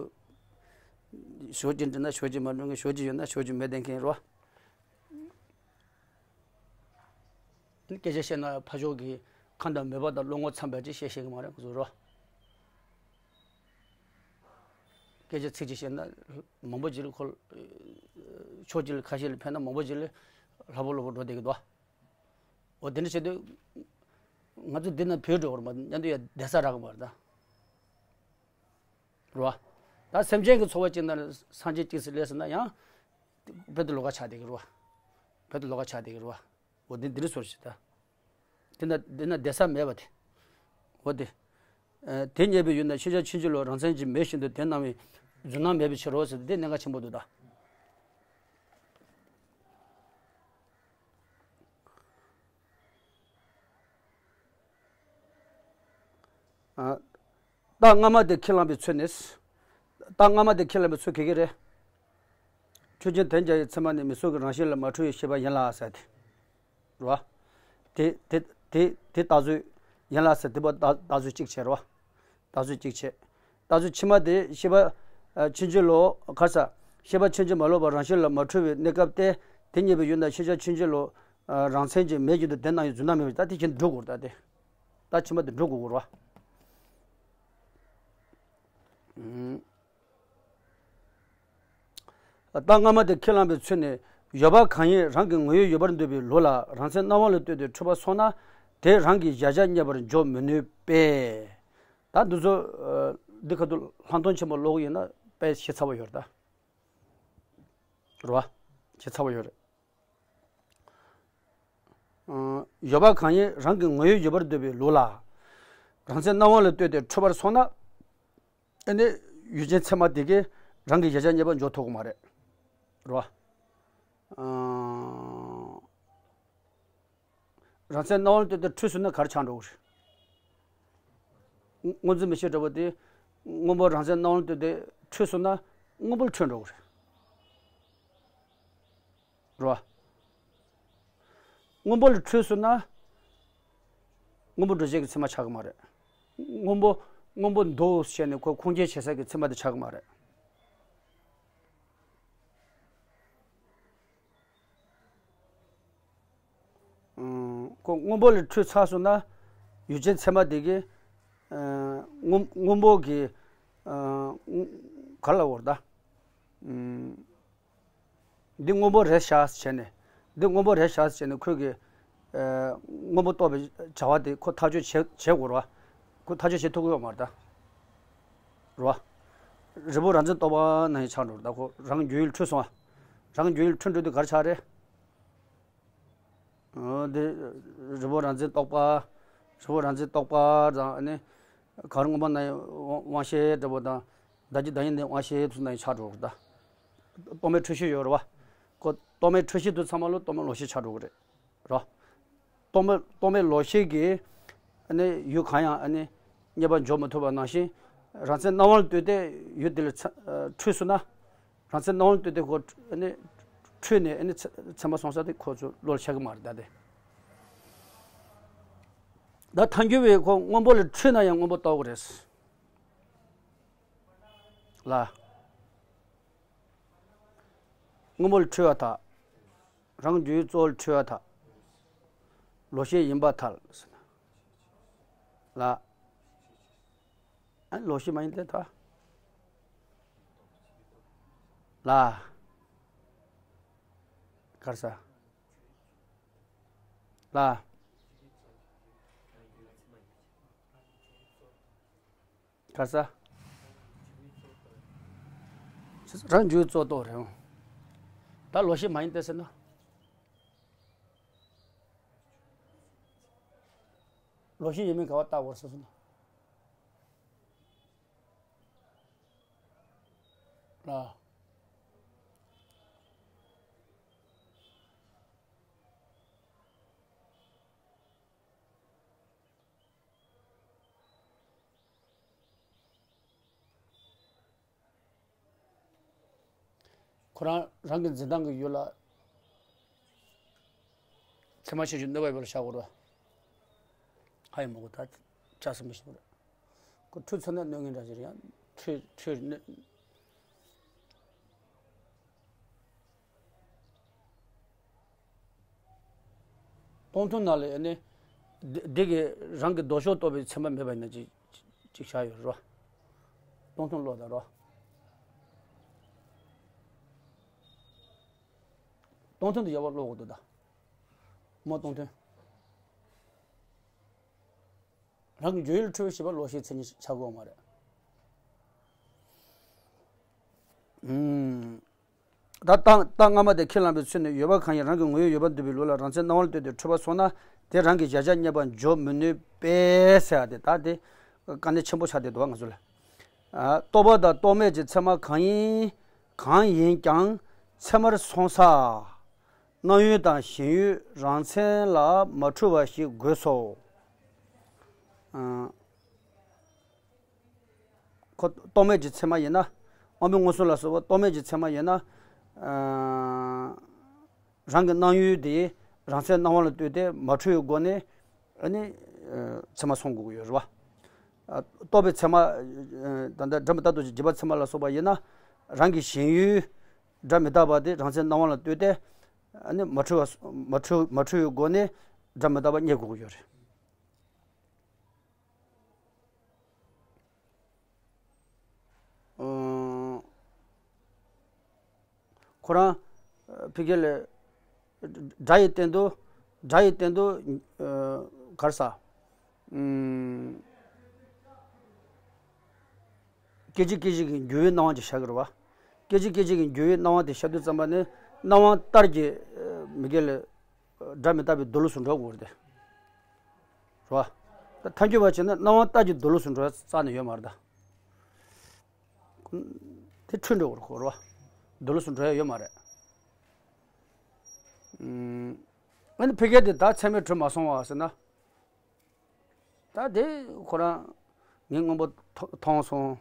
ཞོགས་ཀྱི་འདྲི་ན་ཞོགས་ཀྱི་མ་འགྲོ་མཁན། ཞོགས་ཀྱི་ཡོད་ན་ཞོགས་ཀྱི་མེད་བསྡད་མཁན་རེད་བ། སྐད་ཆ་བཤད་ན་ཕར་ཕྱོགས་ཀྱི་ཁ་དང་མོས་པ་དང་བློ་ངོར་འཚམ་པ་ཅིག་བཤད་ཤེས་ཀྱི་མ་རེད་ཁོ་ཚོ་རོ། སྐད་ཆ་ཚིག་གཅིག་བཤད་ན་མང་པོ་ཅིག་ལ་ཁོ། ཕྱོགས་གཅིག་ལ་ཁ་ཤས་ལ་ཕན་ན་མང་པོ་ཅིག་ལ་སླ་པོ་སླ་པོ་འགྲོ་བསྡད་ཀྱི་འདུག་འོ་དེ་འདྲ་བྱེད་དུས། ང་ཚོ་འདི་ན་བུད་འགྲོ་བར་མ་མཉམ་དུ་ཡ་བསྡད་ས་རག་གི་མ་རེད་ད། རེད་བ། ད་སེམས་ཅན་གྱི་ཚོགས་པ་གཅིག་ན་སངས་རྒྱས་གཅིག་སུ་སླེབས་ཟེར་ན་ཡང་། བོད་དུ་ལོགས་ཀ་ཆགས་བསྡད་ཀྱི་རེད་བ། བོད་དུ་ལོགས་ཀ་ཆགས་བསྡད་ཀྱི་རེད་བ། འོ་དེ་འདི་འདྲ་བཟོ་ཞིག་ད། དེ་ན་དེ་ན་བསྡད་ས་མེད་པ་དེ། འོ་དེ། ཨ་དེ་རྙེད་པའི་ཡུལ་ན་ཤེས་བྱ་ཕྱིན་ཅི་ལོག་རང་མཚན་གྱི་མེད་བཞིན་དུ་དེ་སྣང་བའི་རྫུན་སྣང་མེད་པའི་ཕྱིར་རོ་ཟེར་ཏེ་དེ་གནད་འགག་ཆེན་པོ་འདུག་ད། ཨ། རྟགས་སྔ་མ་དེ་ཁས་བླངས་པའི་ཚུལ་ནི། རྟགས་སྔ་མ་དེ་ཁས་བླངས་པའི་ཚུལ་ག་གི་རེད། ཆོས་ཅན་དོན་བྱ་ཡི་ཚད་མ་ནི་མིང་གཟུགས་ཀྱི་རང་བཞིན་ལ་མ་འཁྲུལ་བའི་ཤེས་པ་ཡིན་ལ་ཟེར་ཏེ། རེད་བ། དེ་དེ་དེ་དེ་ལྟ་ཚུལ་ཡིན་ལ་ཟེར་དེ་པ་ལྟ་ལྟ་ཚུལ་གཅིག་བྱས་རེད་བ། ལྟ་ཚུལ་གཅིག་བྱས། ལྟ་ཚུལ་ཕྱི་མ་དེ་ཤེས་པ་ཕྱིན་ཅི་ལོག་ག་ས། ཤེས་པ་ཕྱིན་ཅི་མ་ལོག་པ་རང་བཞིན་ལ་མ་འཁྲུལ་བའི་གནས་སྐབས་ཏེ། དེ་རྙེད་པའི་ཡུལ་ན་ཤེས་བྱ་ཕྱིན་ཅི་ལོག་རང་མཚན་གྱིས་མེད་བཞིན་དུ་དེ་སྣང་བའི་རྫུན་སྣང་མེད་པ་ད་དེ་བཞིན་སྒྲུབ་དགོས་རེད་ད་དེ། ད་ཕྱི་མ་དེ་སྒྲུབ་དགོས་རེད་བ། རྟགས་སྔ་མ་དེ་ཁས་བླངས་པའི་ཚུལ་ནི། ཡོད་པ་གང་ཡིན་རང་གི་ངོ་བོས་ཡོད་པར་འདོད་པའི་ལུགས་ལ་རང་མཚན་རྣམ་དབང་ལ་ལྟོས་ཏེ་འཁྲུལ་པ་སོང་ན། དེ་རང་གི་གཞལ་བྱ་རྙེད་པར་འཇོག་མི་ནུས་པས། ད་འདི་ཚོ་འདི་ཁ་ཐུག་ལྷག་མཐོང་ཆེན་པོ་ཀློག་གི་ཡིན་ན་དཔེ་ཞིབ་ཚགས་པོ་ཡོད་རེད་ད། རེད་བ། ཞིབ་ཚགས་པོ་ཡོད་རེད། ཡོད་པ་གང་ཡིན་རང་གི་ངོ་བོས་ཡོད་པར་འདོད་པའི་ལུགས་ལ། རང་མཚན་རྣམ་དབང་ལ་ལྟོས་ཏེ་འཁྲུལ་པར་སོང་ན། ཨ་ནི་ཡུལ་ཅན་ཚད་མ་དེ་གས་རང་གི་གཞལ་བྱ་རྙེད་པར་འཇོག་ཐུབ་ཀྱི་མ་རེད། རེད་བ། རང་མཚན་རྣམ་དབང་ལ་ལྟོས་ཏེ་འཁྲུལ་སོང་ན་ག་རེ་ཆགས་འགྲོ་གི་རེད། སྔོ་འཛིན་མིག་ཤེས་འདྲ་པོ་དེ། སྔོན་པོ་རང་མཚན་རྣམ་དབང་ལ་ལྟོས་ཏེ་འཁྲུལ་སོང་ན་སྔོན་པོ་ལ་འཁྲུལ་འགྲོ་གི་རེད། རེད་བ། སྔོན་པོ་ལ་འཁྲུལ་སོང་ན། སྔོན་པོ་འགྲོ་བྱེད་ཀྱི་ཚད་མ་ཆགས་ཀྱི་མ་རེད། སྔོན་པོ། སྔོན་པོ་འདུག་བྱས་ནས་ཁོ་ཁུངས་སྐྱེལ་བྱེད་ས་ཀྱི་ཚད་མ་དེ་ཆགས་ཀྱི་མ་རེད། ཁོ་སྔོན་པོ་ལས་འཁྲུལ་ཚར་སོང་ན། ཡུལ་ཅན་ཚད་མ་དེ་གིས། སྔོན་སྔོན་པོ་གི། ག་ལ་བོར་ད། འདི་སྔོན་པོ་རེད་ཤག་བྱས་ནས། འདི་སྔོན་པོ་རེད་ཤག་བྱས་ནས་ཁོས་གི། སྔོན་པོ་རྟོགས་པའི་བྱ་བ་དེ་ཁོ་ཐག་གཅོད་བྱེད་བྱེད་དགོས་རེད་བ། ཁོ་ཐག་གཅོད་བྱེད་ཐུབ་ཀྱི་ཡོད་མ་རེད་ད། རེད་བ། རིལ་བུ་རང་མཚན་རྟོག་པ་ནང་བཞིན་ཆགས་འགྲོ་རེད་ད་ཁོ་རང་རྒྱུད་ཡུལ་འཁྲུལ་སོང་བ། རང་རྒྱུད་ཡུལ་འཁྲུལ་འགྲོ་དུས་ག་རེ་ཆགས་རེད། འདི་རི་བོ་རང་བཙན་རྟོག་པ། རི་བོ་རང་བཙན་རྟོག་པ་དང་ཨ་ནི། གར་སྔོན་མ་ན་དབང་ཤེས་འདྲ་པོ་དང་ བདག་གི་བདག་ཉིད་ནི་དབང་ཤེས་དུ་ན་ཡང་ཆགས་འགྲོ་གི་རེད་ད། རྟོག་མེད་འཁྲུལ་ཤེས་ཡོད་རེད་བ། ཁོ་རྟོག་མེད་འཁྲུལ་ཤེས་དུ་ཚང་མ་ལོ་རྟོག་མེད་ལོག་ཤེས་ཆགས་འགྲོ་གི་རེད། རོ། རྟོག་མེད་རྟོག་མེད་ལོག་ཤེས་ཀྱིས་ཨ་ནི་ཡུལ་གང་ཡང་ཨ་ནི་རྙེད་པར་འཇོག་མི་ཐུབ་པ་ནང་བཞིན། རང་མཚན་སྣང་བ་ལ་ལྟོས་ཏེ་ཡུལ་དེ་ལ་ཚ- ཨ་འཁྲུལ་སོང་ན། རང་མཚན་སྣང་བ་ལ་ལྟོས་ཏེ་ཁོ་ཨ་ནི་འཁྲུལ་ནས་ཨ་ནི་ཚ- མཚན་མ་སོང་ས་དེ་ཁོ་ཚོ་བློ་ལ་འཆར་གི་མ་རེད་ད་དེ། ད་ཐལ་འགྱུར་བས་ཁོ་སྔོན་པོ་ལ་འཁྲུལ་ན་ཡང་སྔོན་པོ་རྟོགས་ཀྱི་རེད། ལ། སྔོན་པོ་ལ་འཁྲུལ་བ་དག་རང་རྒྱུའི་གཙོ་བོ་ལ་འཁྲུལ་བ་དག་ལོག་ཤེས་ཡིན་པར་ཐལ། ལ། ཨ་ལོག་ཤེས་མ་ཡིན་ཏེ་ད། ལ། གར་ས། ལ། གར་ས། རང་རྒྱུའི་གཙོ་རྟོགས་རེད། ད་ལོག་ཤེས་མ་ཡིན་ཏེ་ཟེར་ན། ལོག་ཤེས་ཡིན་མིན་ག་བ་བརྟག་དགོས་ཟེར་སོང་ན། ལ། ཁོ་རང་རང་གི་འཛིན་སྟངས་ཀྱི་ཡུལ་ལ་ཚད་མ་ཤེས་བཞིན་གནོད་པ་ཡོད་པར་བཞག་དགོས་རེད། ཧ་ཡང་མ་གོ་ད་ཆགས་སུ་མི་ཤེས་པ་རེད། ཁོ་འཁྲུལ་ཚར་ན་གནོད་ངན་འདྲ་ཞིག་རེད། ཡང་འཁྲུལ་འཁྲུལ་གནོད། སྟོང་ཐུན་ནང་ལ་ཨ་ནི་འདི་འདི་གི་རང་གི་ལྡོག་ཕྱོགས་རྟོགས་པའི་ཚད་མ་མེད་པ་ཡིན་ན་ཅིག་ཅིག་བཞག་ཡོད་རེད་བ། སྟོང་ཐུན་ཀློག་དང་རོ། སྟོང་ཐུན་དུ་ཡལ་བ་ཀློག་དགོས་འདུག་ད། མོ་སྟོང་ཐུན། རང་གི་བརྗོད་ཡུལ་འཁྲུལ་བའི་ཤེས་པ་ལོག་ཤེས་མཚན་ཉིད་ཆགས་དགོས་མ་རེད། ཨུམ། ད་རྟགས་རྟགས་སྔ་མ་དེ་ཁས་བླངས་པའི་ཚུལ་ནི། ཡོད་པ་གང་ཡིན་རང་གི་ངོ་བོས་ཡོད་པར་འདོད་པའི་ལུགས་ལ་རང་མཚན་སྣང་བ་ལ་ལྟོས་ཏེ་འཁྲུལ་པ་སོང་ན། དེ་རང་གི་གཞལ་བྱ་རྙེད་པར་འཇོག་མི་ནུས་པས་ཟེར་བ་དེ་ད་དེ་དཀའ་གནད་ཆེན་པོ་ཆགས་བསྡད་འདུག་བ་ང་ཚོ་ལ། ཨ། རྟོག་པ་དང་རྟོག་མེད་ཀྱི་ཚད་མ་གང་ཡིན། གང་ཡིན་ཀྱང་ཚད་མར་སོང་ས། སྣང་ཡུལ་དང་ཞེན་ཡུལ་རང་མཚན་ལ་མ་འཁྲུལ་བ་ཞིག་དགོས་སོ། ཨ། ཁོ་རྟོག་མེད་ཀྱི་ཚད་མ་ཡིན་ན། དབང་པོའི་མངོན་སུམ་ལ་སོགས་པ་རྟོག་མེད་ཀྱི་ཚད་མ་ཡིན་ན། ཨ། རང་གི་སྣང་ཡུལ་དེ་རང་མཚན་སྣང་བ་ལ་ལྟོས་ཏེ་མ་འཁྲུལ་བའི་སྒོ་ནས་ཨ་ནི་ཚད་མ་སོང་དགོས་ཀྱི་ཡོད་རེད་བ། རྟོག་པའི་ཚད་མ་ད་ལྟ་སྒྲ་མི་རྟག་ཏུ་འཇིག་པ་ཚད་མ་ལ་སོགས་པ་ཡིན་ན། རང་གི་ཞེན་ཡུལ་སྒྲ་མི་རྟག་པ་དེ་རང་མཚན་སྣང་བ་ལ་ལྟོས་ཏེ་ཨ་ནི་མ་འཁྲུལ་བ་མ་འཁྲུལ་མ་འཁྲུལ་བའི་སྒོ་ནས་སྒྲ་མི་རྟག་པ་རྙེད་དགོས་ཀྱི་ཡོད་རེད། ཁོ་རང་ཕ་གི་ལ་སྒྲ་ཡི་སྟེང་དུ་སྒྲ་ཡི་སྟེང་དུ་གར་ས། སྐད་ཅིག་སྐད་ཅིག་གི་འགྱུ་བའི་སྣང་བ་ཅིག་ཤར་གི་རེད་བ། སྐད་ཅིག་སྐད་ཅིག་གི་འགྱུ་བའི་སྣང་བ་དེ་ཤར་དུས་ཙམ་པ་ནི་སྣང་བ་ལྟར་གྱི་མི་དགེ་ལས་སྒྲ་མི་རྟག་པའི་མདོ་ལས་སུ་འགྲོ་དགོས་རེད་དེ། རེད་བ། ད་ཐལ་འགྱུར་བ་བྱས་ན་སྣང་བ་ལྟར་གྱི་མདོ་ལས་སུ་འགྲོ་ཡ་རྩ་ནས་ཡོད་མ་རེད་ད། དེ་འཁྲུལ་འགྲོ་དགོས་རེད་བ། མདོ་ལས་སུ་འགྲོ་ཡ་ཡོད་མ་རེད། ཨ་ནི་ཕ་གི་དེ་ད་ཚད་མས་འཁྲུལ་མ་སོང་བ་ཟེར་ན། ད་དེ་ཁོ་རང་ངས་སྔོན་པོ་མཐོང་སོང་།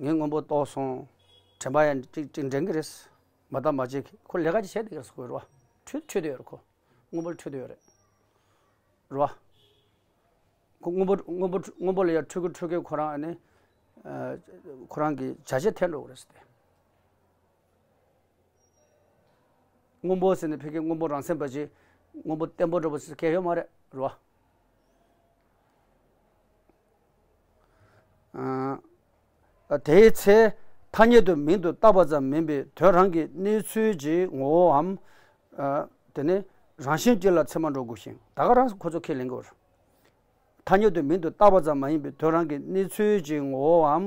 ངས་སྔོན་པོ་རྟོགས་སོང་། དྲན་པ་ཡང་ཅིག་ཅིག་འདྲེན་གི་རེད། མ་བརྟགས་མ་དཔྱད་ཁོ་ལས་ཀ་ཅིག་བྱས་བསྡད་ཀྱི་རེད་ཟེར་གི་རེད་བ། འཁྲུལ་འཁྲུལ་བསྡད་ཡོད་རེད་ཁོ། སྔོན་པོ་ལ་འཁྲུལ་བསྡད་ཡོད་རེད། རེད་བ། ཁོ་སྔོན་པོ་སྔོན་པོ་སྔོན་པོ་ལ་ཡང་འཁྲུལ་གི་འཁྲུལ་གི་ཁོ་རང་ཨ་ནི། ཁོ་རང་གི་བྱ་བྱེད་འཐེན་འགྲོ་གི་རེད་ཟེར་ཏེ། སྔོན་པོ་ཟེར་ནས་ཕ་གི་སྔོན་པོ་རང་མཚན་པ་ཅིག་སྔོན་པོ་བརྟན་པོ་འདྲ་པོ་ཟེར་མཁན་ཡོད་མ་རེད་རོ། ཨ། དེའི་ཚེ་ཐ་སྙད་དུ་མིང་དུ་བཏགས་པ་ཙམ་མིན་པའི་དོན་རང་གི་གནས་ཚུལ་གྱི་ངོ་བོའམ། ཨ། དེ་ནི་རང་བཞིན་གཅིག་ལ་ཚད་མར་འགྲོ་དགོས་ཤིང་ད་ག་རང་ཁོ་ཚོ་ཁས་ལེན་དགོས། ཐ་སྙད་དུ་མིང་དུ་བཏགས་པ་ཙམ་མ་ཡིན་པའི་དོན་རང་གི་གནས་ཚུལ་གྱི་ངོ་བོའམ་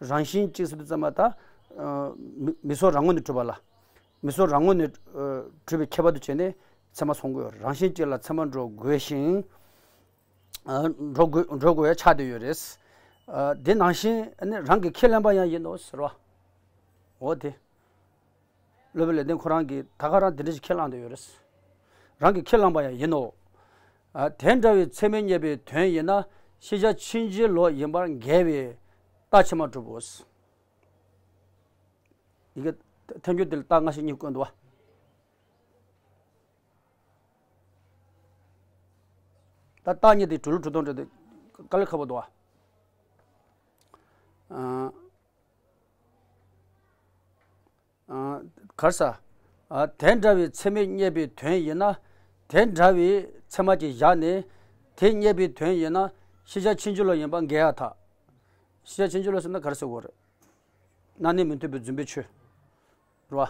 རང་བཞིན་གཅིག་ཟེར་དུས་ཙམ་པ་ད། མི་མིག་སོགས་རང་ངོས་ནས་གྲུབ་པ་ལ། མིག་སོགས་རང་ངོས་ནས་གྲུབ་པའི་ཁྱད་པར་དུ་བྱས་ནས་ཚད་མ་སོང་དགོས་ཡོད་རེད། རང་བཞིན་གཅིག་ལ་ཚད་མར་འགྲོ་དགོས་ཤིང་། འགྲོ་དགོས་འགྲོ་དགོས་ཡ་ཆགས་བསྡད་ཡོད་རེད། ཨ། དེ་ནང་བཞིན་ནི་རང་གིས་ཁས་ལེན་པ་ཡང་ཡིན་ནོ་ཟེར་བ། འོ་དེ། སློབ་དཔོན་ལེགས་ལྡན་ཁོ་རང་གིས་ད་ག་རང་དེ་འདྲ་ཞིག་ཁས་བླངས་བསྡད་ཡོད་རེད། རང་གིས་ཁས་བླངས་པ་ཡང་ཡིན་ནོ། ཨ། དེ་འདྲ་བའི་ཚད་མས་རྙེད་པའི་དོན་ཡིན་ན་ཤེས་བྱ་ཕྱིན་ཅི་ལོག་ཡིན་པར་འགལ་བའི་རྟགས་ཕྱི་མ་གྲུབ་བོ། ཡི་གེ་ཐལ་འགྱུར་དེ་ལ་རྟགས་སྔ་ཕྱི་གཉིས་བཀོད་འདུག་བ། ད་རྟགས་གཉིས་དེ་གྲུབ་ལུགས་གྲུབ་སྟངས་འདྲ་དེ་དཀའ་ལས་ཁག་པོ་འདུག་བ། ཨ། ཨ། ག་རེ་ཟ། ཨ། དེ་འདྲ་བའི་ཚད་མས་རྙེད་པའི་དོན་ཡིན་ན། དེ་འདྲ་བའི་ཚད་མ་ཅིག་བཞག་ནས་དེ་རྙེད་པའི་དོན་ཡིན་ན་ཤེས་བྱ་ཕྱིན་ཅི་ལོག་ཡིན་པ་འགལ་ཡ་ཐག་ཤེས་བྱ་ཕྱིན་ཅི་ལོག་ཟེར་ན་ག་རེ་ཟེར་དགོས་རེད། སྣང་གནས་མི་མཐུན་པའི་རྫུན་པའི་ཆོས། རེད་བ།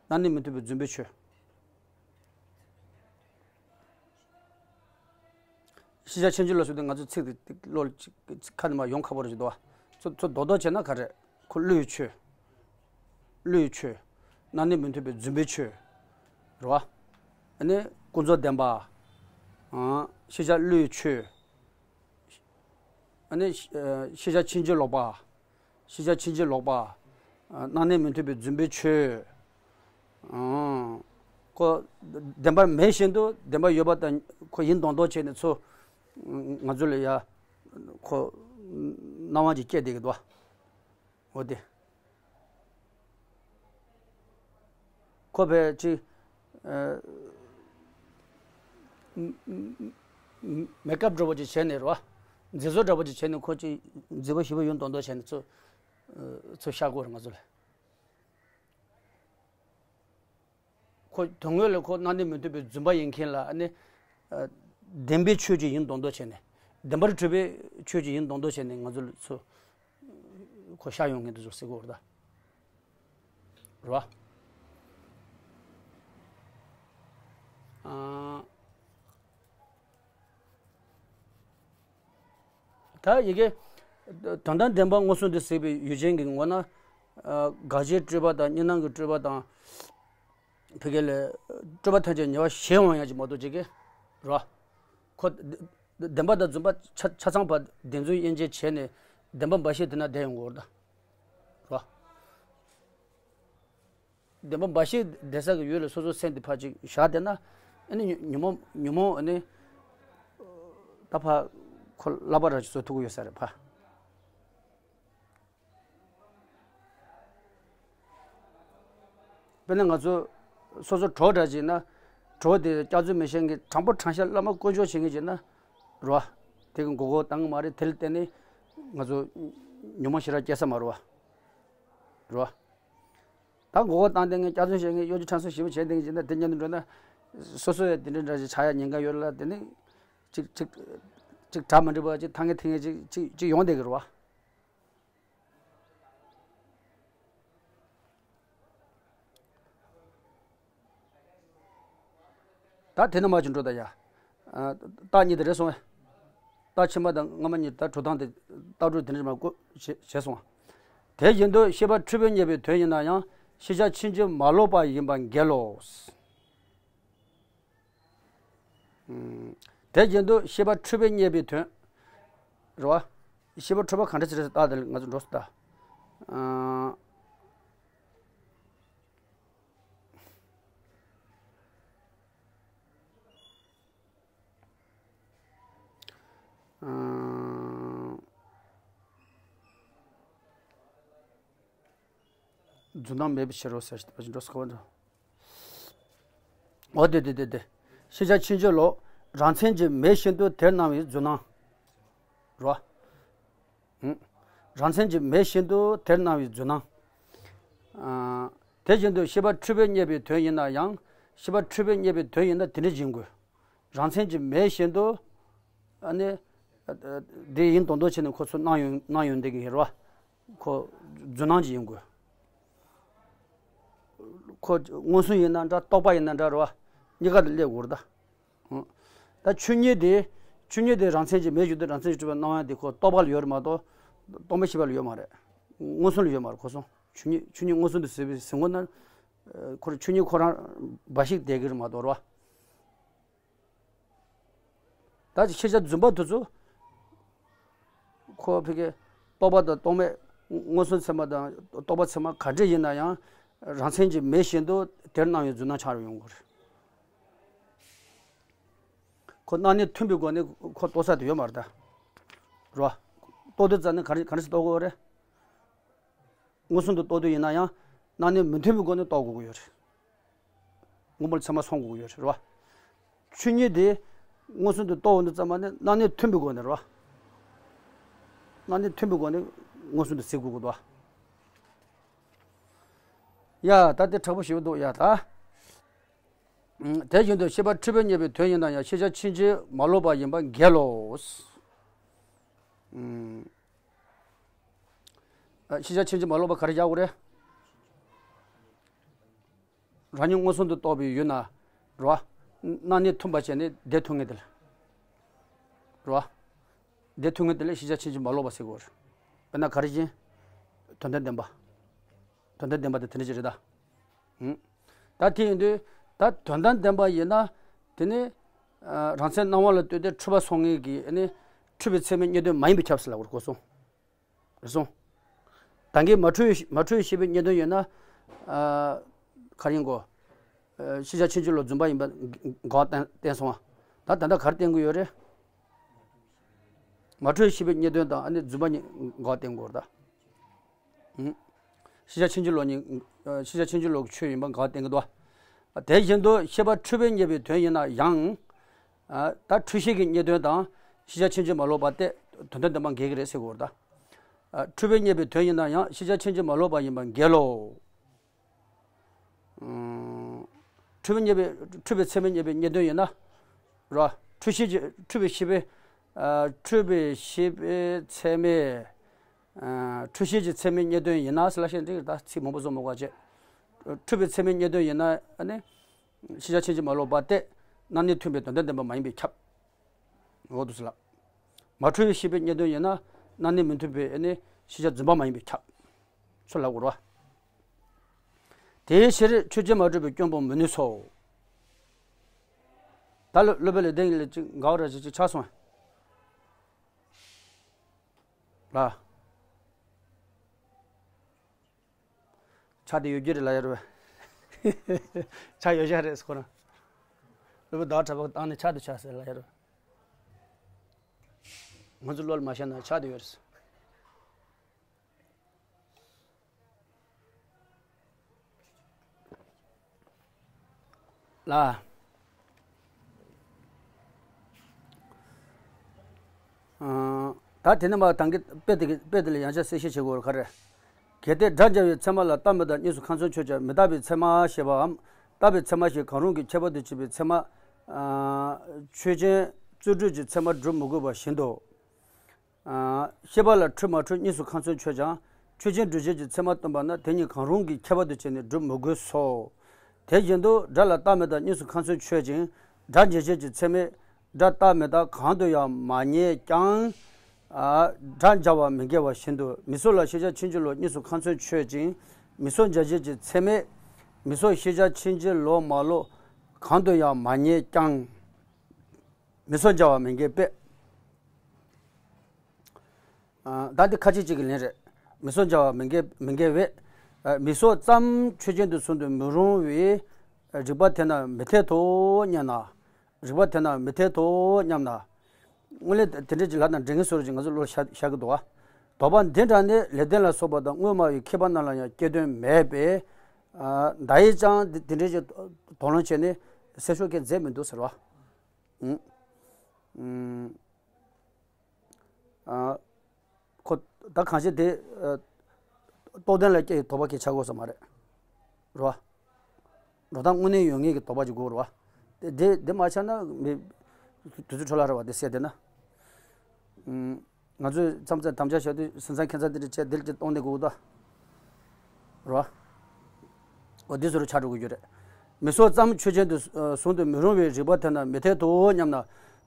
སྣང་གནས་མི་མཐུན་པའི་རྫུན་པའི་ཆོས། ཤེས་བྱ་ཕྱིན་ཅི་ལོག་ཟེར་དུས་ང་ཚོ་ཚིག་དེ་བློ་ལ་ཅིག་ཁ་ནས་མར་ཡོང་ཁག་པོ་རེད་ཅེས་འདུག་བ། ཚུར་ཚུར་རྡོག་རྡོག་བྱས་ན་ག་རེ། ཁོ་བློའི་ཆོས། བློའི་ཆོས། སྣང་གནས་མི་མཐུན་པའི་རྫུན་པའི་ཆོས། རེད་བ། ཨ་ནི་ཀུན་རྫོབ་བདེན་པ། ཨ། ཤེས་བྱ་བློའི་ཆོས། ཨ་ནི་ཤེས་བྱ་ཕྱིན་ཅི་ལོག་པ། ཤེས་བྱ་ཕྱིན་ཅི་ལོག་པ། སྣང་གནས་མི་མཐུན་པའི་རྫུན་པའི་ཆོས། ཁོ་བདེན་པར་མེད་བཞིན་དུ་བདེན་པར་ཡོད་པ་དང་ཁོ་ཡིན་མདོག་མདོག་བྱས་ནས་ཚུར་ང་ཚོ་ལ་ཡ་ཁོ་སྣང་བ་ཅིག་སྐྱེས་བསྡད་ཀྱི་འདུག་འོ་དེ། ཁོ་བས་ཅི། ཨ། མེ་ཀབ་འདྲ་པོ་ཅིག་བྱས་ནས་རེད་བ། མཛེས་བཟོ་འདྲ་པོ་ཅིག་བྱས་ནས་ཁོ་ཅི་མཛེས་པོ་ཞེ་པོ་ཡོད་མདོག་མདོག་བྱས་ནས་ཚུར། ཚུར་ཤར་དགོས་རེད་ང་ཚོ་ལ། ཁོ་དོན་དངོས་ལ་ཁོ་སྣང་གནས་མི་མཐུན་པའི་རྫུན་པ་ཡིན་མཁན་ལ་ཨ་ནི། ཨ། བདེན་པའི་ཆོས་ཅིག་ཡིན་མདོག་མདོག་བྱས་ནས། བདེན་པར་གྲུབ་པའི་ཆོས་ཅིག་ཡིན་མདོག་མདོག་བྱས་ནས་ང་ཚོ་ལ་ཚུར་ཁོ་ཤར་ཡོང་མཁན་དེ་ཚོ་ཟེར་དགོས་རེད་ད། རེད་བ། ཨ། ད་ཡི་གེ་དོན་དམ་བདེན་པ་མངོན་སུམ་དུ་གཟིགས་པའི་ཡུལ་ཅན་གྱི་ངོ་ན། ཨ། དགག་བྱའི་སྤྲོས་པ་དང་གཉིས་སྣང་གི་སྤྲོས་པ་དང་། ཕ་གི་ལ་སྤྲོས་པ་ཐམས་ཅད་ཉེ་བར་ཞེན་འོང་ཡ་ཅིག་མ་གཏོགས་ཅིག་གི་རོ། ཁོ་བདེན་པ་དང་རྫུན་པ་ཆ་ཆ་ཚང་བར་བདེན་རྫུན་དབྱེ་འབྱེད་བྱས་ནས་བདེན་པ་འབའ་ཞིག་དེ་ན་བསྡད་ཡོང་གི་ཡོད་རེད་ད། རོ། བདེན་པ་འབའ་ཞིག་བསྡད་ས་གི་ཡུལ་ལ་སོ་སོའི་སེམས་དེ་ཕར་ཅིག་བཞག་བསྡད་ན། ཨ་ནི་ཉོན་མོངས་ཉོན་མོངས་ཨ་ནི་ད་ཕར་ཁོ་བསླབ་པ་ར་ཅིག་བཟོ་ཐུབ་ཀྱི་ཡོད་ས་རེད་ཕ། དཔེར་ན་ང་ཚོ་སོ་སོ་གྲོགས་འདྲ་ཅིག་ན། གྲོགས་དེ་སྐྱག་རྫུན་མི་བཤད་མཁན་དྲང་པོ་དྲང་བཞག་བླ་མ་དཀོན་མཆོག་བྱེད་མཁན་ཅིག་ན། རོ། དེ་གི་མགོ་སྐོར་བཏང་གི་མ་རེད། དེ་ལ་བརྟེན་ནས་ང་ཚོ་ཉོན་མོངས་ཞེ་དྲག་སྐྱེ་ས་མ་རེད་བ། རོ། ད་མགོ་སྐོར་བཏང་བསྡད་མཁན་སྐྱག་རྫུན་བཤད་མཁན་གཡོ་སྒྱུ་ཁྲམ་གསུམ་ཞེ་པོ་བྱས་བསྡད་མཁན་ཅིག་ན་དེ་མཉམ་དུ་འགྲོ་ན། སོ་སོ་ཡང་དེ་འདྲ་འདྲ་ཞིག་ཆགས་ཡ་ཉེན་ཁ་ཡོད་ལ། དེ་ནི་ཅིག་ཅིག་ཅིག་གྲ་མི་འགྲིག་པ་ཅིག་ཐང་ངེ་ཐིང་ངེ་ཅིག་ཅིག་ཅིག་ཡོང་བསྡད་ཀྱི་རེད་བ། ད་དེ་ནས་མར་ཅིག་འགྲོ་ད་ཡ། ཨ། རྟགས་གཉིས་དེ་རེད་སོང་བས། རྟགས་ཕྱི་མ་དང་སྔ་མ་གཉིས་ད་གྲུབ་སྟངས་དེ་རྟགས་གྲུབ་དེ་འདྲ་མར་བཀོད་བྱས་བྱས་སོང་བ། དེ་བཞིན་དུ་ཤེས་པ་འཁྲུལ་པས་རྙེད་པའི་དོན་ཡིན་ན་ཡང་ཤེས་བྱ་ཕྱིན་ཅི་མ་ལོག་པ་ཡིན་པ་འགལ་ལོ། དེ་བཞིན་དུ་ཤེས་པ་འཁྲུལ་པས་རྙེད་པའི་དོན། རེད་བ། ཤེས་པ་འཁྲུལ་པ་གང་འདྲ་ཞིག་རེད་ཟེར་ལྟ་དེ་ང་ཚོ་འགྲོ་སོང་ད། ཨ། ཨ། རྫུན་སྣང་མེད་པའི་ཕྱིར་རོ་ཟེར་ཞིག་འགྲོ་སོང་། འོ་དེ་དེ་དེ་དེ། ཤེས་བྱ་ཕྱིན་ཅི་ལོག་རང་མཚན་གྱིས་མེད་བཞིན་དུ་དེར་སྣང་བའི་རྫུན་སྣང་། རོ། ཧུམ། རང་མཚན་གྱིས་མེད་བཞིན་དུ་དེར་སྣང་བའི་རྫུན་སྣང་། ཨ། དེ་བཞིན་དུ་ཤེས་པ་འཁྲུལ་པས་རྙེད་པའི་དོན་ཡིན་ན་ཡང་ཤེས་པ་འཁྲུལ་པས་རྙེད་པའི་དོན་ཡིན་ན་དེ་འདྲ་ཡིན་དགོས། རང་མཚན་གྱིས་མེད་བཞིན་དུ། ཨ་ནི། དེ་ཡིན་མདོག་མདོག་བྱས་ནས་ཁོ་ཚོ་སྣང་ཡོང་སྣང་ཡོང་བསྡད་ཀྱི་ཡོད་རེད་བ། ཁོ་རྫུན་སྣང་ཅིག་ཡིན་དགོས། ཁོ་མངོན་སུམ་ཡིན་ན་འདྲ་རྟོག་པ་ཡིན་ན་འདྲ་རེད་བ། གཉིས་ཀ་དེ་སླེབས་དགོས་རེད་ད། ཨང་། ད་ཆོས་ཉིད་དེ། ཆོས་ཉིད་དེ་རང་མཚན་གྱིས་མེད་བཞིན་དུ་རང་མཚན་གྱིས་གྲུབ་པའི་སྣང་བ་དེ་ཁོ་རྟོག་པ་ལ་ཡོད་རེད་མ་གཏོགས། རྟོག་མེད་ཤེས་པ་ལ་ཡོད་མ་རེད། མངོན་སུམ་ལ་ཡོད་མ་རེད་ཁོ་སོང་། ཆོས་ཉིད་ཆོས་ཉིད་མངོན་སུམ་དུ་གཟིགས་པའི་གཟིགས་ངོ་ན། ཁོ་ཆོས་ཉིད་ཁོ་རང་འབའ་ཞིག་བསྡད་ཀྱི་རེད་མ་གཏོགས་རེད་བ། ད་ཅིག་ཤེས་བྱ་རྫུན་པ་དེ་ཚོ། ཁོ་ཕ་གི་ རྟོག་པ་དང་རྟོག་མེད། མངོན་སུམ་ཚད་མ་དང་རྟོག་པ་ཚད་མ་ག་འདྲ་ཡིན་ན་ཡང་རང་མཚན་གྱིས་མེད་བཞིན་དུ་དེར་སྣང་བའི་རྫུན་སྣང་འཆར་ཡོང་གི་རེད། ཁོ་སྣང་གནས་མཐུན་པའི་སྒོ་ནས་ཁོ་རྟོགས་ས་དེ་ཡོད་མ་རེད་ད། རོ། རྟོགས་དུས་ཙམ་ནས་ག་རེ་ག་རེ་ཞིག་རྟོགས་དགོས་རེད། མངོན་སུམ་དུ་རྟོགས་དུས་ཡིན་ན་ཡང་སྣང་གནས་མི་མཐུན་པའི་སྒོ་ནས་རྟོགས་དགོས་ཀྱི་ཡོད་རེད། དངོས་པོར་ཚད་མ་སོང་དགོས་ཀྱི་ཡོད་རེད་རོ། ཆོས་ཉིད་དེ་མངོན་སུམ་དུ་རྟོགས་འོང་དུས་ཙམ་པ་ནས་སྣང་གནས་མཐུན་པའི་སྒོ་ནས་རོ། སྣང་གནས་མཐུན་པའི་སྒོ་ནས་མངོན་སུམ་དུ་གཟིགས་དགོས་ཀྱི་འདུག་ཡ་ད་དེ་དྲག་པོ་ཞེ་པོ་འདུག་ཡ་ད། དེ་བཞིན་དུ་ཤེས་པ་འཁྲུལ་པས་རྙེད་པའི་དོན་ཡིན་ན་ཡང་ཤེས་བྱ་ཕྱིན་ཅི་མ་ལོག་པ་ཡིན་པ་འགལ་ལོ། ཤེས་བྱ་ཕྱིན་ཅི་མ་ལོག་པ་ག་རེ་བཞག་དགོས་རེད། རང་ཉིད་མངོན་སུམ་དུ་རྟོགས་པའི་ཡུལ་ན་རོ། སྣང་གནས་མཐུན་པ་བྱས་ནས་བདེན་མཐོང་མཁན་དེ་ལ་རོ། བདེན་མཐོང་མཁན་དེ་ལ་ཤེས་བྱ་ཕྱིན་ཅི་མ་ལོག་པ་ཟེར་དགོས་རེད། དཔེར་ན་ག་རེ་བཞིན། དོན་དམ་བདེན་པ། དོན་དམ་བདེན་པ་དེ་དེ་འདྲ་ཅིག་རེད་ད། ད་དེ་ཡིན་དུས་ད་དོན་དམ་བདེན་པ་ཡིན་ན་དེ་ནི་རང་མཚན་སྣང་བ་ལ་ལྟོས་ཏེ་འཁྲུལ་པ་སོང་ངེས་ཀྱི་ནི་འཁྲུལ་པའི་ཚད་མའི་རྙེད་དོན་མ་ཡིན་པས་ཁྱབ་ཟེར་ལབ་པར་གོ་སོང་། རེད་སོང་། ད་གིན་མ་འཁྲུལ་མ་འཁྲུལ་ཤེས་པའི་རྙེད་དོན་ཡོད་ན། ག་རེ་ཡིན་གོ། ཤེས་བྱ་ཕྱིན་ཅི་ལོག་རྫུན་པ་ཡིན་པ་འགལ་བ་བསྟན་བསྟན་སོང་བ། ད་ད་ལྟ་ག་རེ་བསྟན་གྱི་ཡོད་རེད། མ་འཁྲུལ་ཤེས་པའི་རྙེད་དོན་དང་ཨ་ནི་རྫུན་པ་གཉིས་འགལ་བ་བསྟན་དགོས་རེད་ད། ཤེས་བྱ་ཕྱིན་ཅི་ལོག་གཉིས། ཤེས་བྱ་ཕྱིན་ཅི་ལོག་གི་ཆོས་ཡིན་པ་འགལ་བ་བསྟན་གྱི་འདུག་དེ་བཞིན་དུ་ཤེས་པ་འཁྲུལ་པས་རྙེད་པའི་དོན་ཡིན་ན་ཡང་། ད་འཁྲུལ་ཤེས་ཀྱི་རྙེད་དོན་དང་ཤེས་བྱ་ཕྱིན་ཅི་མ་ལོག་པ་སྟེ་དོན་དམ་བདེན་པ་འགལ་གྱི་རེད་ཟེར་དགོས་རེད་ད། འཁྲུལ་པས་རྙེད་པའི་དོན་ཡིན་ན་ཡང་ཤེས་བྱ་ཕྱིན་ཅི་མ་ལོག་པ་ཡིན་པ་འགལ་ལོ། འཁྲུལ་པས་རྙེད་པའི་འཁྲུལ་པའི་ཚད་མས་རྙེད་པའི་རྙེད་དོན་ཡིན་ན། རོ། འཁྲུལ་ཤེས་ཀྱི་འཁྲུལ་པའི་ཤེས་པའི། འཁྲུལ་པའི་ཤེས་པའི་ཚད་མས། འཁྲུལ་ཤེས་ཀྱི་ཚད་མས་རྙེད་དོན་ཡིན་ན་ཟེར་ལ་ཤེས་འགྲིག་ད་ཚིག་མང་པོ་བཟོ་མི་དགོས་བྱས། འཁྲུལ་པའི་ཚད་མས་རྙེད་དོན་ཡིན་ན་ཨ་ནི། ཤེས་བྱ་ཕྱིན་ཅི་མ་ལོག་པ་སྟེ། སྣང་གནས་མཐུན་པའི་དོན་དམ་བདེན་པ་མ་ཡིན་པས་ཁྱབ། འོ་འདུག་སེ་ལབ། མ་འཁྲུལ་བའི་ཤེས་པའི་རྙེད་དོན་ཡིན་ན་སྣང་གནས་མི་མཐུན་པའི་ཨ་ནི་ཤེས་བྱ་རྫུན་པ་མ་ཡིན་པས་ཁྱབ། ཚུར་ལབ་དགོས་རེད་བ། དེའི་ཕྱིར་ཆོས་ཅན་མ་གྲུབ་པའི་སྐྱོན་སྤོང་མི་ནུས་སོ། ད་ལོ་སློབ་དཔོན་ལེགས་ལྡན་ལ་ཅིག་འགལ་བ་ར་ཅིག་ཅིག་ཆགས་སོང་། ལ། ཆགས་དེ་ཡོད་རྒྱུ་རེད་ལ་ཡ་རུ། ཆགས་ཡོད་ཤག་རེད་ཟེར་ཁོ་རང་། སློབ་དཔོན་ཟླ་བ་གྲགས་པ་བཏང་ནས་ཆགས་དུ་ཆགས་ཟེར་ལ་ཡ་རུ། ང་ཚོ་བློ་ལ་མ་ཤར་ན་ཆགས་དུ་ཡོད་རེད། ལ། ཨ། ད་དེ་ནས་མར་ད་གིན་དཔེ་དེ་གི་དཔེ་དེ་ལ་ཡང་བསྐྱར་གསལ་བཤད་བྱེད་དགོས་རེད་ག་རེ། གལ་ཏེ་སྒྲ་སྦྱར་བའི་ཚད་མ་ལ་རྟག་མི་རྟག་གཉིས་སུ་ཁ་ཚོན་ཆོད་ཀྱང་མི་རྟག་པའི་ཚད་མ་ཞེས་པའམ་རྟག་པའི་ཚད་མ་ཞེས་གང་རུང་གི་ཁྱད་པར་དུ་བྱས་པའི་ཚད་མ། ཨ། ཆོས་ཅན་རྩོད་སྒྲུབ་ཀྱི་ཚད་མར་སྒྲུབ་མི་དགོས་པ་བཞིན་དུ། ཤེས་པ་ལ་འཁྲུལ་མ་འཁྲུལ་གཉིས་སུ་ཁ་ཚོན་ཆོད་ཀྱང་ཆོས་ཅན་སྒྲུབ་བྱེད་ཀྱི་ཚད་མ་སྟོན་པ་ན་དེ་གཉིས་གང་རུང་གི་ཁྱད་པར་དུ་བྱས་ནས་སྒྲུབ་མི་དགོས་སོ། དེ་བཞིན་དུ་སྒྲ་ལ་རྟག་མི་རྟག་གཉིས་སུ་ཁ་ཚོན་ཆོད་ཅིང་སྒྲ་འཇལ་བྱེད་ཀྱི་ཚད་མས་སྒྲ་རྟག་མི་རྟག་གང་དུ་ཡང་མ་ངེས་ཀྱང་། སྒྲ་སྦྱར་བ་མི་འགལ་བ་བཞིན་དུ་མིང་གཟུགས་ལ་ཤེས་བྱ་ཕྱིན་ཅི་ལོག་གཉིས་སུ་ཁ་ཚོན་ཆོད་ཅིང་མིང་གཟུགས་འཇལ་བྱེད་ཀྱི་ཚད་མས་མིང་གཟུགས་ཤེས་བྱ་ཕྱིན་ཅི་ལོག་མ་ལོག་གང་དུ་ཡང་མ་ངེས་ཀྱང་། མིང་གཟུགས་འཇལ་བ་མི་འགལ་བས། ད་འདི་ཁ་ཅིག་ཅིག་གི་ལན་རེད། མིང་གཟུགས་འཇལ་བ་མི་འགལ་མི་འགལ་བས། མིང་གཟུགས་ཙམ་ཆོས་ཅན་དུ་བཟུང་དུ་མི་རུང་བའི་རིགས་པ་དེ་ན་མི་འཐད་དོ་སྙམ་ན། རིགས་པ་དེ་ན་མི་འཐད་དོ་སྙམ་ན། དངོས་གནས་དེ་འདྲ་ཅིག་ལབ་ན་འགྲིག་གི་བཟོ་འདྲ་ཅིག་ང་ཚོ་བློར་ཤར་ཤར་གི་འདུག་བ། དོགས་པ་འདི་འདྲ་ནི་ལེགས་ལྡན་ལ་སོགས་པ་དང་དངོས་སྨྲ་བའི་མཁས་པ་རྣམས་ལ་ཡང་སྐྱེ་དོན་མེད་པས། ད་ཡིས་ཀྱང་དེ་འདྲ་ཅིག་དོགས་སློང་བྱས་ནས་སེལ་ཕྱོགས་སྐད་མཛད་མི་འདུག་ཟེར་བ། ཨུ། ཨུ། ཨ། ཁོ་ད་གང་ཞིག་དེ། ཨ། རྟོགས་ལྡན་ལ་སྐྱེ་ཡི་དོགས་པ་སྐྱེ་ཆགས་དགོས་ས་མ་རེད། རེད་བ། འགྲོ་སྟངས་དངོས་གནས་ཡོད་ངེས་ཀྱི་དོགས་པ་ཅིག་དགོས་རེད་བ། དེ་དེ་དེ་མ་ཆགས་ན་མི། དུས་ཚོད་འཕྲོ་བརླག་རེད་བ་དེ་བཤད་བསྡད་ན། ཨུ། ང་ཚོས་མཚམས་མཚམས་དམ་བཅའ་བཞག་དུས་སེམས་ཙམ་ཁྱད་མཚར་དེ་འདྲ་བྱས་དེ་ལ་ཅིག་གཏོང་བསྡད་དགོས་ད། རེད་བ། འོ་དེ་ཚོ་རུ་ཆགས་འགྲོ་གི་ཡོད་རེད། མིང་གཟུགས་ཙམ་ཆོས་ཅན་དུ་བཟུང་དུ་མི་རུང་བའི་རིགས་པ་དེ་ན་མི་འཐད་དོ་སྙམ་ན།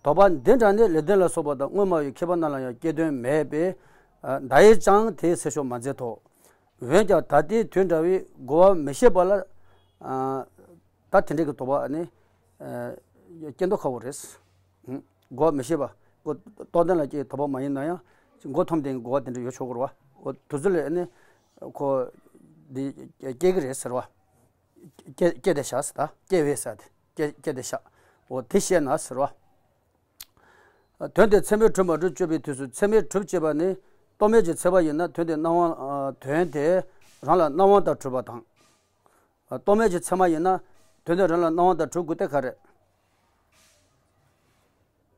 དོགས་པ་འདི་འདྲ་ནི་ལེགས་ལྡན་ལ་སོགས་པ་དང་དངོས་སྨྲ་བའི་མཁས་པ་རྣམས་ལ་ཡང་སྐྱེ་དོན་མེད་པས། ད་ཡིས་ཀྱང་དེའི་སེལ་ཕྱོགས་མ་མཛད་དོ། འོན་ཀྱང་ད་ལྟའི་དུས་འདྲ་བའི་གོ་བ་མི་ཤེས་པ་ལ། ད་དེ་འདྲའི་གི་དོགས་པ་ནི། སྐྱེ་མདོག་ཁ་པོ་རེད། གོ་བ་མི་ཤེས་པ། ཁོ་རྟོགས་ལྡན་ལ་སྐྱེ་བའི་དོགས་པ་མ་ཡིན་ན་ཡང་ མགོ་འཐོམས་ཏེ་གོ་བ་དེ་འདྲ་ཡོད་ཆོག་གི་རེད་བ། འོ་དུས་ཚོད་ལ་ཨ་ནི་ཁོ་འདི་སྐྱེ་གི་རེད་ཟེར་བ། སྐྱེ་སྐྱེ་དེ་བཞག་ཟེར་ད། སྐྱེ་བས་ཟེར་དེ་སྐྱེ་སྐྱེ་དེ་བཞག་འོ་དེ་བཤད་ན་ཟེར་བ། དོན་དེ་ཚད་མས་གྲུབ་མ་གྲུབ་དཔྱོད་པའི་དུས་སུ་ཚད་མས་གྲུབ་ཅེས་པ་ནི་རྟོག་མེད་ཀྱི་ཚད་མ་ཡིན་ན་དོན་དེ་སྣང་བ། དོན་དེ་རང་ལ་སྣང་བ་དང་གྲུབ་པ་དང་། རྟོག་མེད་ཀྱི་ཚད་མ་ཡིན་ན་དོན་དེ་རང་ལ་སྣང་བ་དང་གྲུབ་དགོས་དེ་ག་རེད།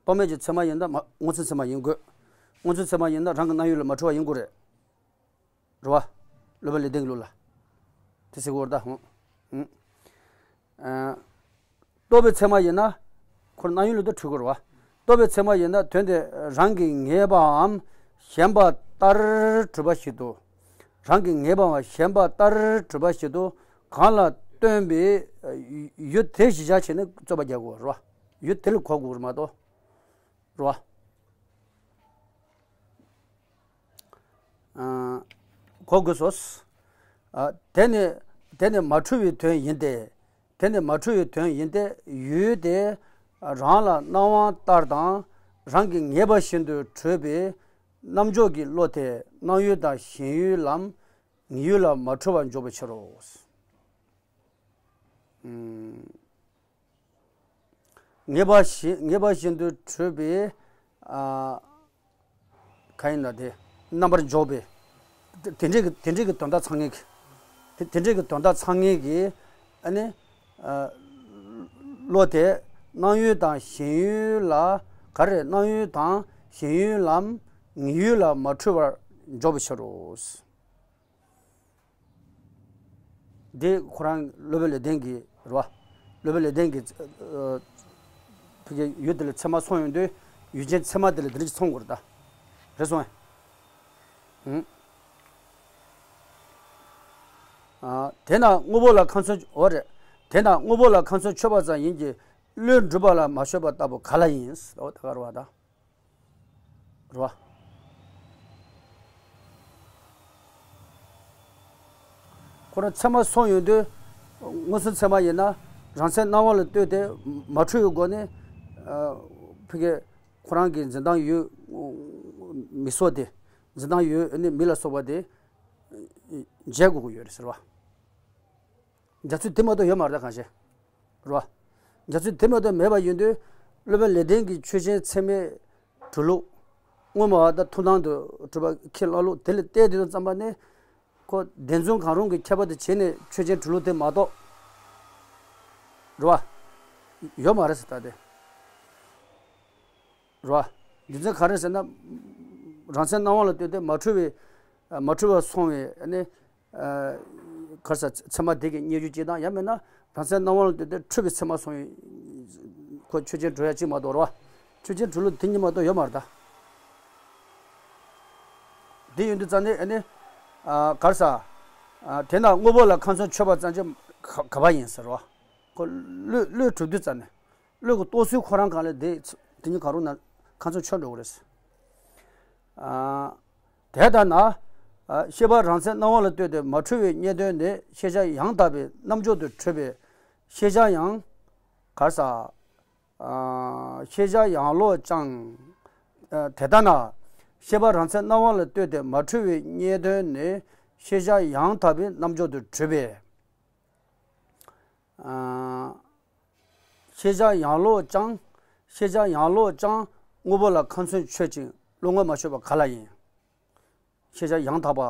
རྟོག་མེད་ཀྱི་ཚད་མ་ཡིན་ན་མ་སྔོ་འཛིན་ཚད་མ་ཡིན་དགོས། སྔོ་འཛིན་ཚད་མ་ཡིན་ན་རང་གི་སྣང་ཡུལ་ལ་མ་འཁྲུལ་བ་ཡིན་དགོས་རེད། རེད་བ། སློབ་དཔོན་ལེགས་ལྡན་གྱི་ལུགས་ལ། དེ་ཟེར་གྱི་ཡོད་རེད་ད། ཧུང་། ཧུང་། ཨ། རྟོག་པའི་ཚད་མ་ཡིན་ན། ཁོ་སྣང་ཡུལ་ལ་ད་འཁྲུལ་དགོས་རེད་བ། རྟོག་པའི་ཚད་མ་ཡིན་ན་དོན་དེ་རང་གིས་ངེས་པའམ་ཞེན་པ་ལྟར་གྲུབ་པ་ཞིག་ཏུ། རང་གིས་ངེས་པའམ་ཞེན་པ་ལྟར་གྲུབ་པ་ཞིག་ཏུ་གང་ལ་སྟོན་པའི་ཡུལ་དེ་གཞིར་བཞག་བྱས་ནས་རྩོད་པ་རྒྱག་དགོས་རེད་བ། ཡུལ་དེ་ལ་གོ་དགོས་རེད་མ་གཏོགས། རེད་བ། ཨ། གོ་དགོས་སོ། ཨ། དེ་ནི་དེ་ནི་མ་འཁྲུལ་བའི་དོན་ཡིན་ཏེ། དེ་ནི་མ་འཁྲུལ་བའི་དོན་ཡིན་ཏེ་ཡུལ་དེ་རང་ལ་སྣང་བ་ལྟར་དང་རང་གིས་ངེས་པ་བཞིན་དུ་གྲུབ་པའི་རྣམ་འཇོག་གི་བློ་དེ་སྣང་ཡུལ་དང་ཞེན་ཡུལ་ལམ་ངེས་ཡུལ་ལ་མ་འཁྲུལ་བར་འཇོག་པའི་ཕྱིར་རོ། ཨུམ། ངེས་པ་བཞིན་ངེས་པ་བཞིན་དུ་གྲུབ་པའི། ཨ། གང་ཡིན་ན་དེ་རྣམ་པར་འཇོག་པའི། དེ་དེ་འདྲའི་གི་དེ་འདྲའི་གི་དོན་དག་ཚང་ངེས་ཀྱི། དེ་དེ་འདྲའི་གི་དོན་དག་ཚང་ངེས་ཀྱི། ཨ་ནི། ཨ། བློ་དེ་སྣང་ཡུལ་དང་ཞེན་ཡུལ་ལ། ག་རེ། སྣང་ཡུལ་དང་ཞེན་ཡུལ་ལམ་ངེས་ཡུལ་ལ་མ་འཁྲུལ་བར་འཇོག་པའི་ཕྱིར་རོ། འདི་ཁོ་རང་སློབ་དཔོན་ལེགས་ལྡན་གྱི་རེད་བ། སློབ་དཔོན་ལེགས་ལྡན་གྱི། ཨ། ཕ་གི་ཡུལ་དེ་ལ་ཚད་མ་སོང་ཡོང་དུས་ཡུལ་ཅན་ཚད་མ་དེ་ལ་དེ་འདྲ་ཅིག་མཚུངས་དགོས་རེད་ད། རེད་སོང་ངས། ཨང་། ཨ། དེས་ན་དངོས་པོ་ལ་ཁ་ཚོན། འོ་རེད། དེས་ན་དངོས་པོ་ལ་ཁ་ཚོན་ཆོད་པ་ཙམ་ཡིན་གྱི་བློས་འགྲུབ་པ་ལ་མ་ཆོད་པ་ལྟ་བུ་ག་ལ་ཡིན། འོ་ད་ག་རེད་བ་ད། རེད་བ། ཁོ་རང་ཚད་མ་སོང་ཡོང་དུས། མངོན་སུམ་ཚད་མ་ཡིན་ན་རང་མཚན་སྣང་བ་ལ་ལྟོས་ཏེ་མ་འཁྲུལ་བའི་སྒོ་ནས། ཨ། ཕ་གི་ཁོ་རང་གི་འཛིན་སྟངས་ཡོད། མིག་སོགས་དེ། འཛིན་སྟངས་ཡོད་ནི་མིག་ལ་སོགས་པ་དེ་འབྱེད་དགོས་ཀྱི་ཡོད་རེད་ཟེར་བ། འབྱེད་ཚུལ་དེ་མ་གཏོགས་ཡོད་མ་རེད་ད་གང་ཤེས། རེད་བ། འབྱེད་ཚུལ་དེ་མ་གཏོགས་མེད་པ་ཡིན་དུས། སློབ་དཔོན་ལེགས་ལྡན་གྱི་ཆོས་ཅན་ཚད་མའི་གྲུབ་ལུགས། དངོས་སྨྲ་བ་དང་ཐུགས་སྣང་དུ་གྲུབ་པ་ཁས་བླངས་ལུགས་དེ་ལ་བལྟས་དུས་ཙམ་པ་ནས། ཁོ་བདེན་རྫུན་གང་རུང་གི་ཁྱད་པར་དེ་བྱས་ནས་ཆོས་ཅན་གྲུབ་ལུགས་དེ་མ་གཏོགས། རེད་བ། ཡོད་མ་རེད་ཟེར་ད་དེ། རེད་བ། རྒྱུ་མཚན་ག་རེ་ཟེར་ན། རང་མཚན་སྣང་བ་ལ་ལྟོས་ཏེ་མ་འཁྲུལ་བའི། མ་འཁྲུལ་བར་སོང་བའི་ནི། ག་རེ་ཟེར། ཚད་མ་དེ་གི་རྙེད་རྒྱུ་གཅིག་དང་། ཡང་མིན་ན་རང་མཚན་སྣང་བ་ལ་ལྟོས་ཏེ་འཁྲུལ་བའི་ཚད་མ་སོང་བའི། ཁོ་ཆོས་ཅན་གྲུབ་ཡ་གཅིག་མ་གཏོགས། རེད་བ། ཆོས་ཅན་གྲུབ་ལུགས་དེ་གཉིས་མ་གཏོགས་ཡོད་མ་རེད་ད། དེ་ཡིན་དུས་ཙང་ནས་ཨ་ནི། ཨ། ག་རེ་ཟེར། ཨ། དེས་ན་དངོས་པོ་ལ་ཁ་ཚོན་ཆོད་པ་ཙམ་གྱིས་ག་ག་པར་ཡིན་ཟེར་བ། ཁོ་བློས་བློས་གྲུབ་དུས་ཙང་ནས། བློ་གི་རྟོགས་ཚུལ་ཁོ་རང་སྒང་ལ་དེ་དེ་གཉིས་གང་རུང་ན་ཁ་ཚོན་ཆོད་འགྲོ་གི་རེད། ཨ། དེ་ལྟར་ན། ཨ། ཤེས་པ་རང་མཚན་སྣང་བ་ལ་ལྟོས་ཏེ་མ་འཁྲུལ་བའི་རྙེད་དོན་ནི་ཤེས་བྱ་ཡང་དག་པའི་རྣམ་འཇོག་ཏུ་གྲུབ་པས་ཤེས་བྱ་ཡང་། ག་རེ་ཟེར། ཨ། ཤེས་བྱ་ཡང་ལོག་ཀྱང་། ཨ། དེ་ལྟར་ན། ཤེས་པ་རང་མཚན་སྣང་བ་ལ་ལྟོས་ཏེ་མ་འཁྲུལ་བའི་རྙེད་དོན་ནི་ཤེས་བྱ་ཡང་དག་པའི་རྣམ་འཇོག་ཏུ་གྲུབ་པས། ཨ། ཤེས་བྱ་ཡང་ལོག་ཀྱང་། ཤེས་བྱ་ཡང་ལོག་ཀྱང་དངོས་པོ་ལ་ཁ་ཚོན་ཆོད་ཅིང་བློ་ངོར་མ་ཆོད་པ་ག་ལ་ཡིན། ཤེས་བྱ་ཡང་དག་པ།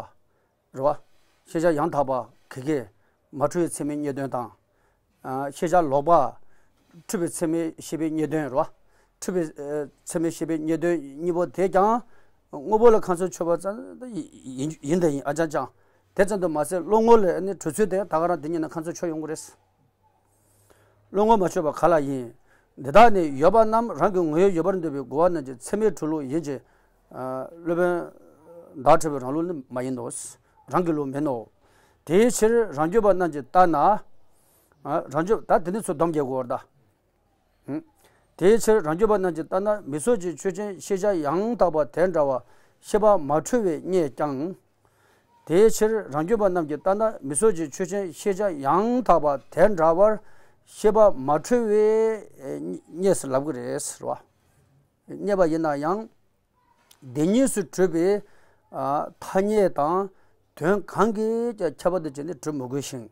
རེད་བ། ཤེས་བྱ་ཡང་དག་པ་ག་གི་མ་འཁྲུལ་བའི་ཚད་མའི་རྙེད་དོན་དང་། ཨ། ཤེས་བྱ་ལོག་པ། འཁྲུལ་པའི་ཚད་མའི་ཤེས་པའི་རྙེད་དོན། རེད་བ། འཁྲུལ་པའི། ཨ། ཚད་མའི་ཤེས་པའི་རྙེད་དོན་གཉིས་པོ་དེ་ཀྱང་དངོས་པོ་ལ་ཁ་ཚོན་ཆོད་པ་ཙམ་ཡིན་ཡིན་ཡིན་དང་ཡིན། ཨ་ཅང་ཅང་། དེ་ཙམ་དུ་མ་ཟད་བློ་ངོར་ལ་ནི་གྲུབ་ཚུལ་དེ་ད་ག་རང་དེ་གཉིས་ནི་ཁ་ཚོན་ཆོད་ཡོང་གི་རེད། བློ་ངོར་མ་ཆོད་པ་ག་ལ་ཡིན། འདི་དག་ནི་ཡོད་པ་རྣམས་རང་གི་ངོ་བོས་ཡོད་པར་འདོད་པའི་རྒོལ་བ་རྣམས་ཀྱི་ཚད་མའི་གྲུབ་ལུགས་ཡིན་གྱི། ཨ། སློབ་དཔོན་བདག་ཕྲ་བའི་རང་ལུགས་ནི་མ་ཡིན་ནོ། རང་གི་ལུགས་མིན་ནོ། དེའི་ཕྱིར་རང་རྒྱུད་པ་རྣམས་ཀྱིས་ལྟ་ན། ཨ། རང་རྒྱུད། ད་དེ་ནི་ཚུར་སྡོམ་རྒྱག་དགོས་པར་གདའ། ཧུམ། དེའི་ཕྱིར་རང་རྒྱུད་པ་རྣམས་ཀྱིས་ལྟ་ན་མིག་སོགས་ཀྱི་ཆོས་ཅན་ཤེས་བྱ་ཡང་དག་པ་དེ་འདྲ་བ་ཤེས་པ་མ་འཁྲུལ་བས་རྙེད་ཀྱང་། དེའི་ཕྱིར་རང་རྒྱུད་པ་རྣམས་ཀྱིས་ལྟ་ན་མིག་སོགས་ཀྱི་ཆོས་ཅན་ཤེས་བྱ་ཡང་དག་པ་དེ་འདྲ་བར་ཤེས་པ་མ་འཁྲུལ་བས་རྙེད་ཟེར་ལབ་ཀྱི་རེད་ཟེར་བ། རྙེད་པ་ཡིན་ན་ཡང་ བདེན་གཉིས་སུ་གྲུབ་པའི་ཨ་ཐ་སྙད་དང་དོན་གང་གིས་ཀྱང་ཁྱད་པར་དུ་བྱས་ནས་གྲུབ་མི་དགོས་ཤིང་།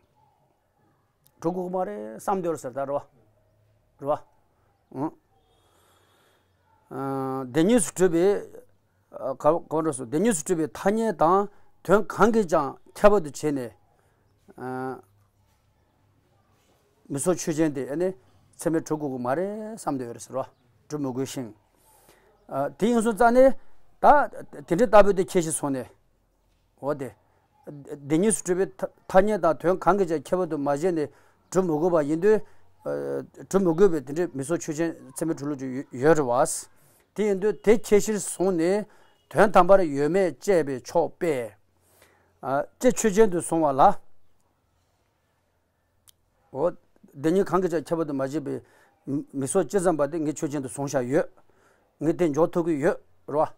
གྲུབ་དགོས་ཀྱི་མ་རེད་བསམ་སྡོད་ཟེར་ད་རེད་བ། རེད་བ། ཨང་། ཨ་བདེན་གཉིས་སུ་གྲུབ་པའི་ཨ་ག་ག་འགྲོ་སོང་། བདེན་གཉིས་སུ་གྲུབ་པའི་ཐ་སྙད་དང་དོན་གང་གིས་ཀྱང་ཁྱད་པར་དུ་བྱས་ནས་ཨ་མི་སྲོག་ཆོས་ཅན་དེ་ཨ་ནི་ཚད་མས་གྲུབ་དགོས་ཀྱི་མ་རེད་བསམ་སྡོད་ཡོད་རེད་ཟེར་བ། གྲུབ་མི་དགོས་ཤིང་། ཨ་དེ་ཡིན་སོང་ཙང་ནས་ད་དེ་འདྲའི་ལྟ་བུ་དེ་ཁྱད་གཞི་བཟུང་ནས། འོ་དེ། བདེན་གཉིས་སུ་གྲུབ་པའི་ཐ་ཐ་སྙད་དང་དོན་གང་གིས་ཀྱང་ཁྱད་པར་དུ་མ་བྱས་ནས་གྲུབ་མི་དགོས་པ་ཡིན་དུས། ཨ་གྲུབ་མི་དགོས་པའི་དེ་འདྲའི་མི་སྲོག་ཆོས་ཅན་ཚད་མས་གྲུབ་ལུགས་ཅིག་ཡོད་ཡོད་རེད་བ། དེ་ཡིན་དུས་དེ་ཁྱད་གཞིར་བཟུང་ནས་དོན་དམ་པར་ཡོད་མེད་དཔྱད་པའི་ཕྱོགས་པས། ཨ་དཔྱད་ཆོས་ཅན་དུ་བཟུང་བ་ལ། འོ། བདེན་གཉིས་གང་གིས་ཀྱང་ཁྱད་པར་དུ་མ་བྱས་པའི་མི་མི་སྲོག་ཅི་ཙམ་པ་དེ་ངས་ཆོས་ཅན་དུ་བཟུང་བཞག་ཡོད། ངས་དེ་འཇོག་ཐུབ་ཀྱི་ཡོད་རེད་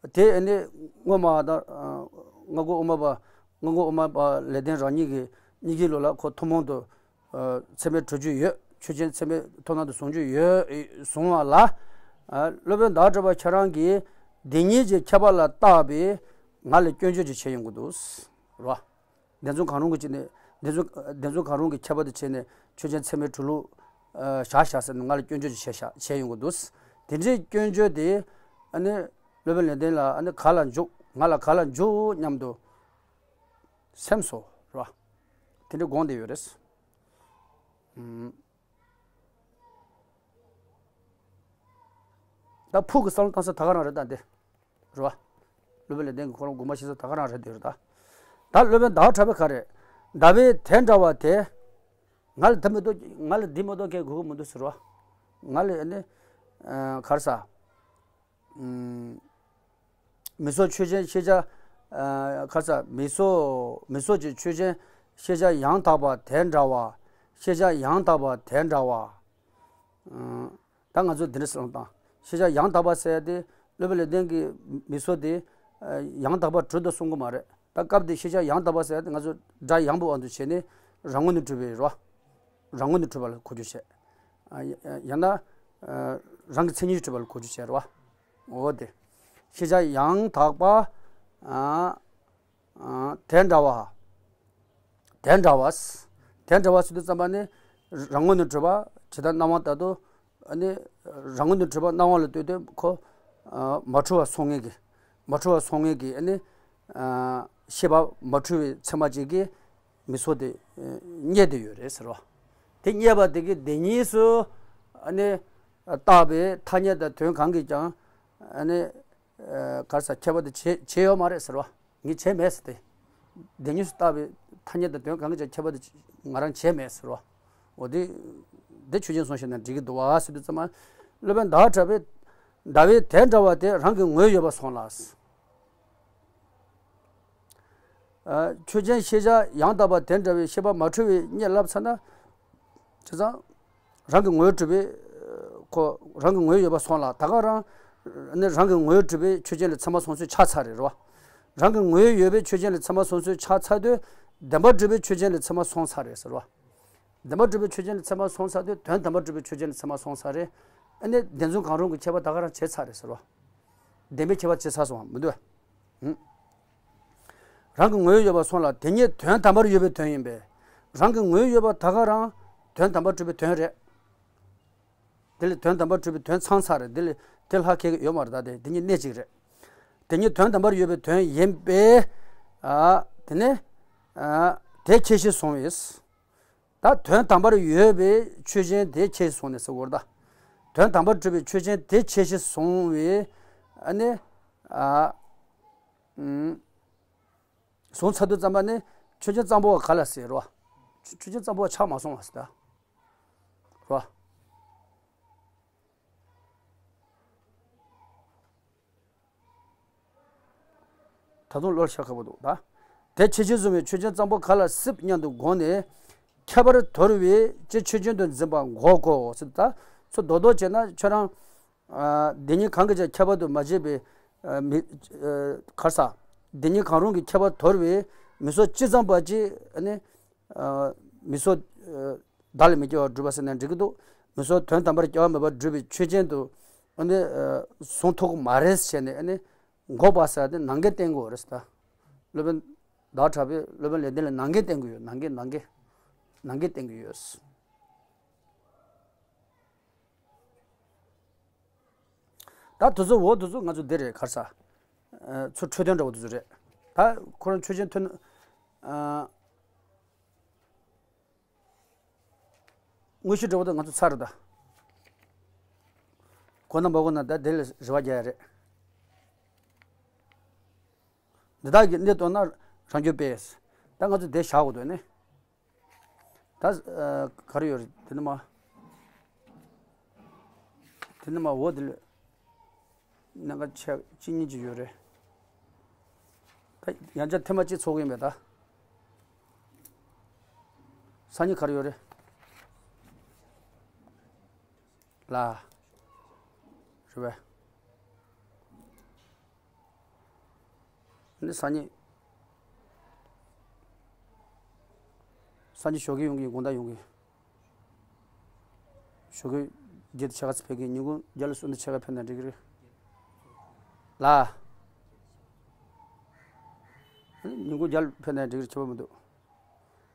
བ། དེ་ཨ་ནི་སྔོན་མ་ད་ཨ་སྔགས་སྐུ་དབུ་མ་པ་སྔགས་སྐུ་དབུ་མ་པ་ལེགས་ལྡན་རང་ཉིད་ཀྱིས་སྙིང་རྗེ་ལོ་ལ་ཁོ་ཐུན་མོང་དུ་ཨ་ཚད་མས་གྲུབ་རྒྱུ་ཡོད། ཆོས་ཅན་ཚད་མས་མཐོང་སྣང་དུ་བཟུང་རྒྱུ་ཡོད་བཟུང་བ་ལ། ཨ་སློབ་དཔོན་ཟླ་བ་གྲགས་པ་ཁྱེད་རང་གིས་བདེན་གཉིས་ཀྱི་ཁྱད་པར་ལ་བརྟགས་པའི་ང་ལ་སྐྱོན་བརྗོད་ཅིག་བྱས་ཡོང་གི་འདུག་རེད་བ། བདེན་རྫུན་གང་རུང་གི་ཅིག་ནས་བདེན་རྫུན་བདེན་རྫུན་གང་རུང་གི་ཁྱད་པར་དུ་བྱས་ནས་ཆོས་ཅན་ཚད་མས་གྲུབ་ལུགས་ཨ་བཞག་བཞག་ཟེར་ནས་ང་ལ་སྐྱོན་བརྗོད་ཅིག་བྱས་བཞག་བྱས་ཡོང་གི་འདུག་དེ་འདྲའི་སྐྱོན་བརྗོད་དེ་ཨ་ནི་སློབ་དཔོན་ལེགས་ལྡན་ལ་ཨ་ནི་ག་ལ་འཇུག་ང་ལ་ག་ལ་འཇུག་སྙམ་དུ་སེམས་སོ་ར། དེ་འདྲའི་དགོངས་བསྡད་ཡོད་རེད། ཨུམ། ད་ཕུགས་ཀྱི་བསམ་བློ་བཏང་ས་ད་ག་རང་རེད་ད་འདི། རེད་བ། སློབ་དཔོན་ལེགས་ལྡན་གྱིས་ཁོ་རང་དགོངས་པ་བཞེས་ས་ད་ག་རང་རེད་འདི་རེད་ད། ད་སློབ་དཔོན་ཟླ་བ་གྲགས་པས་ག་རེ། ཟླ་བས་དེ་འདྲ་བ་དེ། ང་ལ་འདི་མི་འདུག་ང་ལ་འདི་མི་འདུག་མཁན་དགོས་ཀྱི་མི་འདུག་ཟེར་བ། ང་ལ་ནི། ཨ་ག་རེ་ཟ། ཨུམ། མི་སྲོག་ཆོས་ཅན་ཤེས་བྱ། ཨ་ག་རེ་ཟ། མི་སྲོག་མི་སྲོག་གི་ཆོས་ཅན་ཤེས་བྱ་ཡང་དག་པ་དེ་འདྲ་བ། ཤེས་བྱ་ཡང་དག་པ་དེ་འདྲ་བ། ཨ་ད་ང་ཚོ་འདི་འདྲ་བསམ་བློ་བཏང་། ཤེས་བྱ་ཡང་དག་པ་ཟེར་ཡ་དེ་སློབ་དཔོན་ལེགས་ལྡན་གྱིས་མི་སྲོག་དེ་ཨ་ཡང་དག་པར་གྲུབ་འདུག་གསུང་གི་མ་རེད། ད་སྐབས་དེ་ཤེས་བྱ་ཡང་དག་པ་ཟེར་ཡ་དེ་ང་ཚོ་སྒྲ་ཡངས་པོ་བ་འདུ་བྱས་ནས་རང་ངོས་ནས་གྲུབ་པའི་རེད་བ། རང་ངོས་ནས་གྲུབ་པ་ལ་གོ་རྒྱུ་བྱས། ཨ་ཡ་ཡང་ན་ཨ་རང་གི་མཚན་ཉིད་གྲུབ་པ་ལ་གོ་རྒྱུ་བྱས་རེད་བ། འོ་དེ། ཤེས་བྱ་ཡང་དག་པ། ཨ། ཨ་དེ་འདྲ་བ། དེ་འདྲ་བ། དེ་འདྲ་བ་ཟེར་དུས་ཙམ་པ་ནི། རང་ངོས་ནས་གྲུབ་པ་ཇི་ལྟར་སྣང་བ་ལྟར་དུ། ཨ་ནི། རང་ངོས་ནས་གྲུབ་པ་སྣང་བ་ལ་ལྟོས་ཏེ་ཁོ། ཨ་མ་འཁྲུལ་བ་སོང་ངེས་ཀྱི། མ་འཁྲུལ་བ་སོང་ངེས་ཀྱི་ཨ་ནི། ཨ་ཤེས་པ་མ་འཁྲུལ་བའི་ཚད་མ་གཅིག་གིས་མི་སྲོག་དེ་རྙེད་དེ་ཡོད་རེད་ཟེར་བ། དེ་རྙེད་པ་དེ་གིས་བདེན་གཉིས་སུ་ཨ་ནི་བརྟགས་པའི་ཐ་སྙད་དང་དོན་གང་གིས་ཀྱང་ཨ་ནི། ཨ་ག་རེ་ཟ། ཁྱད་པར་དུ་བྱས་བྱས་ཡོད་མ་རེད་ཟེར་བ། ངས་བྱས་མེད་ཟེར་ཏེ། བདེན་གཉིས་སུ་བརྟགས་པའི་ཐ་སྙད་དང་དོན་གང་གིས་ཀྱང་ཁྱད་པར་དུ་ང་རང་བྱས་མེད་ཟེར་བ། འོ་དེ། དེ་ཆོས་ཅན་བཟུང་ཞིག་ན་འགྲིག་གི་འདུག་བ་ཟེར་དུས་ཙམ་པ། སློབ་དཔོན་ཟླ་བ་གྲགས་པས། ཟླ་བས་དེ་འདྲ་བ་དེ་རང་གི་ངོས་ཡོད་པར་སོང་ལ། ཨ་ཆོས་ཅན་ཤེས་བྱ་ཡང་དག་པ་དེ་འདྲ་བའི་ཤེས་པ་མ་འཁྲུལ་བའི་རྙེད་ལབ་ཚར་ན། བྱས་ཙང་། རང་གི་ངོས་གྲུབ་པའི། ཁོ་རང་གི་ངོས་ཡོད་པ་སོང་ལ་ད་ག་རང་། ནི་རང་གི་ངོས་གྲུབ་པའི་ཆོས་ཅན་ལ་ཚད་མ་སོང་ཚུལ་ཆགས་ཚར་རེད་རོ། རང་གི་ངོས་ཡོད་པའི་ཆོས་ཅན་ལ་ཚད་མ་སོང་ཚུལ་ཆགས་ཚར་དུས། བདེན་པར་གྲུབ་པའི་ཆོས་ཅན་ལ་ཚད་མ་སོང་ཚར་རེད་ཟེར་རོ། བདེན་པར་གྲུབ་པའི་ཆོས་ཅན་ལ་ཚད་མ་སོང་ཚར་དུས་དོན་དམ་པར་གྲུབ་པའི་ཆོས་ཅན་ལ་ཚད་མ་སོང་ཚར་རེད། ཨ་ནི་བདེན་རྫུན་གང་རུང་གི་ཁྱད་པར་ད་ག་རང་བྱས་ཚར་རེད་ཟེར་རོ། བདེན་པའི་ཁྱད་པར་བྱས་ཚར་སོང་བ་མི་འདུག་བས། རང་གི་ངོས་ཡོད་པར་སོང་ལ་དེ་ཉིད་དོན་དམ་པར་ཡོད་པའི་དོན་ཡིན་པས། རང་གི་ངོས་ཡོད་པ་ད་ག་རང་དོན་དམ་པར་གྲུབ་པའི་དོན་རེད། དེ་ལས་དོན་དམ་པར་གྲུབ་པའི་དོན་ཚང་ཚར་རེད། དེ་ལས་དེ་ལྷག་གེ་ཡོད་མ་རེད། ད་དེ་དེ་ཉིད་གནད་གཅིག་རེད། དེ་ཉིད་དོན་དམ་པར་ཡོད་པའི་དོན་ཡིན་པས། ཨ་དེ་ནས་ཨ་དེ་ཁྱད་གཞི་བཟུང་བས། ད་དོན་དམ་པར་ཡོད་པའི་ཆོས་ཅན་དེ་ཁྱད་གཞི་བཟུང་ནས་ཟེར་བ་རེད་ད། དོན་དམ་པར་གྲུབ་པའི་ཆོས་ཅན་དེ་ཁྱད་གཞི་བཟུང་བས། ཨ་ནི། ཨ། ཨུམ། བཟུང་ཚར་དུས་ཙམ་པ་ནི་ཆོས་ཅན་གཙང་པོ་བ་ག་ལ་ཟེར་རོ། ཆོས་ཆོས་ཅན་གཙང་པོ་བ་ཆགས་མ་སོང་བ་ཟེར་ད། རོ། ད་དུང་བློར་ཤར་ཁག་པོ་འདུག་ད། དེ་ཁྱད་གཞི་བཟུང་བའི་ཆོས་ཅན་གཙང་པོ་ག་ལ་སྲིད་སྙམ་དུ་དགོངས་ནས། ཁྱད་པར་དོར་བའི་སྤྱི་ཆོས་ཅན་དུ་འཛིན་པ་འགོག་གོ་ཟེར་ད། ཚུར་རྡོག་རྡོག་བྱས་ན་ཁྱོད་རང་། ཨ་བདེན་གཉིས་གང་གིས་ཀྱང་ཁྱད་པར་དུ་མ་བྱས་པའི་ཨ་མི་ཨ་ག་རེ་ཟ། བདེན་གཉིས་གང་རུང་གི་ཁྱད་པར་དོར་བའི་མི་སྲོག་ཅི་ཙམ་པ་ཅིག་ཨ་ནི་ཨ་མི་སྲོག་ཨ་བདག་ལ་མི་སྐྱེ་བར་སྒྲུབ་པ་ཟེར་ན་འགྲིག་གི་འདུག་མི་སྲོག་དོན་དམ་པར་སྐྱེ་བ་མེད་པར་སྒྲུབ་པའི་ཆོས་ཅན་དུ་ཨ་ནི་ཨ་བཟུང་ཐུབ་ཀྱི་མ་རེད་ཟེར་ནས་ཨ་ནི་ འགོག་པ་ཟེར་དེ་ནང་འགལ་བསྟན་དགོས་རེད་ད། སློབ་དཔོན་ཟླ་བ་གྲགས་པས་སློབ་དཔོན་ལེགས་ལྡན་ལ་ནང་འགལ་བསྟན་དགོས་ཡོད། ནང་འགལ་ནང་འགལ་ནང་འགལ་བསྟན་དགོས་ཡོད། ད་དུ་ཚོ་འོ་དུ་ཚོ་ང་ཚོ་འདི་རེད་གར་ས། ཚུར་འཕྲོས་དོན་འདྲ་བོ་དུ་ཚོ་རེད། ད་ཁོ་རང་ཆོས་ཅན་ཐོན། དངོས་གཞི་འདྲ་བོ་དུ་ང་ཚོ་ཚར་རེད་ད། གོ་ན་མ་གོ་ན་ད་དེ་ལ་རེ་བ་རྒྱག་ཡ་རེད། འདི་དག་གི་གནད་དོན་ན་རང་རྒྱུད་པས། ད་ང་ཚོ་དེ་བཞག་དགོས་འདུག་ནི། ད་ག་རེ་ཡོད་རེད་དེ་ནི་མ། དེ་ནི་མ་འོ་དེ་ལ། གནད་འགག་ཆེ་གཅིག་གཉིས་ཅིག་ཡོད་རེད། ད་ཡང་བསྐྱར་ཐེངས་མ་གཅིག་ཚོགས་ཀྱི་ཡིན་པས་ད། སང་ཉིན་ག་རེ་ཡོད་རེད། ལ། རེད་པས། ནི་སང་ཉིན། སང་ཉིན་ཞོགས་ཀས་ཡོང་གི་དགོང་དག་ཡོང་གི། ཞོགས་ཀས་བརྒྱད་དུ་ཕྱེད་ཀ་ཚོད་ཕེབས་ཀྱི། ཉིན་གུང་བརྒྱད་ལ་གསུམ་དུ་ཕྱེད་ཀ་ཕེབས་ན་འགྲིག་གི་རེད། ལ། ཉིན་གུང་བརྒྱད་ལ་ཕེབས་ན་འགྲིག་གི་རེད། ཁྱད་པར་མི་འདུག